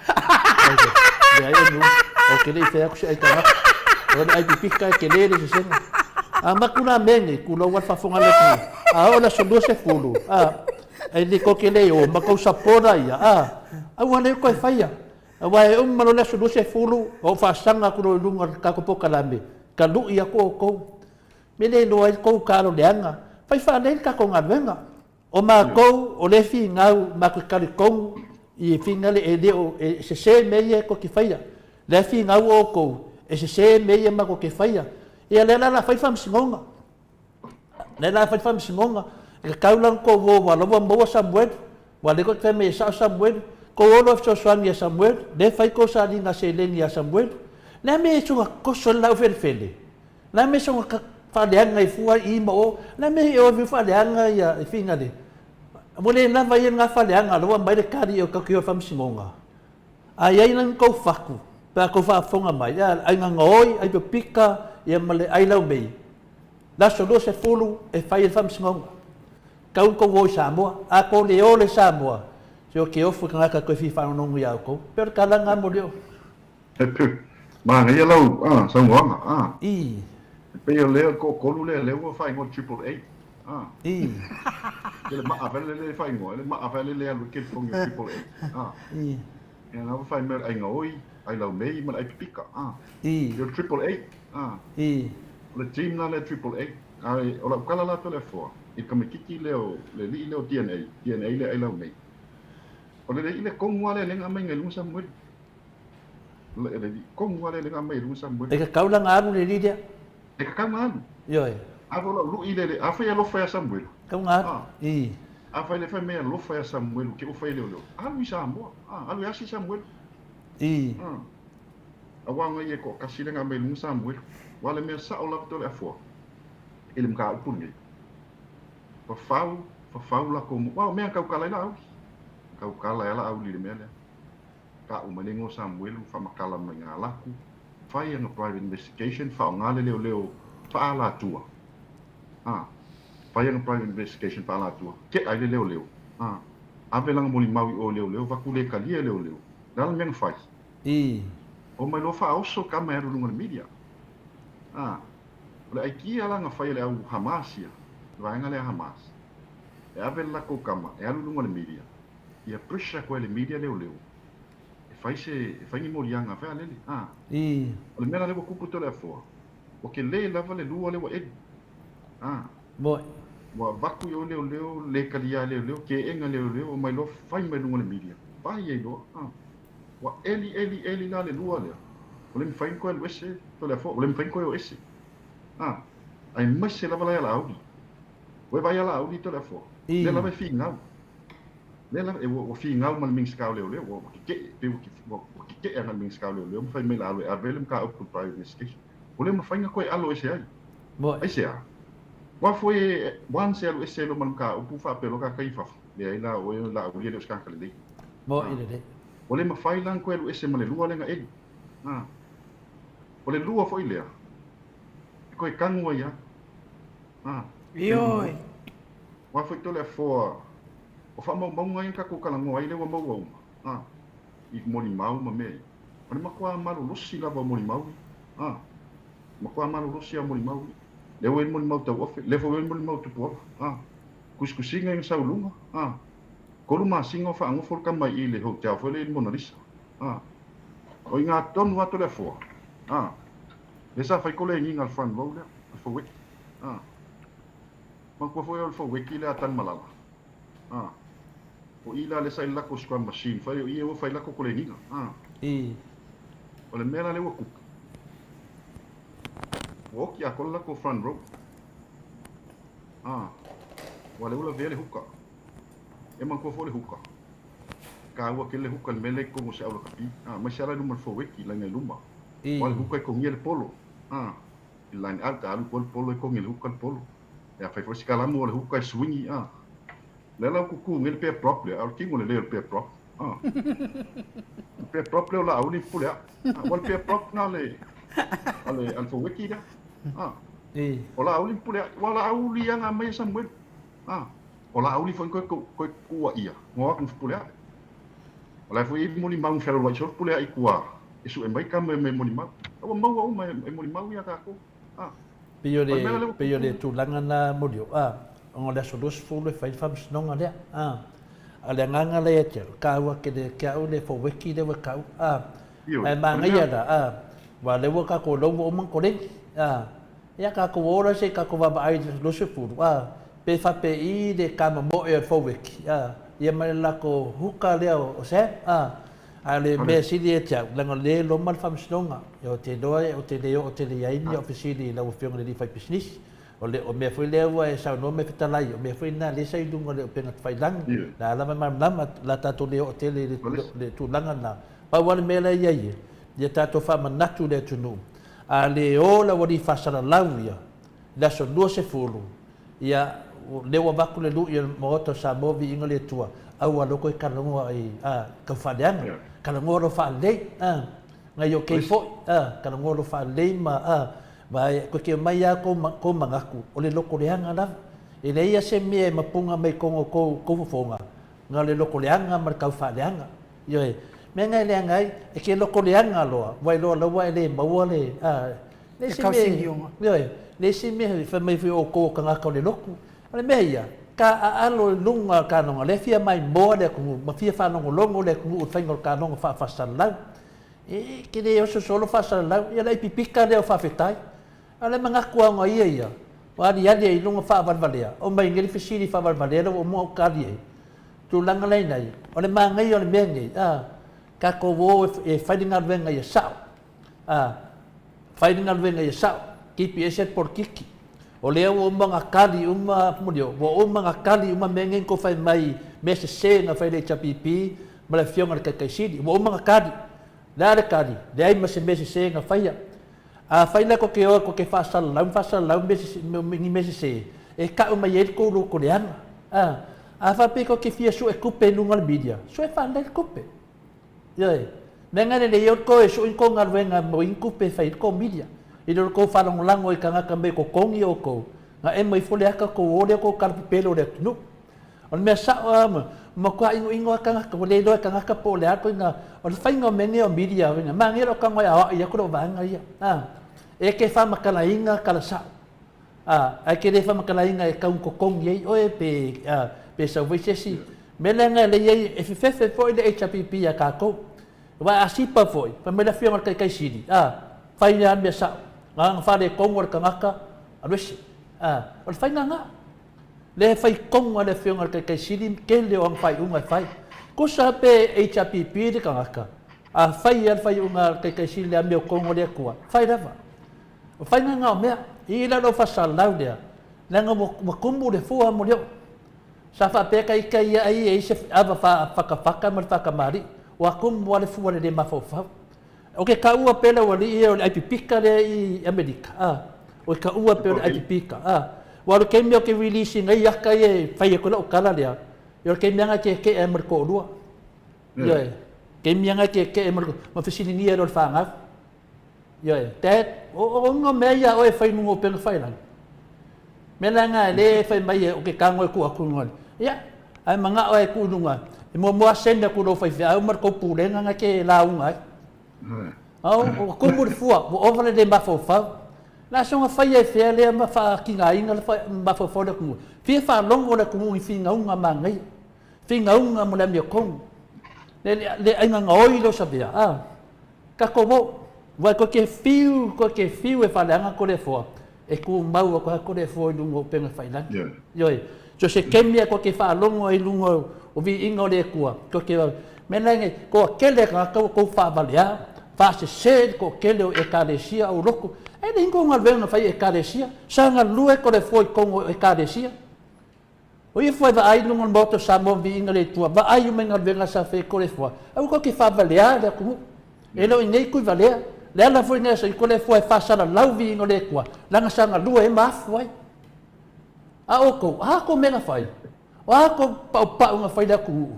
Leai e nu, ou te le i fai atu se ai tagata. O le ai pipika e tele le sesega. A maku la mea nei, tulou lava le faafofoga a le atunuu. A oo i le aso 20, a, e le tou te le o ma tou sapola ia, a, aua ne i toe faia. Aua e uma loa le aso 20, ou faasaga atu loa i luga o le tatou polokalame, talu'i atu outou. Me le iloa ai le tou talo leaga. Fai faalelei le tatou galuega. O matou o le finau matou te talitonu i finale e le o e sese mea ia tou te faia. Lea finau outou e sese mea ia matou te faia. Ia lea la o le a fai le faamasinoga. Lea la a fai le faamasinoga, e tatau la ona tou o aua o la ua maua Samuelu. Aua o lea tou te fai mai e sao Samuelu. Tou o loa e fesoasoani ia Samuelu, lea e fai tou sailiga seleni ia Samuelu. Le a mea e soona toso ai le laau felefele? Le a mea e soona faaleaga ai fua i ma o? Le a mea e o ai faaleaga ia Finale? Ua le lava ia lena faaleaga, o la ua aumai le tali e tatou te o i le faamasinoga. A i ai la ni tou fatu pe a tou faafofoga mai, a, ai gagaoi, ai pepika, ia ma le ai laumei, le aso 20 e fai ai le faamasinoga. Tau tou o i Samoa. A tou le o le Samoa, se ou te ofo i tagata toe fia faalogologo ia outou. Pei o le tala lena mo Leo. Manaia lau saunoaga. E pei o lea toatolu lea lea ua faaigoa le Triple A. Ke le maa fale le faaigoa, le maa fale le alu ke le Triple A. Ia na ua fai mai le aiga oi, ai lau mei ma le ai pipika. Yo Triple A. O le team na le Triple A. Ae o lau tala la Toleafoa i le tamaititi lea o le alii lea o DNA, DNA lea ai lau mei. O le alii le tonu lava lea lea na aumai i luga Samuelu. Le alii tonu lava lea lea na aumai i luga Samuelu. E tatau la ona alu le alii lea. E tatau ona alu. Ioe. A foi o lau lui lea, afai e alofa ia Samuelu. Tatau ona alu. I. Afai le fai mai e alofa ia Samuelu ke ua fai leoleo, alu i Samoa. Alu e asi Samuelu. I. Aua ona ia e toatasi le na aumai i luga Samuelu. Aua o le mea sao lava Toleafoa i le mataupu lenei, fafau, fafau latou mo, aua o mea na tautala ai Laauli. Na tautala ai lava Laauli i le mea lea. Tau mai le igoa o Samuelu, faamatala mai na alu atu, fai ana private investigation, faaaoga le leoleo faaalatua. A, fai ana private investigation faaalatua, tea ai le leoleo. A, ave lana molimau i o i leoleo, avatu le talia e leoleo. O le a le mea na fai? Omai loa faaoso tama e alu i luga o le media. A, o le aikia la na fai e le au Hamas ia, le vaega lea a Hamas, e ave le latou tama e alu i luga o le media, ia pressure atu ai le media leoleo e fai se, e fai ni moliaga fai a lele. A, o le mea la lea ua tupu Toleafoa, ua tele lava le lua lea ua eli. A, ua avatu i o leoleo, le talia e leoleo, keena leoleo, omai loa fai mai luga o le media, fai ai loa. A, ua eli, eli, eli la le lua lea, ua le mafai ona toe alu ese Toleafoa, ua le mafai ona toe o ese. A, aemaise lava la ia Laauli. Ua e vaai ia Laauli Toleafoa, lea lava e finau. Lea lava, e, ua, ua finau ma le Minisita o Leoleo, ua, ua keke'e, pei ua, ua, ua keke'e agai le Minisita o Leoleo ma fai mai la alu e ave le mataupu i le private investigation. Ua le mafai ona toe alo ese ai. Aisea? Aua foi e, once e alu ese loa ma le mataupu faapea loa tagata i fafo, leai la oe o Laauli e le o se tagata lelei. Ua le mafai la ona toe alu ese ma le lua lea na eli. O le lua foi lea, e toe tanu ai lava. Ioe. Aua foi Toleafoa, o faamaumauga ia na tatou talanoa ai lea ua maua uma, i molimau ma mea ia, o le matua malolosi lava o molimau ia. Matua malolosi lava o molimau ia. Lea ua i ai le molimau tauofe, lea foi ua i ai le molimau tupuola. Tusitusiga ia na sau i luga, 3 masina o faanofo le tama i i le hotel foi lea i le Mona Lisa. O i ina tonu lava Toleafoa, lea sa fai koleniga a le front row lea, le Foueti. Manatua foi o le Foueti lea a Tanimalala. O i la lea sa i le latou scrum machine fai, o i ua fai latou koleniga. O le mea la lea ua tupu, ua oti atoa le latou front row. Ua lea ua lavea le huka. E manatua foi le huka. E taua tele le huka i le mea lea i totonu o se aulakapi. Aemaise lava la i luma o le Foueti, laina i luma. Aua o le huka e togia le polo. I le line out, a alu le polo e togi e le huka le polo. E a fai foi se kalamu o le huka e swingi. Lea la ua tutu nei le pair prop lea, a o le tino lelei o le pair prop. Le pair prop lea o Laauli ma Fepuleai. Aua le pair prop na le a le a le Foueti lea. O Laauli ma Fepuleai. Ua Laauli lava na aumai e Samuelu. O Laauli foi na toe tuuaia, na o atu ma Fepuleai. O la e foi e i ai molimau na fealualuai solo Fepuleai i tua e sue mai tama e molimau. A ua maua uma e molimau ia tatou. Pei o le, pei o le tulaga na Molioo, a, ona o le aso 20 e fai le faamasinoga lea, a. A o le agaga la ia te au, taua tele ia te au le foweki lea ua tau, a. Ae manaia la, a, aua o lea ua tatou, o lea ua uma ona koleni, a. Ia tatou o la se i tatou vaavaai i le 20, a, pe faapei le tamamoe o le Foueki, a, ia ma le latou huka lea o Sam, a. A o le mea sili ia te au, leaga o lea e loma le Faamasinoga, ia ou te iloa ou te le oo tele i ai ni au fesili i lau Afioga i le alii faipisinisi. O le o mea foi lea ua e saunoa ma e fetalai, o mea foi na lea sa i luga o le upega tafailagi, o la lava e malamalama, o le a tatou le oo tele i le tulaga lena. Pau lava le mea la e i ai, ia tatou faamanatu i le atunuu, a le o le aualii faasalalau ia i le aso 20, ia, lea ua avatu le lui o le Maota o Samoa, viiga le Atua, aua loa toe talanoa i, a, tau faaleaga, talanoa loa faalelei, a, nai o kei foi, a, talanoa loa faalelei ma, a, vaai, toe te omai lava kou, kou manatu, o le loto leaga lava. E leai lava se mea e mapuga mai totonu o kou, kou fofoga, na o le loto leaga ma le tau faaleaga. Ioe. Mea na e leaga ai, e te loto leaga loa, ua iloa laua e le maua le, a, le isi mea, ioe, le isi mea, fai mai foi o outou o tagata o le lotu. O le mea ia, ka aalo i luga o le kanoga, lea e fia maimoa le atunuu, ma fia faalogologo le atunuu i le faiga o le kanoga faafasalalau. E te le oso solo faasalalau, ia le ai pipika lea o faafetai. A o le manatu lava ona ia ia, ua aliali ai i luga faavalevalea, omai nei le fesili faavalevalea lea ua uma ona ou tali ai. Tulaga la inai, o le manaia o le mea nei, a, tatou o e fai le galuega ia sao, a, fai le galuega ia sao, tipi ese le polokiki. O lea ua uma ona tali uma, Murió, ua uma ona tali uma mea nei na tou fai mai, mea sese na fai e le HRPP ma le Afioga i le Taitai Sili. Ua uma ona tali. O le a le tali? Leai ma se mea sese na faia. Afai la tou te o tou te faasalalau ma faasalalau ni mea sese, e tau mai ai le tou loto leaga. A, a faapea tou te fia sue tupe i luga o le media, sue faalelei le tupe. Ioe. Mea na lelei ai outou e sue ni tou galuega mo ni tupe e fai ai le tou media. I lo le tou faalagolago i tagata mea e totogi outou, na emo ifo le ata tou o lea tou talapepelo i le atunuu. O le mea sao lava, ua matua inoino lava tagata, ua le iloa e tagata po o le a ituaiga, o le faiga o mea nei o media, manaia lou tago e aoai atu lau vaega ia, a, e te faamatalaina tala sao, a, ae te le faamatalaina e tau totogi ai oe pe, a, pe sau foi se isi. O le mea lea na lelei ai, e fefefe foi le HRPP ia tatou. Aua a sipa foi, fai mai le Afioga i le Taitai Sili, a, fai lava le mea sao, na ona faaletonu o le tagata, alu ese. A, o le faiga lena. Lea e fai tonu a le Afioga i le Taitai Sili tele o ana faaiuga e fai. Tusa pe HRPP le tagata, a fai lava le faaiuga a le Taitai Sili i le amiotonu a le Atua, fai lava. O faiga na o mea. I la lou faasalalau lea, leaga ua tumu le fua molioo. Sa faapea ka ita ia ai e i ai se ava faafatafata ma le faatamalii, ua tumu lava le fua i le le mafaufau. O ke kaua pea le aualii ia o le ai pipika lea i Amerika, a. O ke kaua pea o le ai pipika, a. Ua o le taimi o ke release ina ai aka ia e fai atu ai lau tala lea, ia o le taimi lava na keekee ai ma le toalua. Ioe. Taimi lava na keekee ma le, ma fesiligia lea o le fanau. Ioe. Dad, o o uiga o mea ia a oe e fai i luga o upega tafailagi? Mea la na lea e fai mai o ke tago e tuu atu i luga. Ia, ae manao e tuu i luga, e muamua lava send atu i lou faifeau ma le tou pulega na te lauga ai. Au, ua tumu le fua, ua ova le le mafaufau. Le a soona faia e fea lea ma faatigaina le mafaufau o le atunuu. Fia faalogo le atunuu i finauga manaia, finauga mo le amiotonu. Le, le, le aiga gaoi lea o Savea, a. Tatou o, aua e toe te fiu, toe te fiu e faaleaga Toleafoa, e tumau atu lava Toleafoa i luga o upega tafailagi. Ioe. So se taimi lava toe te faalogo ai i luga o viiga o le Atua, toe te, mea la nei, toatele tagata ua tou faavaleā, faasese le toatele o Ekalesia au lotu. E leai ni tou galuega na fai i Ekalesia, sa galue Toleafoa i totonu o Ekalesia. O ia foi vaai i luga o le Maota o Samoa viiga le Atua, vaai uma i galuega sa fai e Toleafoa, aua tou te faavaleā le atunuu. E le o i inei Tuivalea. Le ala foi lea sa i Toleafoa e faasalalau viiga o le Atua, leaga sa galue ai ma afu ai. A outou, a outou mea na fai? O a outou paupau na fai i le atunuu?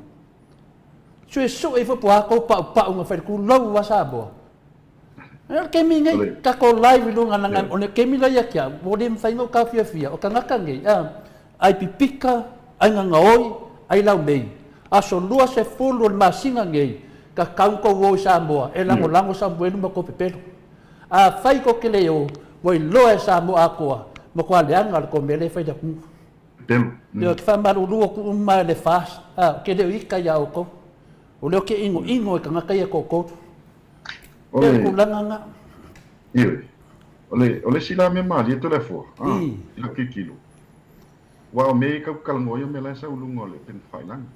Suesue ifo po o a outou paupau na fai i le tulou a Samoa. O le taimi nei, tatou live i luga leaga o le taimi la ia te au, ua le mafai ona ou taofiofia, o tagata nei, a, ai pipika, ai gagaoi, ai laumei. Aso 20 o le masina nei, tatau ona tou o i Samoa e lagolago Samuelu ma tou pepelo. Afai tou te le o, ua iloa e Samoa atoa, matua leaga le tou mea lea e fai i le atunuu. Pepelo. Ou te faamalulu atu uma i le FAST, a, ou te le o ita ia outou. O lea ou te inoino i tagata ia e toatolu. O le tulaga lena. Ioe. O le, o le isi la mea malie Toleafoa, a, i lau tilotilo, aua o mea ia kau talanoa ai o mea la e sau i luga o le upega tafailagi.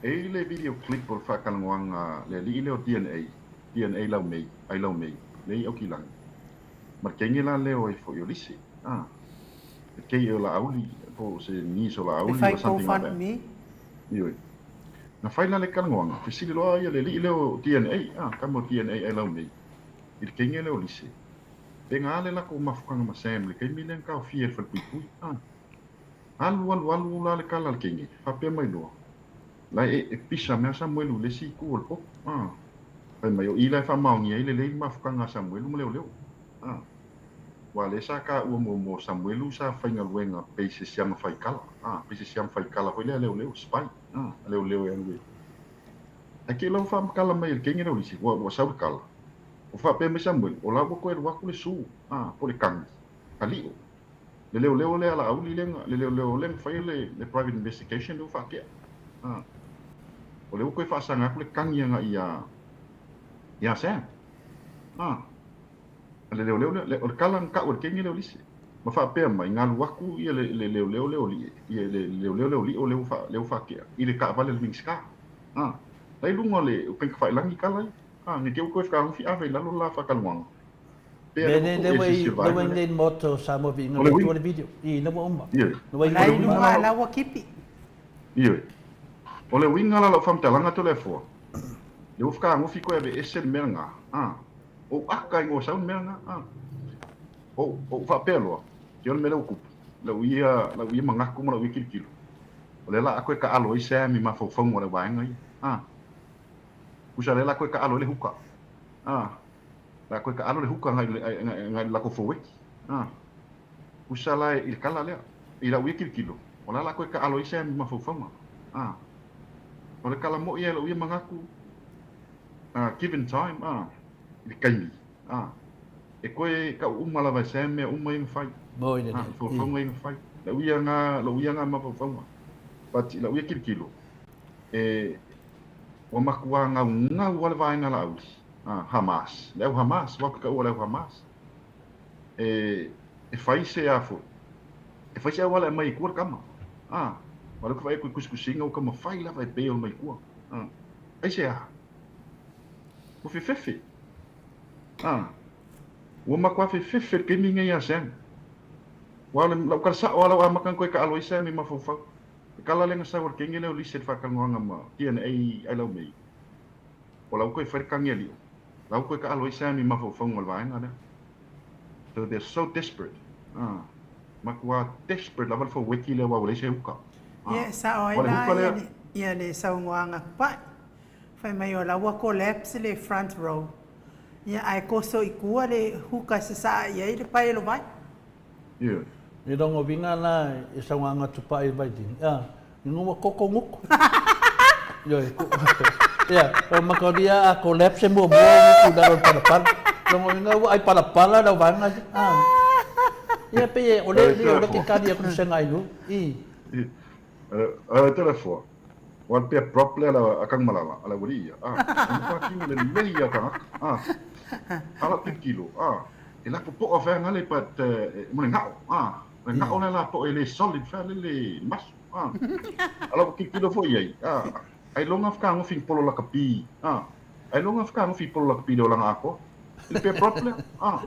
E i ai le video clip o le faatalanoaga a le alii lea o DNA, DNA Laumei, ai Laumei, lea i Aukilagi, ma le teine la lea o ai foi o Lise, a, le kei o Laauli, po o se niece o Le Laauli fai or something like that. GoFundMe. Ioe. Na fai la le talanoaga, fesili loa ia le alii lea o DNA, a, tama o DNA ai Laumei, i le teine lea o Lise, Pe na ale lakou mafutaga ma Sam i le taimi lea na taofia e le falepuipui. A. Alu, alu, alu la le tala a le teine, faapea mai loa, La e, e pisa mai a Samuelu i le isi itu o le potu. A. Fai mai, o i la e faamaonia ai lelei le mafutaga a Samuelu ma leoleo. A. Ua lea sa taua muamua o Samuelu sa faigaluega pei se siama faikala. A. Pei se siama faikala foi lea a leoleo, spy. A. A leoleo e alu e. Ae kei la ua faamatala mai e le teine lea o Lisi, ua, ua sau le tala. Ua faapea mai Samuelu, O la ua toe alu atu le su, a, po o le kagi, ka lio. Le leoleo lea a Laauli lea na, le leoleo lea na faia le, le private investigation lea ua faatea. A, o lea ua toe faasaga atu le kagi agai ia, ia Sam. A, a le leoleo lea, le, o le kala na tau e le teine lea o Lise. Ma faapea mai, na alu atu ia le, le leoleo lea o Lie, ia le leoleo lea o Lio lea ua faa, lea ua faatea, i le taavale a le Minisita. A, la i luga o le upegatafailagi kala ia. A, ne i te i ua toe fetagofi ave i lalo le la faataloaga. Pea Le le le ua le tuu ua e i sisi o le ua vaega i lea. nei Maota o Samoa Viiga O le le Atua uiga, le video. I na ua uma. ioe. Na ua O i O la le e i uiga luga la a o, la ua kipi. ioe. O le uiga la o lau faamatalaga Toleafoa, le ua fetagofi koe aveese le mea lena, a, ou aka igoa sau le mea lena, a. Ou, ou faapea loa, ke o le mea lea ua tupu, lau ia, lau ia manatu ma lau ia tilotilo, o lea la a toe taalo ai Sam i mafaufauga o le vaega ia, a. Tusa lea la toe taalo ai le huka. A, la toe taalo le huka agai agai le latou foweti. A, tusa la i le kala lea, i lau ia tilotilo, o la la toe taalo ai Sam i mafaufauga. A, o le kala moi ia i lau ia manatu, a, given time, a, i le taimi, a, e toe tau uma lava e Sam mea uma ia na fai. Moi A, lelei. mafaufauga ia na fai. Lau ia nga, lou ia nga mafaufauga. But i lau ia tilotilo, e, Ua matua gaugau lava le vaega Laauli, a, Hamas, le au Hamas, aua ou te taua le au Hamas, e, e fai se a foi, e fai se auala e aumai ai i tua le tama, a, aua o lea ou te vaai atu i tusitusiga ua taumafai lava e bail mai i tua, a, aisea? Ua fefefe, a, ua matua fefefe le taimi lenei ia Sam. Aua o le, lau tala sao lava, lau amata ona toe taalo ai Sam i mafaufau. Le kala lea na sau a le kenge lea o Lisa i le faatalanoaga ma DNA ai lau mei, o la ua toe fai le kagi a Lio, la ua toe taalo ai Sam i mafaufauga o le vaega lea. So they're so desperate. Ah, matua desperate lava le faueti lea aua ua leai se uka. Ah, Ia e sao ai aua le la huka ia lea, le, ia le saunoaga pa'i, fai mai o la ua collapse le front row, ia ae koso i tua le huka e sasaa i ai le pae o le vai. Ioe. I rongo winga la i sauaga tupai vai dini. A, i ngua koko nguku. Ioe, ku. Ia, o makaria a collapse mua mua nguku i lalo i palapala. Rongo winga ua ai palapala lau vaega. A. Ia pe e ole Oi, le ole ke Toleafoa. kari aku senga i nu. I. Oi, Toleafoa. Ua pea prop lea la a Kangmalala, a le aualii ia. A, e matua kino lelei ia o tagata. A, a lau tilotilo, a, e lako po'a feaga le but mo le ga'o. A, o le ga'o lea la po'a e le solid fea le le maso. A, a lau tilotilo foi i ai, a, ailoga fekagofi ni polo lakapi. A, ailoga fekagofi polo lakapi i le olaga atoa. I le pea prop lea. A,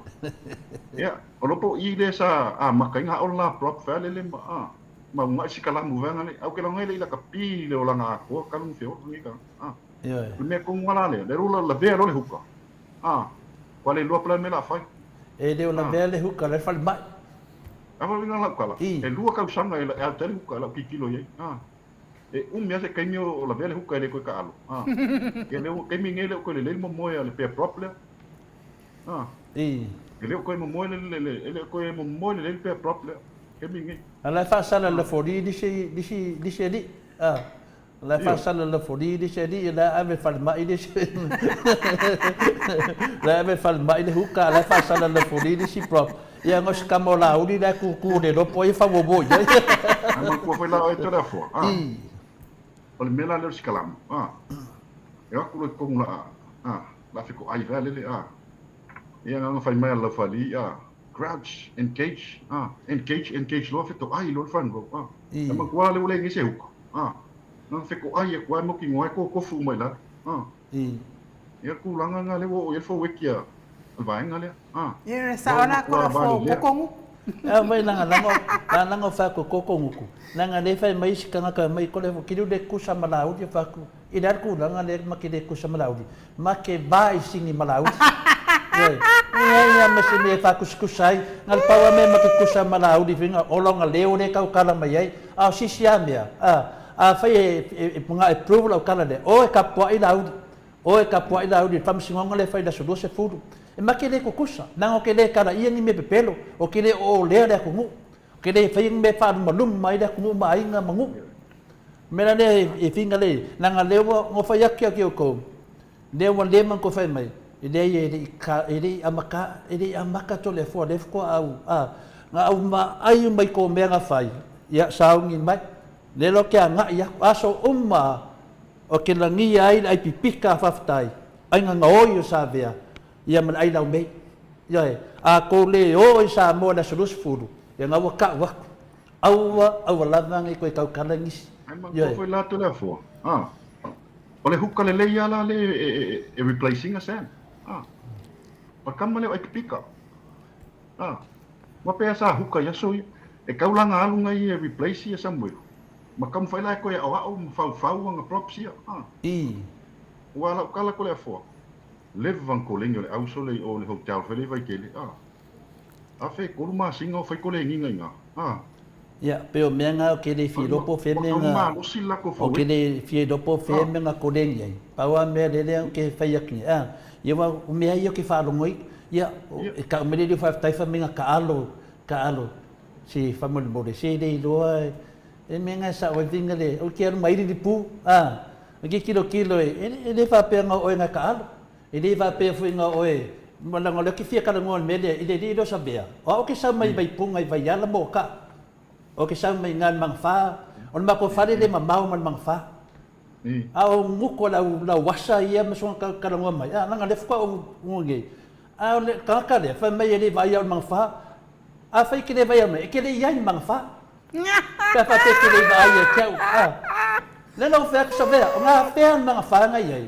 ia, o lo po i lea sa amata ai ga'o le la prop fea le le ma, a, Ma uunai si kalamu vaega nei. Au ke laga ai le lakapi i le olaga atoa talu ma feola nei tagata. A. Ioe. O le mea tonu lava la lea, le rula lavea loa le huka. A. Ua le iloa pe o le a le mea o le a fai. E le o A. lavea le huka, la e falemai. A fai lau tala, I. e lua tausaga e alu ai le huka, lau tilotilo i ai. A. E umi lava se taimi o lavea le huka e le toe taalo. A. Ia le taimi nei e le o toe lelei le momoe a le pea prop lea. A. I. E le o toe momoe le, le, le, e le o toe momoe lelei le pea prop lea. Taimi nei. A la e faasala lafoli nisi, nisi, nisi alii. A. O la e faasala lafoli nisi alii, o la e ave i falemai nisi, la e ave i falemai le huka, a la e faasala lafoli nisi prop. Ia na o si tama o Laauli la e kūkū le lopo ai e fauauo i ai. Ae manatua foi la oe Toleafoa, a. I. O le mea la lea o le sikalamu, a. E o atu loa i totonu la, a, la fetoai vae lele, a. Ia na ona fai mai a le laufali, a. Crouch, engage, ah, engage, engage loa fetoai loa le front row, ah. E matua lea ua leai nei se huka, ah. Na ona fetoai atu lava e mautinoa e kokofu uma i lalo, ah. Ia le tulaga lena lea ua oo i ai le foueti a le vaega lea, ah. Ia, e sao la kola fo kokonuku. A mai langa langa la langa fa ko kokonuku. Langa le fai mai isi kangaka mai kole fo kili le kusa ma lauli fa ku. I le a le tulaga lea ma ke le kusa ma Laauli, ma ke va i sini ma Laauli. Ioe. E leai lava ma se mea e faakusikusa ai, na o le pau lava mea ma ke kusa ma Laauli faiga ola ona leo lea e tautala mai ai, a o sisi lava mea, a, afai e, e, e, e prove lau tala lea, o e tapuai Laauli, o e tapuai Laauli i le faamasinoga lea e fai i le aso 20. E ma te le tutusa, leaga ou te le talaia ni mea pepelo, ou te le oolea le atunuu, ou te le faia ni mea e faalumaluma ai le atunuu ma aiga ma nuu. O mea la lea e finga lea, leaga lea ua na fai atu ia ki outou, lea ua leva ona toe fai mai, e leai e le i ka, e le i amata, e le i amata Toleafoa lea faatoa au, a, na au vaai uma i tou mea na fai, ia sauni mai, lea la ou te agai atu, aso uma ou te lagia ai le ai pipika faafetai, ai gagaoi o Savea, ia ma le ai laumei. Ioe, a tou le o i Samoa i le aso 20, ia na ua tau atu. Aua, aua lava nei koe tautala nisi. Ai matua foi la Toleafoa. Ah. O le huka lelei a la le e, e, e replace ina Sam. Ah. O le kama lea o Aikipika. Ah. Ua pea sa huka i aso ia. E kau la nga alu nga ia e replace ia Samuel. Ma taumafai la e koe aoao ma faufau anga props ia. Ah. I. Ua lau kala Toleafoa. Leva ang kolegi o le au sole i o le hotel foi le i Vaitele. Ah. 1300 masina o fai kolegiga i ina, a. Ia, pei o mea nga o ke le fia iloa po o fea mea nga, o ke le fia iloa po o fea mea nga kolegi ai. Pau a mea lele au ke fai atu nei, a, ia wa o mea ia o ke faalogo ai, ia, e kau mai le liu faafetai fai mai nga kaalo, kaalo, se faamolemole, se le iloa e mea nga e sao ai viga le, o ke alu mai le lipu, a, o ke kilokilo e, e le faapea nga o oe nga kaalo. E le faapea foi na oe, leaga o lea ou te fia talanoa i le mea lea, i le alii lea o Savea, o au ou te sau mai Vaipuga i Vaiala ma Okaa. Ou te sau mai i ina i le Magafa, o le matou fale le mamao ma le Magafa. A o gutu a le au lauasa ia ma soona talanoa mai, a, leaga o lea faatoa ou iloa nei. A o le tagata lea, fai mai e le vaai au i le Magafa. Afai e te le vaai au mai, e te le i ai i le Magafa. Pe a faapea e te le i vaai ia te au, a. Lea la ua fai atu Savea, o ngā whea nga wha nga i ai?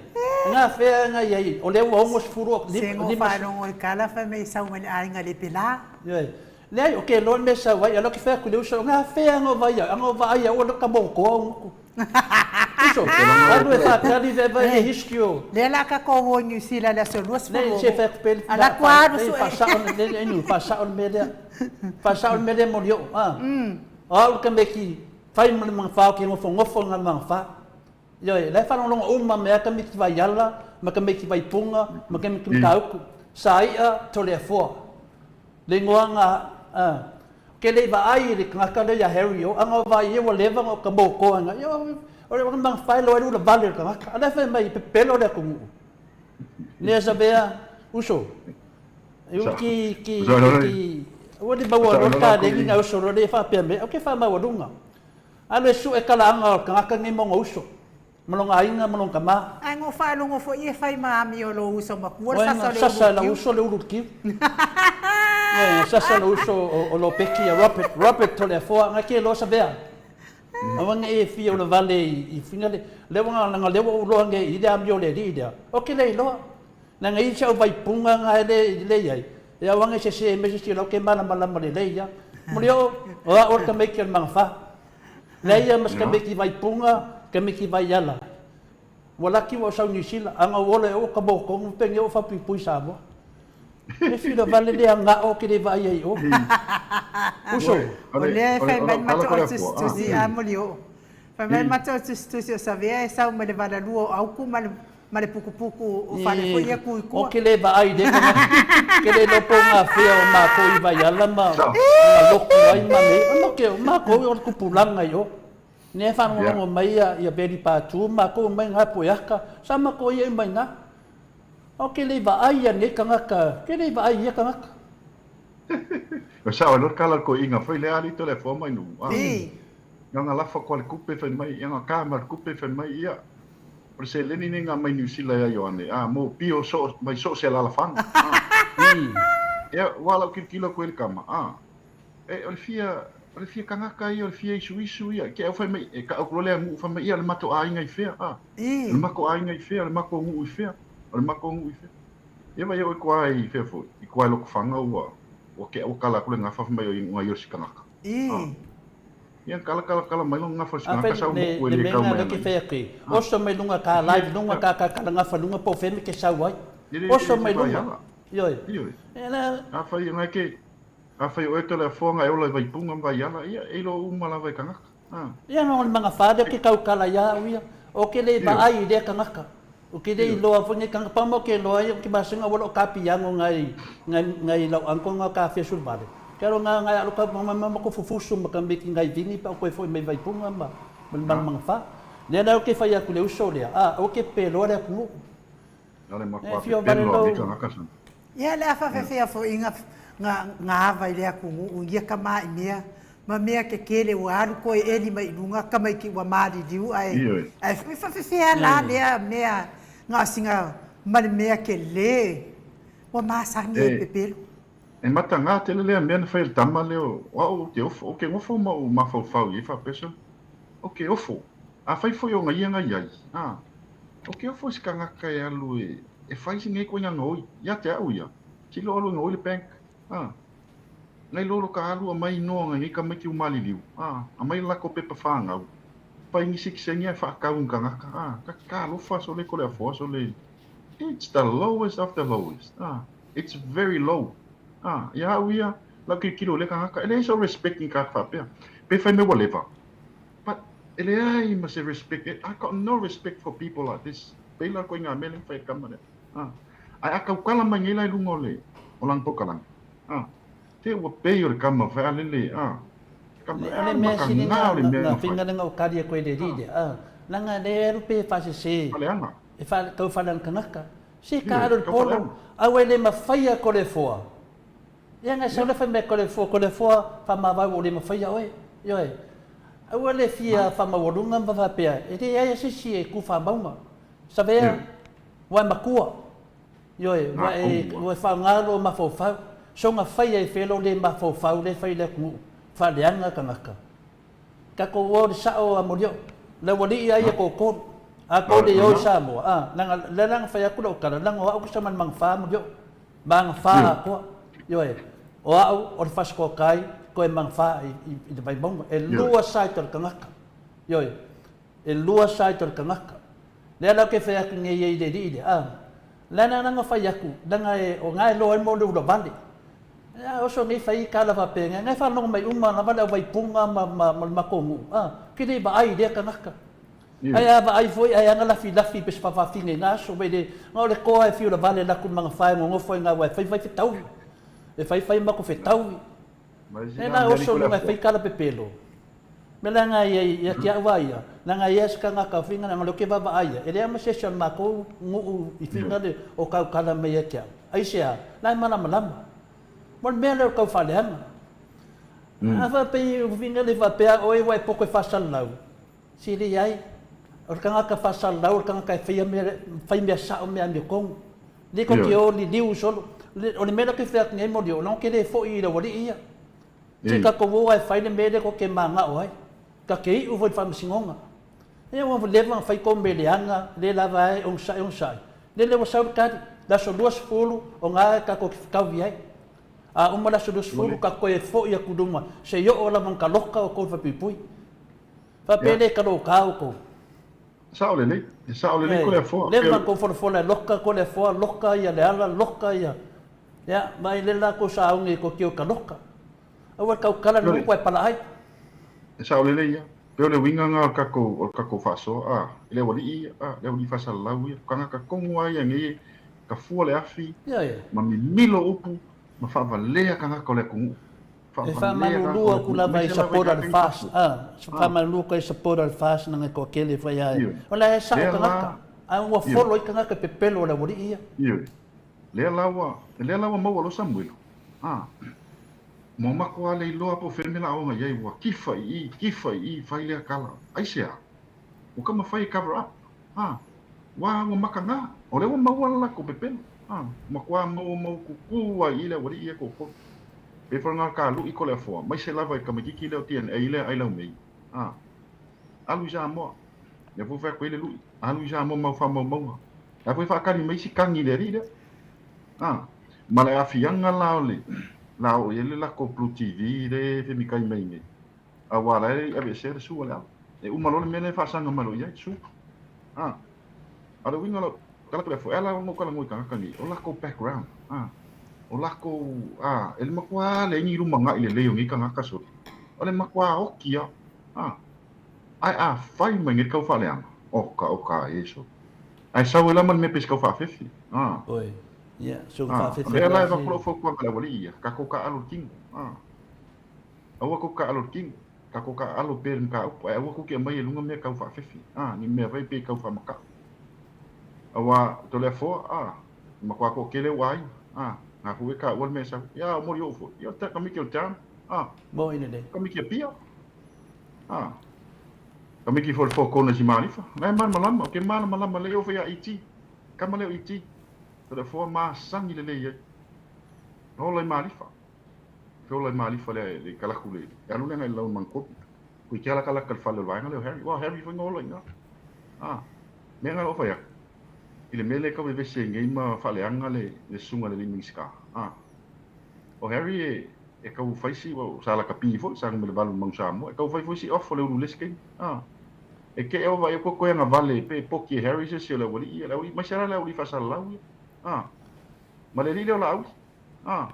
Ngā whea nga i ai? O lea ua 60 o, Se ngo faalogo i kala fai mai sau mai le aiga le pela. Ioe. Leai, o ke loa le mea sau ai, a loa ke fai atu i le uso, o ngā whea nga o vai au? Anga o vaai au o le ka mokoa o ngutu. Uso, alu e whakali ve vai le history o. Lea la ka ko o New Zealand le aso 20. Nei, se fai atu pe le. Ala kua alu sue. Whasao le, le, le, whasao le mea lea. Whasao le mea lea mo le oo. A. O au ka me ki Whai ma le mangawha o ke ngofongofo nga mangawha. Ioe, la e whalongolongo uma mea ka miki Waiala, ma ka miki Waipunga, ma ka miki Matauku. Sa ia, Toleafoa. Le ingoa nga, a, ke lei vaai i le kangaka lea ia Harry o, anga o vaai ia ua leva nga o ka mokoa nga, ia, o le mangawha e loa e le ula vale o le kangaka. A la e whai mai, pepelo le atunuu. Nea Savea, uso, E u ki, ki, ki, ua ni maua loa ta lengi nga uso loa le faapea me, au ke wha maua lunga. Alo e su e kala anga o kangaka ngi mo nga uso. Ma longa ainga, ma longa kama. Ai ngo whaalongo fo i e whai ma ami o lo uso ma kua le sasa o le ulu Sasa la uso le ulu kiu. Ia, sasa le uso o lo peki a Robert, Robert Toleafoa, nga ke lo sa vea. Aua ne i e fia ula vale i finga le, lea ua nga lea ua uloa nge i le amio le alii lea. O ke le iloa. Leaga i si au vaipunga nga e le le iai, e aua ne sese me sisi lau ke malamalama lelei ia. Muli oo, o a'u o le tamaiti o le magafa. Leai ia ma se tamaiti vaipunga, tamaiti vaiala. Ua laki ua ou sau Niu Sila, a na ou ola e oo ka mokonu peni oo faapuipui Samoa. E fila vale le aga'o ke le vaai ai i o. Uso. O lea e fai mai le matou au tusitusi a muli oo. Fai mai le matou au tusitusi o Savea e sau mai le valalua o Auku ma le ma le pukupuku o fale foi ia ku i kua. O ke le vaai le tagata, ke le iloa po o ngā whea o mākou i Vaiala ma ngā loku ai ma me, ano ke o mākou o le kupulanga i o. Nea whaalongolongo mai ia, ia Veli Pātū, mākou mai ngā poeaka, sa mākou ia i mai ngā. O ke le vaai ia nei tangata, ke le vaai ia tangata. O sao e loa kala ko inga foi le ali to le fo mai nu. Nga lafa ko le kupe fai mai, nga ka ma le kupe fai mai ia. O le seleni nei nga mai Niu Sila ia Ioane, a mo pio so mai so se alalafaga. Ia, ua lau kilokilo atu ai le tama, a, e, o le fia, o le fia tagata ia, o le fia isuisu ia, ke au fai mai, e taʻu atu loa le anuʻu fai mai, ia, o le matou aiga i fea, a, o le matou aiga i fea, o le matou nuʻu i fea, o le matou nuʻu i fea. Ia vaai oe i tua i fea foi, i tua i Lotofaga ua, ua tea ua tala atu le gafa fai mai o ia o se tagata. A, ia tala tala tala mai lona gafa o se tagata sau motu e le le tau mea mai lea ana ke ia. fai atu ai, oso mai luga ka E live fia, luga ka ka kala gafa luga po o fea mea ke sau ai. e le Oso e mai se luga. vaiala. Ioe. Ioe. E la Afai e ke, afai o oe tole afoa na e ola i Vaipuga ma Vaiala, ia e iloa uma lava e tagata. A. Ia na o le magafa lea ke taukala ia au ia. O ke le Ioe. vaai i lea tagata. O ke le Ioe. iloa foi nei tagata. Pau ma o ke iloa ai o ke masega ua loo ka piano ngai ngai ngai lau uncle nga ka fia suluvale. Ke alo nga ngai alo ka ma ma ma ko fufusu ma ka meki ngai vini pa o koe foi mai Vaipuga ma ma le A. magafa. Lea la o ke fai atu le uso lea, a o ke peloa le atunuu. Na le E matua fia vale pepelo a nei lou. tagata sana. Ia le a faafefea foi ga ga ga ava i le atunuu ia kamaʻi mea ma mea kekele ua alu koe eli mai i luga tamaiti ua maliliu ae Ioe. ae faafefea la lea mea gaosiga ma le mea kelē ua masani ai E pepelo. e matagā tele lea mea na fai e le tama lea o au ou te ofo, ou te nofo ma ou mafaufau i ai faapea sole, ou te ofo. Afai foi o ia na i ai, a, ou te ofo i se tagata e alu e e fai si nei ituaiga gaoi, ia te au ia, seiloga alu e gaoi le bank, a, nai lo lo ka alu aumai inoa o nai nei tamaiti ua maliliu, a, aumai le latou pepa fanau, fai nisi kiseni ae faatau i ni tagata, a, ta talofa sole Toleafoa sole, it's the lowest of the lowest, a, it's very low, a, ia au ia, lau tilotilo i lea tagata, e leai sou respect i ni tagata faapea, pe fai mai ua leva, but e leai ma se respect, I got no respect for people like this, pei la ituaiga mea lea na fai e le tama lea, a, ae a tautala mai nei la i luga o le, o lana polokalame, a, te ua pei o le tama fai a lele, a, tama, Le a le le mea sili matagā nga o le nga mea nga na fai. finga le nga o kali e koe le A, li lea. A, langa le alu pe faasese faaleaga. e fa tau faaleaga tagata. Se ka Ioe, alu le tau polo, faaleaga. aua e le mafaia ko le foa. Ia ngai sau Ia, le fai mai ko le foa, ko le foa faamavae ua le mafaia oe. Ioe. Aua le fia na, faamaualuga ma faapea, e leai se isi e ku faamauga. Savea, ioe, ua e matua. Ioe, na ua e, tonu lava. ua e faaaoga lou mafaufau. Soga faia e fea lou le mafaufau lea e fai i le atunuu, faaleaga tagata. Tatou o le sao a Molioo. Le aualii a ia Na, toatolu. A na, tou le o i na, Samoa, a, leaga, lea la na fai atu lau tala, leaga o au sa ma le magafa Molioo. Magafa ioe, atoa. Ioe, o au o le Fasitoouta toe magafa i, i, i le Vaimauga. E ioe. lua side o le tagata. Ioe, e lua side o le tagata. Lea la ou te fai atu nei ai i le alii lea, a, lea la na fai atu, leaga e, o na e loa ai mo le ulavale. A oso nei fai tala faapea, ngai faalogo mai uma lava le au Vaipuga ma, ma, ma le matou nuu, a, ke le vaai i lea tagata. Ae Ioe. a vaai foi ae aga lafilafi pe se faafafine i na aso, wai le, na o le toa e fiu lavale laku le magafa e nonofo ai ngā e fai fai fetaui. E fai fai mako Na, fetaui. ma isi E la la mea oso liko le lunga e afoa. fai tala pepelo. Me la ngai ai ia ki au ia, la ngai ia se kangaka o finga nga loke vava ai. E lea ma se se makou nuu i finga Ioe. le o kau kala mai ia ki au. Ai se a, la e malamalama. Mo le mea lea o le tau faaleaga. A faapea i finga le faapea oe ua e poto e faasalalau, se leai. O le tagata faasalalau o le tagata e faia mea, fai mea sao mea amiotonu. Le ko te Ioe. o liliu solo. O le mea lea ou te fai atu nei Molioo, leaga ou te le foi i le aualii ia. Se Ei. tatou o ae fai le mea lea tou te magao ai. Ta te iu foi i le faamasinoga. Ia ua leva ona fai tou mea leaga, lea lava e onosai onosai. Lele ua sau le tali, le aso 20 o na tatou te fetaui ai. A uma le aso 20, Ua tatou toe foi atu i luma, se i oo lava ona taloka outou i le falepuipui. Faapea Ia, le taloka outou. sao lelei, e sao lelei E, Toleafoa. leva Pe ona tou folafola e loka Toleafoa, loka ia Leala, loka ia, ia, ma i le latou sauni tou te o i taloka. Aua le tautala le pe o le motu ae palaai. e sao lelei ia. Pe o le uiga lena o le tatou o le tatou faasoa, a, e le aualii ia, a, le aualii faasalalau ia. Tagata tonu lava ia nei e tafua le afi Ioe. ma mimilo upu ma faavalea tagata o le atunuu. E Faavalea tagata faamalulu o le atu atunuu, lava i aemaise lava i support a le tagata i FAST, fafo. a, A, faamalulu atu ai support a le FAST na ngai toatele foi ae, ioe. o la e sao Lea tagata, la, ae ua ioe, folo ai tagata e pepelo o le aualii ia. ioe. Lea la ua, lea la ua maua loa Samuelu. A, ma matou lava le iloa po o fea le mea la a o agai ai, ua tifa i i, tifa i i, fai lea tala. Aisea? Ua ka mafai e cover up. A, ua, ua mataga. O lea ua maua le latou pepelo. A, matua maumaututu lava i i le aualii ia e toatolu. Pei foi o le gakalu'i Toleafoa, maise lava i tamaititi lea o DNA lea ai lau mei. A, alu i Samoa. Lea foi ua fai atu ai le lu'i, alu i Samoa ma au faamaumauga. La foi e faatali mai isi tagi i le alii lea. A, ma le aafiaga la o le la oo i ai le latou Blue TV lea e femikai mai nei, aua la e le i aveesea le sua le ala. E uma loa le mea lea e faasaga mai loa i ai, su. A, a o le uiga o lau tala Toleafoa, e ala ona ou talanoa i tagata nei, o latou background, a, o latou, a, e le matua leai ni lumanai lelei o nei tagata sole. O le matua oti lava, a. Ae a fai mai nei le tau faaleaga, oka oka e sole. Ae sau ai la ma le mea pei se tau faafefe. A. Oi. Ia, so A, faafefe o lea la e la avatu lau si. fautuaga i le aualii ia, tatou taaalo i le tino. A. Aua tou taaalo i le tino. Tatou taaalo pea i le mataupu, ae aua tou te aumaia i luga mea tau faafefe. A, ni mea foi pei tau faamata'u. Aua, Toleafoa, a, e matua toatele ou aiga. A, na foi e taua le mea e sau. Ia, o Molioo foi. Ia, o le tamaiti o le town. A. Mo ina nei. Tamaiti a Pia. A. Tamaiti foi o le Four Corners i Malifa. La e malamalama, ou te malamalama lelei, oo foi ia ET. Kama lea o ET. Toleafoa masani lelei ai. Na ola i Malifa. Feola i Malifa lea le kalaku le e alu lea agai i le lau Manukori. Koe te alakalaka i le fale o le vaega lea o Harry. Aua o Harry foi na ola i ina. A, mea na o fai atu, i le mea lea e tau vevesi ai nei ma faaleaga le le susuga i le alii Minisita. A, o Harry e e tau fai si, sa lakapi foi, sa numera 8 i le Manu Samoa, e tau fai foi si off o le ulu i le isi taimi. A, e te ea vaai atu koe agavale pe poki e Harry se isi o le aualii ia, le aualii, aemaise lava le aualii faasalalau ia. A, ma le alii lea o Laauli. A,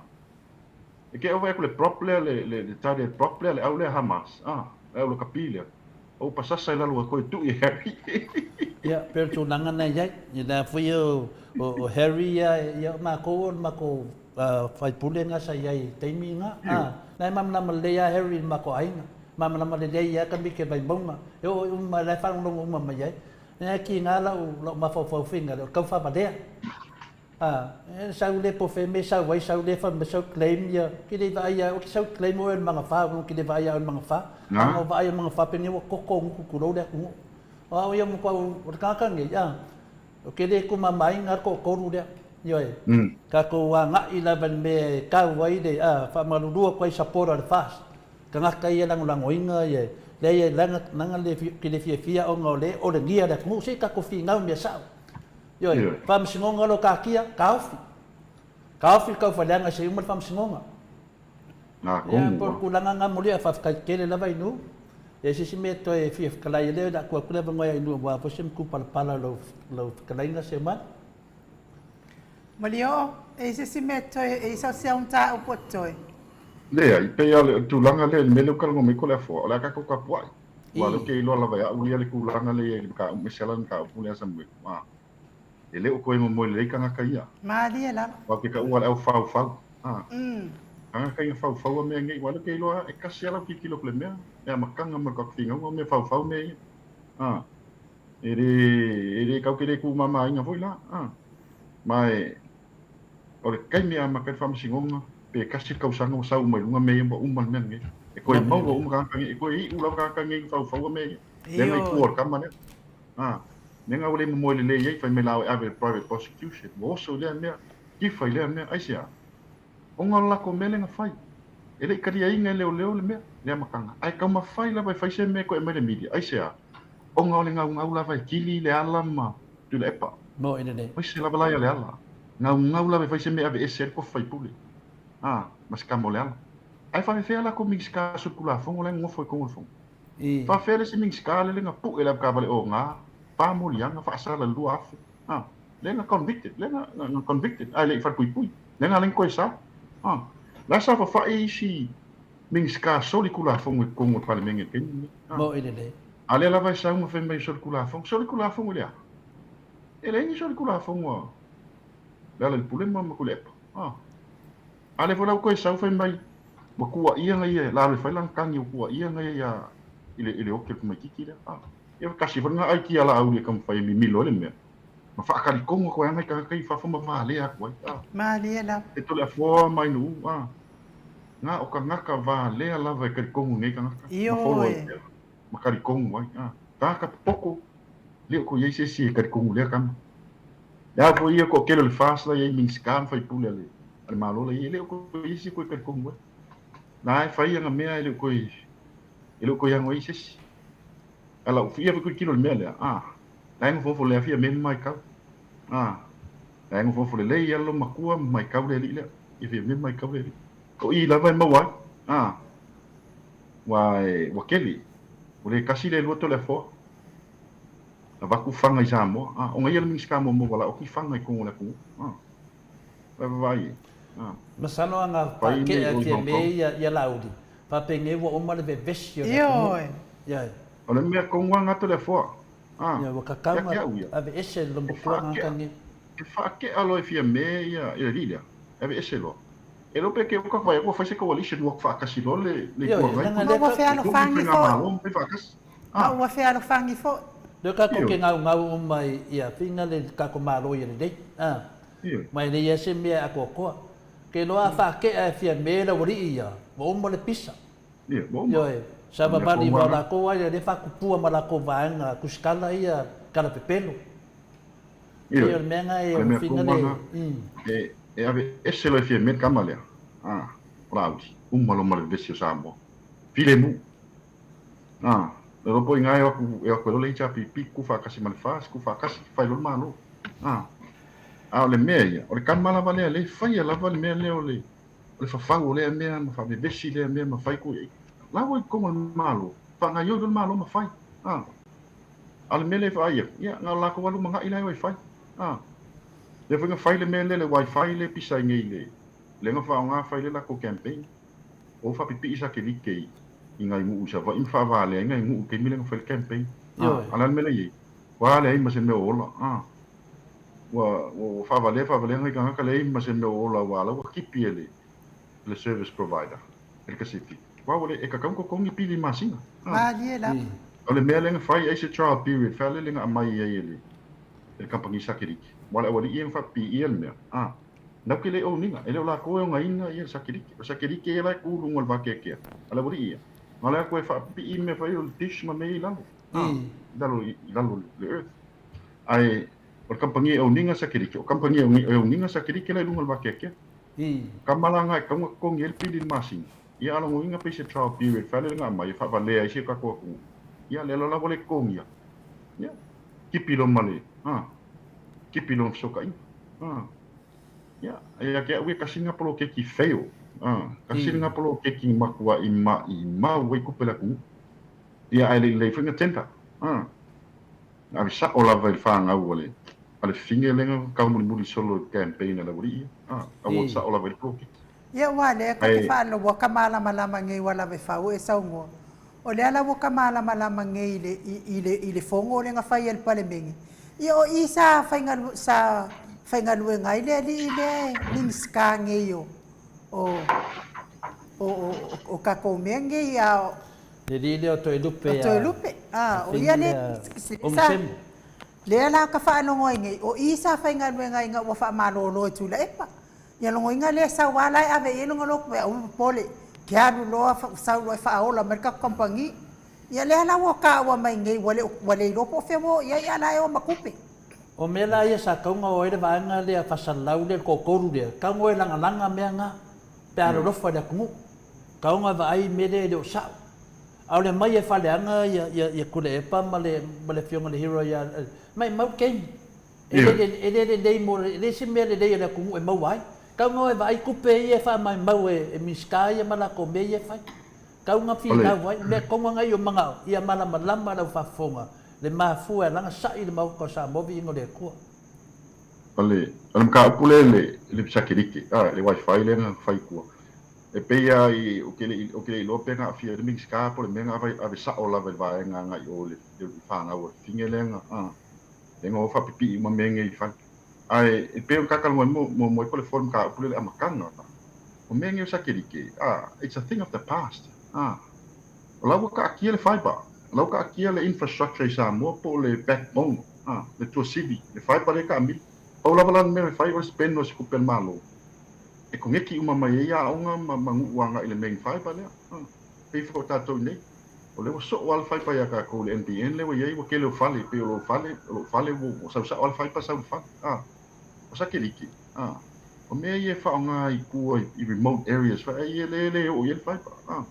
e te vaai atu le prop lea, le, le, le tight head prop lea, le au lea Hamas. A, le au lakapi lea. O pasasa i lalo e koe tui e Harry. Ia, pei o le tulaga na i ai. Ia lea foi o, o, o Harry ia, ia o makou o le makou uh, faipule nga sa i ai i taimi nga. Ah, na e malamalama lelei lava Harry i le makou aiga. Malamalama lelei ia tamaiti e Vaimauga. E oo i uma, la e faalogologo uma mai ai. Ia ki nga lau, lau mafaufau finga, o le taufavalea. A, e sau le po fe me sau ai sau le fa me sau claim ia ki le vaai ia o ki sau claim o el manga fa o ki le vaai ia o manga fa a ngo vaai o manga fa pe ni wa koko nguku ku lo le aku ngo o au ia mo kwa o le kaka nge ia o ke le ku mama ai ngar ko koru lea ioe ka ko wa nga'i lava le me kau ai le a fa malulua ko ai support le fast tagata ia lagolagoina ia lea ia langa langa le ki le fiafia ona o le o le gia le atunuu se tatou finau mea sa'o. Ioe, faamasinoga o lo kakia, taofi. Taofi le taufaleaga se i uma le faamasinoga. Ia, po o le tulaga lena moli ae faafetai tele lava Inu. E se isi mea toe fia fetalai ai lea, o le a tuu atu le avanoa ia Inu aua foi se matupalapala o lau, lau fetalaiga Seumanu. Malioo, e i se isi mea toe, e i sau se au mataupu o totoe? Leai, pei lava o le tulaga lea i le mea lea ua talanoa mai Toleafoa, o le a tatou tapuai. Aua o lea ou te iloa lava e au ia le tulaga lea e i ai i le mataupu, aemaise lava le mataupu lea a Samuelu. A, e le o toe momoe lelei tagata ia. Malie lava. Aua ou te taua le au faufau. A, tagata ia faufaua mea nei, aua o lea ou te iloa e tasi lava lau tilotilo atu i le mea, le amataga ma le tatou o mea faufau mea ia. A, e le, e le, tatou te le tumamaina foi la. A, ma e, o le taimi e amata ai le faamasinoga, pe tasi le tausaga ua sau mai luga mea ia ua uma le mea lenei. E toe maua uma tagata nei, e toe iu lava tagata nei i faufaua mea ia. Lea na i tua o le tama lea. A, mea na ua le momoe lelei ai, fai mai la e ave i le private prosecution. Ua oso i lea mea, tifa i lea mea, aisea? Ona o le latou mea lea na fai. E le i taliaina e leoleo le mea, le amataga. Ae taumafai lava e fai se mea e toe aumai i le media. Aisea? Ona o le gaugau lava e kili le ala ma Tuilaepa. Mo ina nei. Aise lava la ia Leala. Gaugau lava e fai se mea e aveese ai le tofi faipule. A, ma se tama o Leala. Ae faafefea la kou Minisita solitulafono la e nonofo i totonu o le Fono? Faafefea le isi Minisita lele na pue le avetaavale oga, pa moliaga, faasala i le 2000? A, lea na convicted, lea na, na convicted, ae le i falepuipui. Lea na ala ai ona toe sa. A, la sa fafa'i isi Minisita solitulafono i totonu o le Palemene i le taimi lenei. A. Mo ina nei. A lea lava e sau ma fai mai solitulafono. Solitulafono i le a? E leai ni solitulafono a Lealailepule ma Tuilaepa. A. A lea foi la ua toe sau fai mai ua tuuaia na ia, la alu e fai lana tagi ua tuuaia na ia ia i le i le oki o le tamaititi lea. A. Ia tasi foi lena aikia a Laauli e taumafai e mimilo ai le mea. Ma faatalitonu atu ai lava nai tagata i fafo ma valea atu ai. A. Malie lava. E Toleafoa ma Ainuu, a. Na o tagata valea lava e talitonu nei tagata. Ma follow ai pea. Ma talitonu ai. A. Tagata popoto, le o toe i ai se isi e talitonu i lea tama. Le a foi ia toatele o le FAST la e i ai Minisita ma faipule a le a le Malo la e i ai, e le o toe i ai se toe talitonu ai. La e fai ana mea e le o toe e le o toe ano ai se isi. A lau ia foi tilotilo i le mea lea, a, la e nofonofo lelei lava Fiame ma matau. A, la e nofonofo lelei lava lou matua ma matau le alii lea. Ia Fiame ma matau le alii. O i lava e maua ai, a, ua ua tele, ua le tasi le lua Toleafoa. Avatu fana i Samoa, a, ona ia le Minisita muamua ua lao atu fana i totonu o le atunuu, a, vaai vaai i ai, a. Masalo a na Fai mea pakeʻe i o i ake Hong me Kong. ia ia Laauli, faapenge ua uma le vevesi o le atunuu. Ioe. Ioe. O le mea tonu lava gata Toleafoa, a, Ioe, ua tatau ia na te au ia, aveese le e matua faakeʻa, gata e faakeʻa loa e Fiame ia le alii lea, e aveese loa. E le o pe ke uka vaai atu ua fai se coalition ua faatasi loa le le Itu Ioe, Agai leaga Ma lea ua ka. le Itu ma le fealofani foi. Faigamalo ma fai faatasi. Ma Ah, ua fealofani foi. Lea tatou te ioe, gaugau uma i ia fina le tatou Malo ia lelei. A. ioe. Ma e leai lava se mea e atoatoa. Ke iloa a faatea e Fiame le aualii ia, ua uma le pisa. Ioe, ua uma. Ioe, O le mea savavali tonu vao lava lena. latou ai lea faatupua ma latou vaega tusitala ia kalapepelo. Pei Ioe, o le mea lena o e le mea fina tonu lava le lena. E, e aveese loa e Fiame le tama lea, ah, o Laauli, uma loa ma le vevesi o Samoa. Filemu. Ah, le iloa po o i ina e o atu, e o atu ai loa le HRPP tutufaatasi ma le FAST, tutufaatasi, fai loa le Malo. Ah, a o le mea ia, o le tama lava lea, lea e faia lava le mea lea o le, o le fafau o lea mea ma faavevesi lea mea ma fai ku la ua i totonu o le Malo, faagaoioi loa le Malo ma fai. Ah, a o le mea lea e vaai atu, ia, na o le latou lava lumanai la e o e fai. Ah, lea foi na fai le mea lea, le wifi lea e pisa ai nei i le, lea na faaaoga fai le latou campaign. O faapipii satelite i, i nai nuu i Savaii ma faavalea ai nai nuu i le taimi lea na fai le campaign. Ah, Ioe. a o le a le mea la e i ai? Ua leai ma se mea o ola. Ah, ua, ua faavalea faavalea nai tagata leai ma se mea o ola aua la ua tipi e le, le service provider e le Pacific. Aua ua le, e tatau ona totogi pili i le masina. Ah. Malie lava. O le mea lea na fai ai se trial period, fai lea na aumai ai e le, e le kamupani satelite. Aua o le aualii ia na faapipiia le mea. Ah. Nau ke le ouniga, e le o lakou e ogaina ia le satelite. O le satelite ia la e tu i luga o le vakeakea, a le aualii ia, na o le atu e faapipii mea fai o le dish ma mea ia i lalo. Ah. I lalo, i lalo o le earth. Ae o le kamupani e ouniga satelite, o kamupani e ouniga satelite la i luga o le vakeakea. Kama la na e tatau ona totogi ai le pili i le masina. Ia a logoina pei se trial period fai lea na aumai e faavalea ai si o tatou atunuu. Ia lea la ua le totogia. Ia, tipi loa ma le, a, tipi loa ma fesootaiga. A, ia, ia te au ia tasi lena poloketi fail. A, tasi lena poloketi matuai maimau ai tupe a le atunuu. Ia ae le i lelei foi na tender. A, na ave sao lava i le fanau a le a le fine lea na taumolimoli solo i le campaign a le aualii ia. A, award sao lava i le poloketi. Ia ua lea ka te Ae faaloa ka malamalama nei ua lave fau e saunoa. O lea la ua ka malamalama nei i le, i le, i le fono lea na fai e le Palemene. Ia o i sa faigalu, sa faigaluega ai le alii lea e Minisita nei o, o, o, o, o tatou mea nei a o, Le alii lea o Toelupe o a Toelupe. A, o fina ia lea, lea sa, Omusemu. lea la ka faalogo ai nei, o i sa faigaluega ina ua faamalolo e Tuilaepa. Ia logoina lea sau lava la e ave i ai lona loto, aua popole, ke alu loa sau loa e faaola mai le tatou kamupani. Ia lea la ua taua mai nei ua le ua le iloa po o fea ua oo i ai a la e o ma tupe. O mea la ia sa tau ona o ai le vaega lea faasalalau lea le toatolu lea, tau ona o e lagalaga mea na pe a alolofa i le atunuu. Tau ona vaai i mea lea e le o sao. A o le aumai e faaleaga ia ia ia Tuilaepa ma le ma le afioga i le hero ia maimau le taimi. E le e le lelei mo e leai se mea lelei a le atunuu e maua ai. Tau ona o e vaai tupe ia e faamaumau e e Minisita ia ma latou mea ia e fai. Tau ona finau ai, mea tonu lava ia o manao, ia malamalama lau faafofoga, le mafua e ala ona sa'i le Maota o Samoa viiga o le Atua. O le o le mataupu lea i le i le satelite, a, le wifi lea na fai i tua, e pei lava i, ou te le i, ou te le iloa pe na aafia ai le Minisita po o le mea na ave, ave sao lava i le vaega agai i o i le, i le fanau a le fafine lea na, a, lea na o faapipii uma mea nei i fale. Ae e pei ona ta talanoa muamua ai po o le fua o le mataupu lea i le amataga, o mea nei o satelite, a, it's a thing of the past, a. O la ua taatia le fibre, o la ua taatia le infrastructure i Samoa po o le backbone, a, le tuasivi, le fibre lea e taamilo. Pau lava la le mea e fai o le spend o se tupe a le Malo e koneki uma mai ai aoga ma ma nuu agai i le main fibre lea, a. Pei foi o tatou i nei, o lea ua soo lava le fibre ia tatou i le NBN lea ua i ai, ua tele o fale, pei o lou fale, o lou fale ua sau sao lava le fibre sau i le fale, a. O sakelike, a, o mea ia e faaaoga i tua i remote areas foi ai lea e le oo i ai le fiber, a,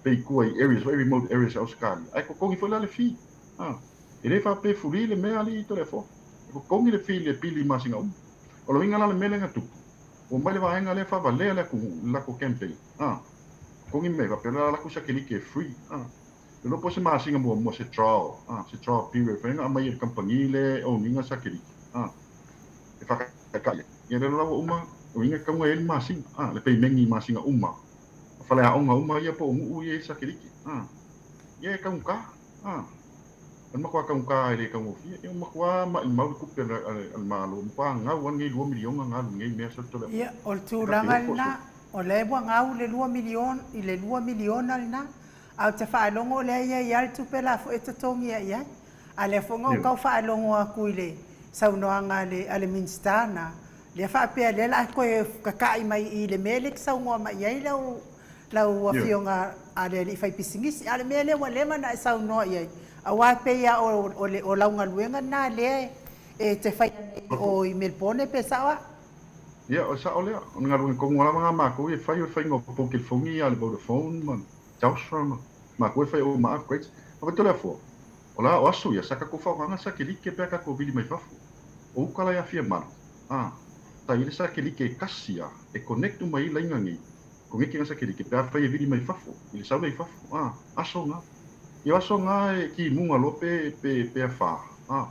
pe i tua i areas foi remote areas a Ausetalia, ae totogi foi la le fee, a, e le faapea e free le mea alii Toleafoa, e totogi le fee i le pili i masina uma. O le uiga la o le mea lea na tupu, ua omai le vaega lea faavalea le atunuu i le latou campaign, a, totogi mea faapea o le a alu atu sakelike e free, a. Le iloa po o se masina muamua se trial, a, se trial period foi na aumai e le kamupani lea e own ina sakelike, a. e whakataitai ai. Ia lea la ua uma, uiga e tatau ona i ai le masina, a, le peimeni i masina uma, o faleaoga uma ia po o nuu ia e i ai satelite, a, ia e taugata, a, o le matua taugata e le taugofie. Ia ua matua maimau le tupe a le, a le Malo, ua matua gau lava lenei $2 miliona na alu i lenei mea sole. Ia, o le tulaga lena, o lea ua gau le $2 i le $2 miliona lena, ae ou te faalogo o lea e i ai lava le tupe la foi e totogia i ai. A lea foi na ou tau faalogo atu i le saunoaga a le, a le Minisita na, lea faapea lea la a toe tata'i mai i i le mea lea e te saunoa mai i ai lau, lau Afioga a le alii faipisinisi. A o le mea lea ua leva ona e saunoa i ai, aua e pei lava o, o, le, o lau galuega lena lea e te faia nei i o i Melbourne pe sao a? Ia, o le sao lea. O le galuega tonu lava lena a matou e fai o le faiga o pou telefoni ia a le Vodafone ma Telstra ma matou e fai uma upgrades. A fai Toleafoa, o la o aso ia sa tatou faaaogaina satelite pe a tatou vili mai fafo. O uta la i Afiamalu, a, sa i ai le satelite e tasi a e connect uma ai laina nei, connect ina satelite pe afai e vili mai fafo, i le sau lea i fafo, a, aso na. Ia o aso na e kimuga loa pe, pe, pe afa, a,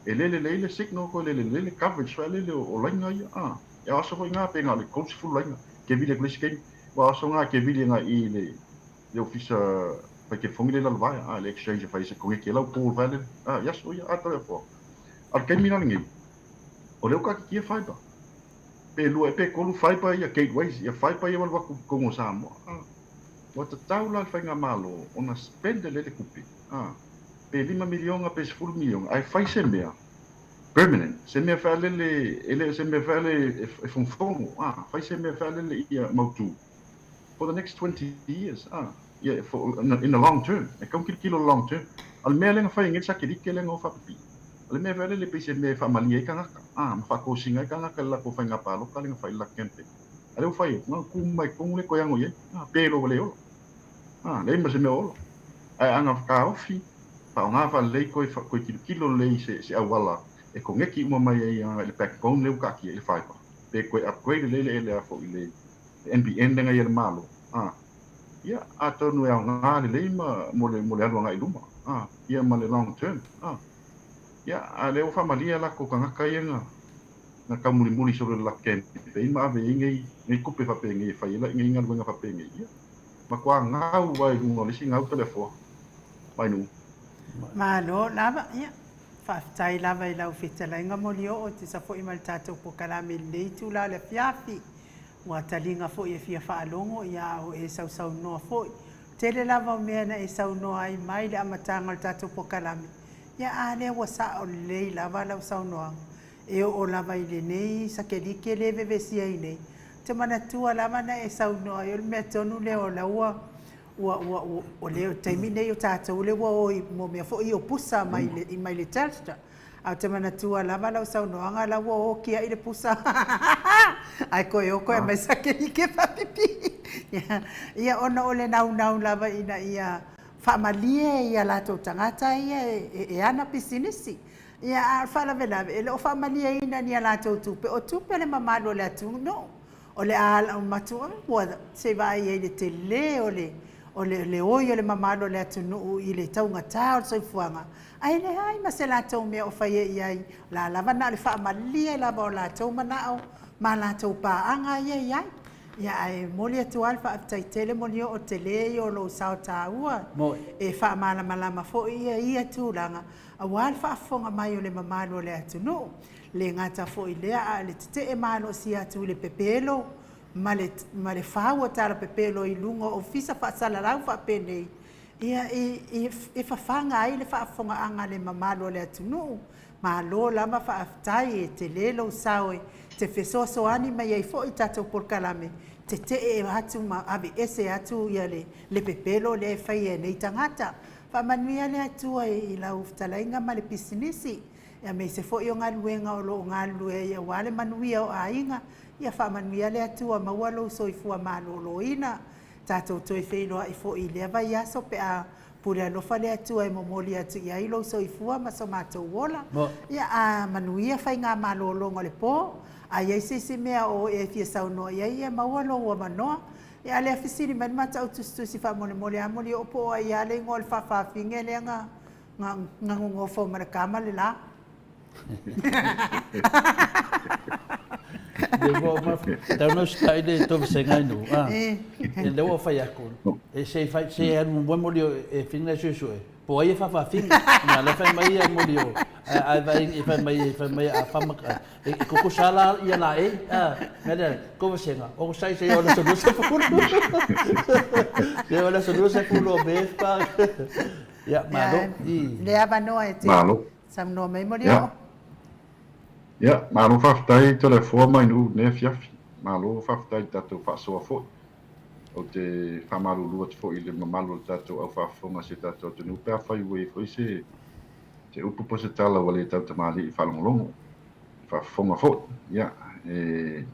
e le lelei le signal toe le lelei le coverage foi lele o laina ia, a. Ia o aso foi na pe na o le 30 laina, ke vili atu le isi taimi. Ua aso na ke vili agai i le le ofisa fai telefoni le i lalovaea, a, le exchange e fai ai se connect i lau call foi lele, a, i aso ia, a tau e foa. A o le taimi la lenei, o lea ua taatitia fiber. Pe lua ea pe tolu fiber ia gateways, ia fiber ia ua alu atu i totonu o Samoa, a. Ua tatau la le faigamalo ona spend lelei le tupe, a, pe $5 miliona pe $10 miliona, ae fai se mea permanent, se mea foi lele, e le o se mea foi lele e fonofono, a, fai se mea foi lele ia mautu for the next 20 years, a, ia, for, in the long term, e tatau ona tilotilo i le long term. A o le mea lea na fai ai nei le satelite lea na o faapipii, o le mea foi lele pei se mea e faamalie ai tagata, a, ma faatosina ai tagata i le latou faiga palota lea na fai i le latou campaign. A o lea ua fai atu, na ona tu mai totonu lea toe ano i ai, a, pe loa ua le ola. A, leai ma se mea o ola. Ae ana taofi, faaaoga faalelei toe, toe tilotilo lelei i se, se auala e koneki uma mai ai agai i le backbone lea ua taatia i le fibre, pe toe upgrade lelei le, le a foi le, le NBN lea na i ai a le Malo, a, ia, atonu e aoga lelei ma, mo le, mo le alu agai i luma, a, ia ma le long term, a. Ia, a o lea ua faamalie a latou tagata ia na, na taumulimuli solo i le latou campaign ma ave i ai nei, nei tupe faapenei e fai ai nei galuega faapenei, ia, matua gau lava i luga o le isi gau Toleafoa mai nuu. Malo lava, ia, faafetai lava i lau fetalaiga Molioo e tusa foi ma le tatou polokalame i lenei itula o le afiafi. Ua taliga foi e fia faalogo, ia a o e sausaunoa foi. Tele lava o mea na e saunoa ai mai le amataga o le tatou polokalame, ia a lea ua sao lelei lava lau saunoaga. E oo lava i lenei sakelike le vevesi ai nei, ou te manatua lava na e saunoa ai o le mea tonu lea o la ua ua ua ua o le taimi nei o tatou lea ua o i mo mea foi ia o pusa mai le mai le Telstra. Ae ou te manatua lava lau saunoaga la ua o kiaʻi le pusa ae toe o toe aumai sakelike faapipii. Ia ona o le naunau lava ina ia faamalie ia latou tagata ia e ana pisinisi. Ia, a o le faalavelave, e le o faamalieina ni a latou tupe, o tupe a le mamalu o le atunuu. O le a matua, ua se i vaai ai i le tele o le, o le, le oi o le mamalu o le atunuu i le taugata o le soifuaga, ae leai ma se latou mea o faia i ai, o le a lava na o le faamalie lava o latou manao ma latou paaga ia e i ai. Ia, ae momoli atu lava le faafetai tele Molioo, tele ia o lou sao taua e faamalamalama foi ia ia tulaga aua le faafofoga mai o le mamalu o le atunuu. Le gata foi i lea, a o le tetee malosi atu i le pepelo ma le, ma le fau o tala pepelo i luga o ofisa faasalalau faapenei, ia, i, i, e fafaga ai le faafofogaaga a le mamalu o le atunuu. Malo lava faafetai, e tele lou sao e te fesoasoani mai ai foi i tatou polokalame, tetee atu ma aveese atu ia le, le pepelo lea e faia e nei tagata. Faamanuia le Atua i lau fetalaiga ma le pisinisi. Aemaise foi o galuega o lo o galulue ai aua le manuia o aiga, ia faamanuia le Atua maua lou soifua maloloina. Tatou toe feiloai foi i lea vaiaso pe a pule alofa le Atua e momoli atu i ai lou soifua ma so matou ola. Ia a manuia faigamalologa o le po. A i ai se isi mea o e fia saunoa i ai, ia maua lou avanoa. Ia a lea fesili mai le matau tusitusi faamolemole a moli oo po o ai a le igoa o le faafafine lea na na nonofo ma le tama le la. Tau no stai le to senga nu. Ah. E le ua fai aku. E se fai se alu mo mo e finga su su e. Po ai e faafafine. Na le fai mai ia moli o. Ai vai e fai mai e fai mai a fama e koko sala ia la e. Ah, me le ko vasenga. O sai se o le so se fulu. Se o le so se fulu be pa. Ia, malo. Le avanoa e te saunoa mai moli o. Ia, malo faafetai Toleafoa mai Nuu i lenei afiafi. Malo faafetai i le tatou faasoa foi. Ou te faamalulu atu foi i le mamalu o le tatou au faafofoga o si o tatou atunuu pe afai ua i ai foi se se upu po o se tala ua le tautamalii i faalogologo, i faafofoga foi. Ia, e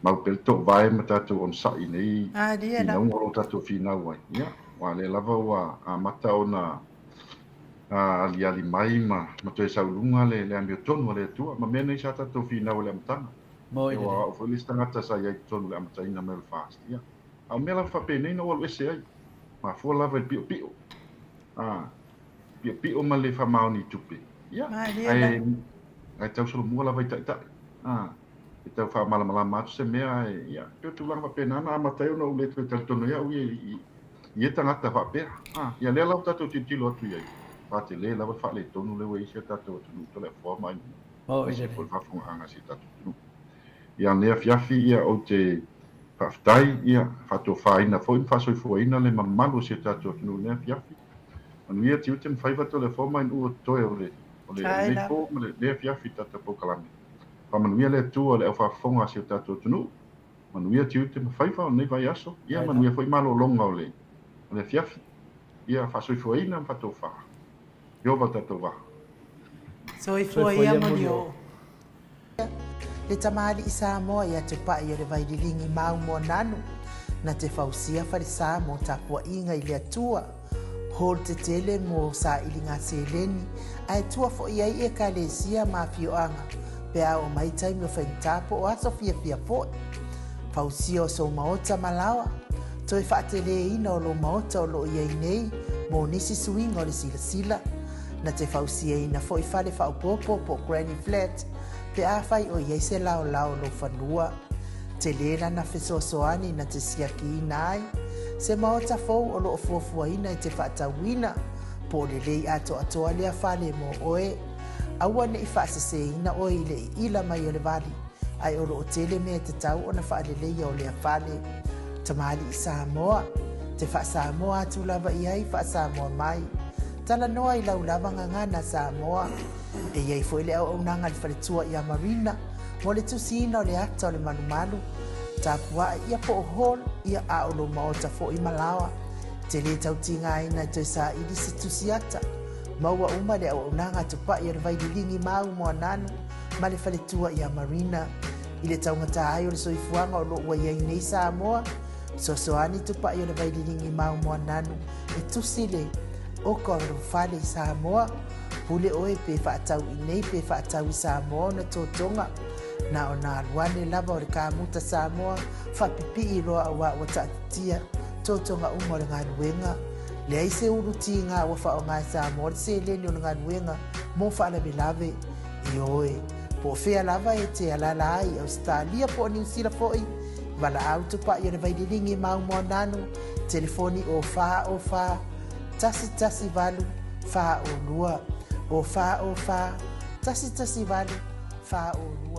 mau pea le toovae ma tatou onosai i nei finauga o lo o tatou finau ai. Ia, aua o lea lava ua amata ona aliali mai ma toe sau i luga le amiotonu a le Atua ma mea nei sa tatou finau i le amataga. Aua o au foi le isi tagata sa i ai i totonu i le amataina mai o le FAST. Ia, a o mea lava faapenei na ou alu ese ai, mafua lava i le piopio. A, piopio ma le faamaoni i tupe. Ia, ae, ae tausolomua lava i taitai. A, e tau faamalamalama atu se mea, ae, ia, pei o tulaga faapena na amata ai ona ou le toe talitonu ai au ia i, i ia tagata faapea. A, ia lea la ua tatou tilotilo atu i ai, patele lava le faaletonu lea ua i ai si o tatou atunuu Toleafoa ma Ainuu, aemaise foi le faafofogaaga a si o tatou atunuu. Ia lenei afiafi, ia, ou te faafetai, ia, faatofaina foi ma faasoifuaina le mamalu o si o tatou atunuu i lenei afiafi. Manuia tiute ma faiva Toleafoa ma Ainuu o totoe o le, o le, o lenei po ma lenei afiafi i le tatou polokalame. Faamanuia le Atua i le aufaafofoga a si o tatou atunuu. Manuia tiute ma faiva o lenei vaiaso. Ia manuia foi malologa o le o le afiafi. Ia faasoifuaina ma faatofa. Ieova tatou va. Soifua ia moni o. Le tamalii Samoa ia Tupai o le Vaililigi mau Moananu, na te fausia falesa mo tapuaiga i le Atua, hall tetele mo sailiga seleni, ae tua foi ai Ekalesia ma afioaga pe a oo mai taimi o faigata po o aso fiafia foi. Fausia o sou maota ma laoa, toe faateleina o lou maota o lo o i ai nei mo nisi suiga o le silasila. Na te fausiaina foi fale faaopoopo po o granny flat pe afai o i ai se laolao o lou fanua. Tele lana fesoasoani na te siakiina ai se maota fou o lo o fuafuaina e te faatauina, po o lelei atoatoa lea fale mo oe. Aua ne i faaseseina oe i le iila mai o le vali, ae o lo o tele mea e tatau ona faaleleia o lea fale. Tamalii Samoa, te faa-Samoa atu lava i ai, faa-Samoa mai. Talanoa i lau lava gagana Samoa. E i ai foi le auaunaga a le faletua ia Marina mo le tusiina o le ata o le malumalu, tapua'i ia po o hall ia a o lou maota foi ma laoa. E te le tau tigaina e toe saili se tusi ata. Maua uma le auaunaga a Tupai o le Vaililigi Mau Moananu ma le faletua ia Marina. I le taugata ai o le soifuaga o lo o ua i ai nei Samoa, fesoasoani Tupai o le Vaililigi Mau Moananu e tusi le oka o lou fale i Samoa. Pule oe pe faatau i nei pe faatau i Samoa ona totoga. Na ona alu ane lava o le kamuta Samoa faapipii loa aua ua taatitia totoga uma o le galuega. Leai se ulu tiga ua faaaoga e Samoa le seleni o le galuega mo faalavelave. Ioe, po o fea lava e te alaala ai i Ausetalia po o Niu Sila foi, valaau tupai o le Vaililigi Mau Moananu, telefoni o 4 o 4 1 1 8 4 o 2, o 4 o 4 1 1 8 4 o 2.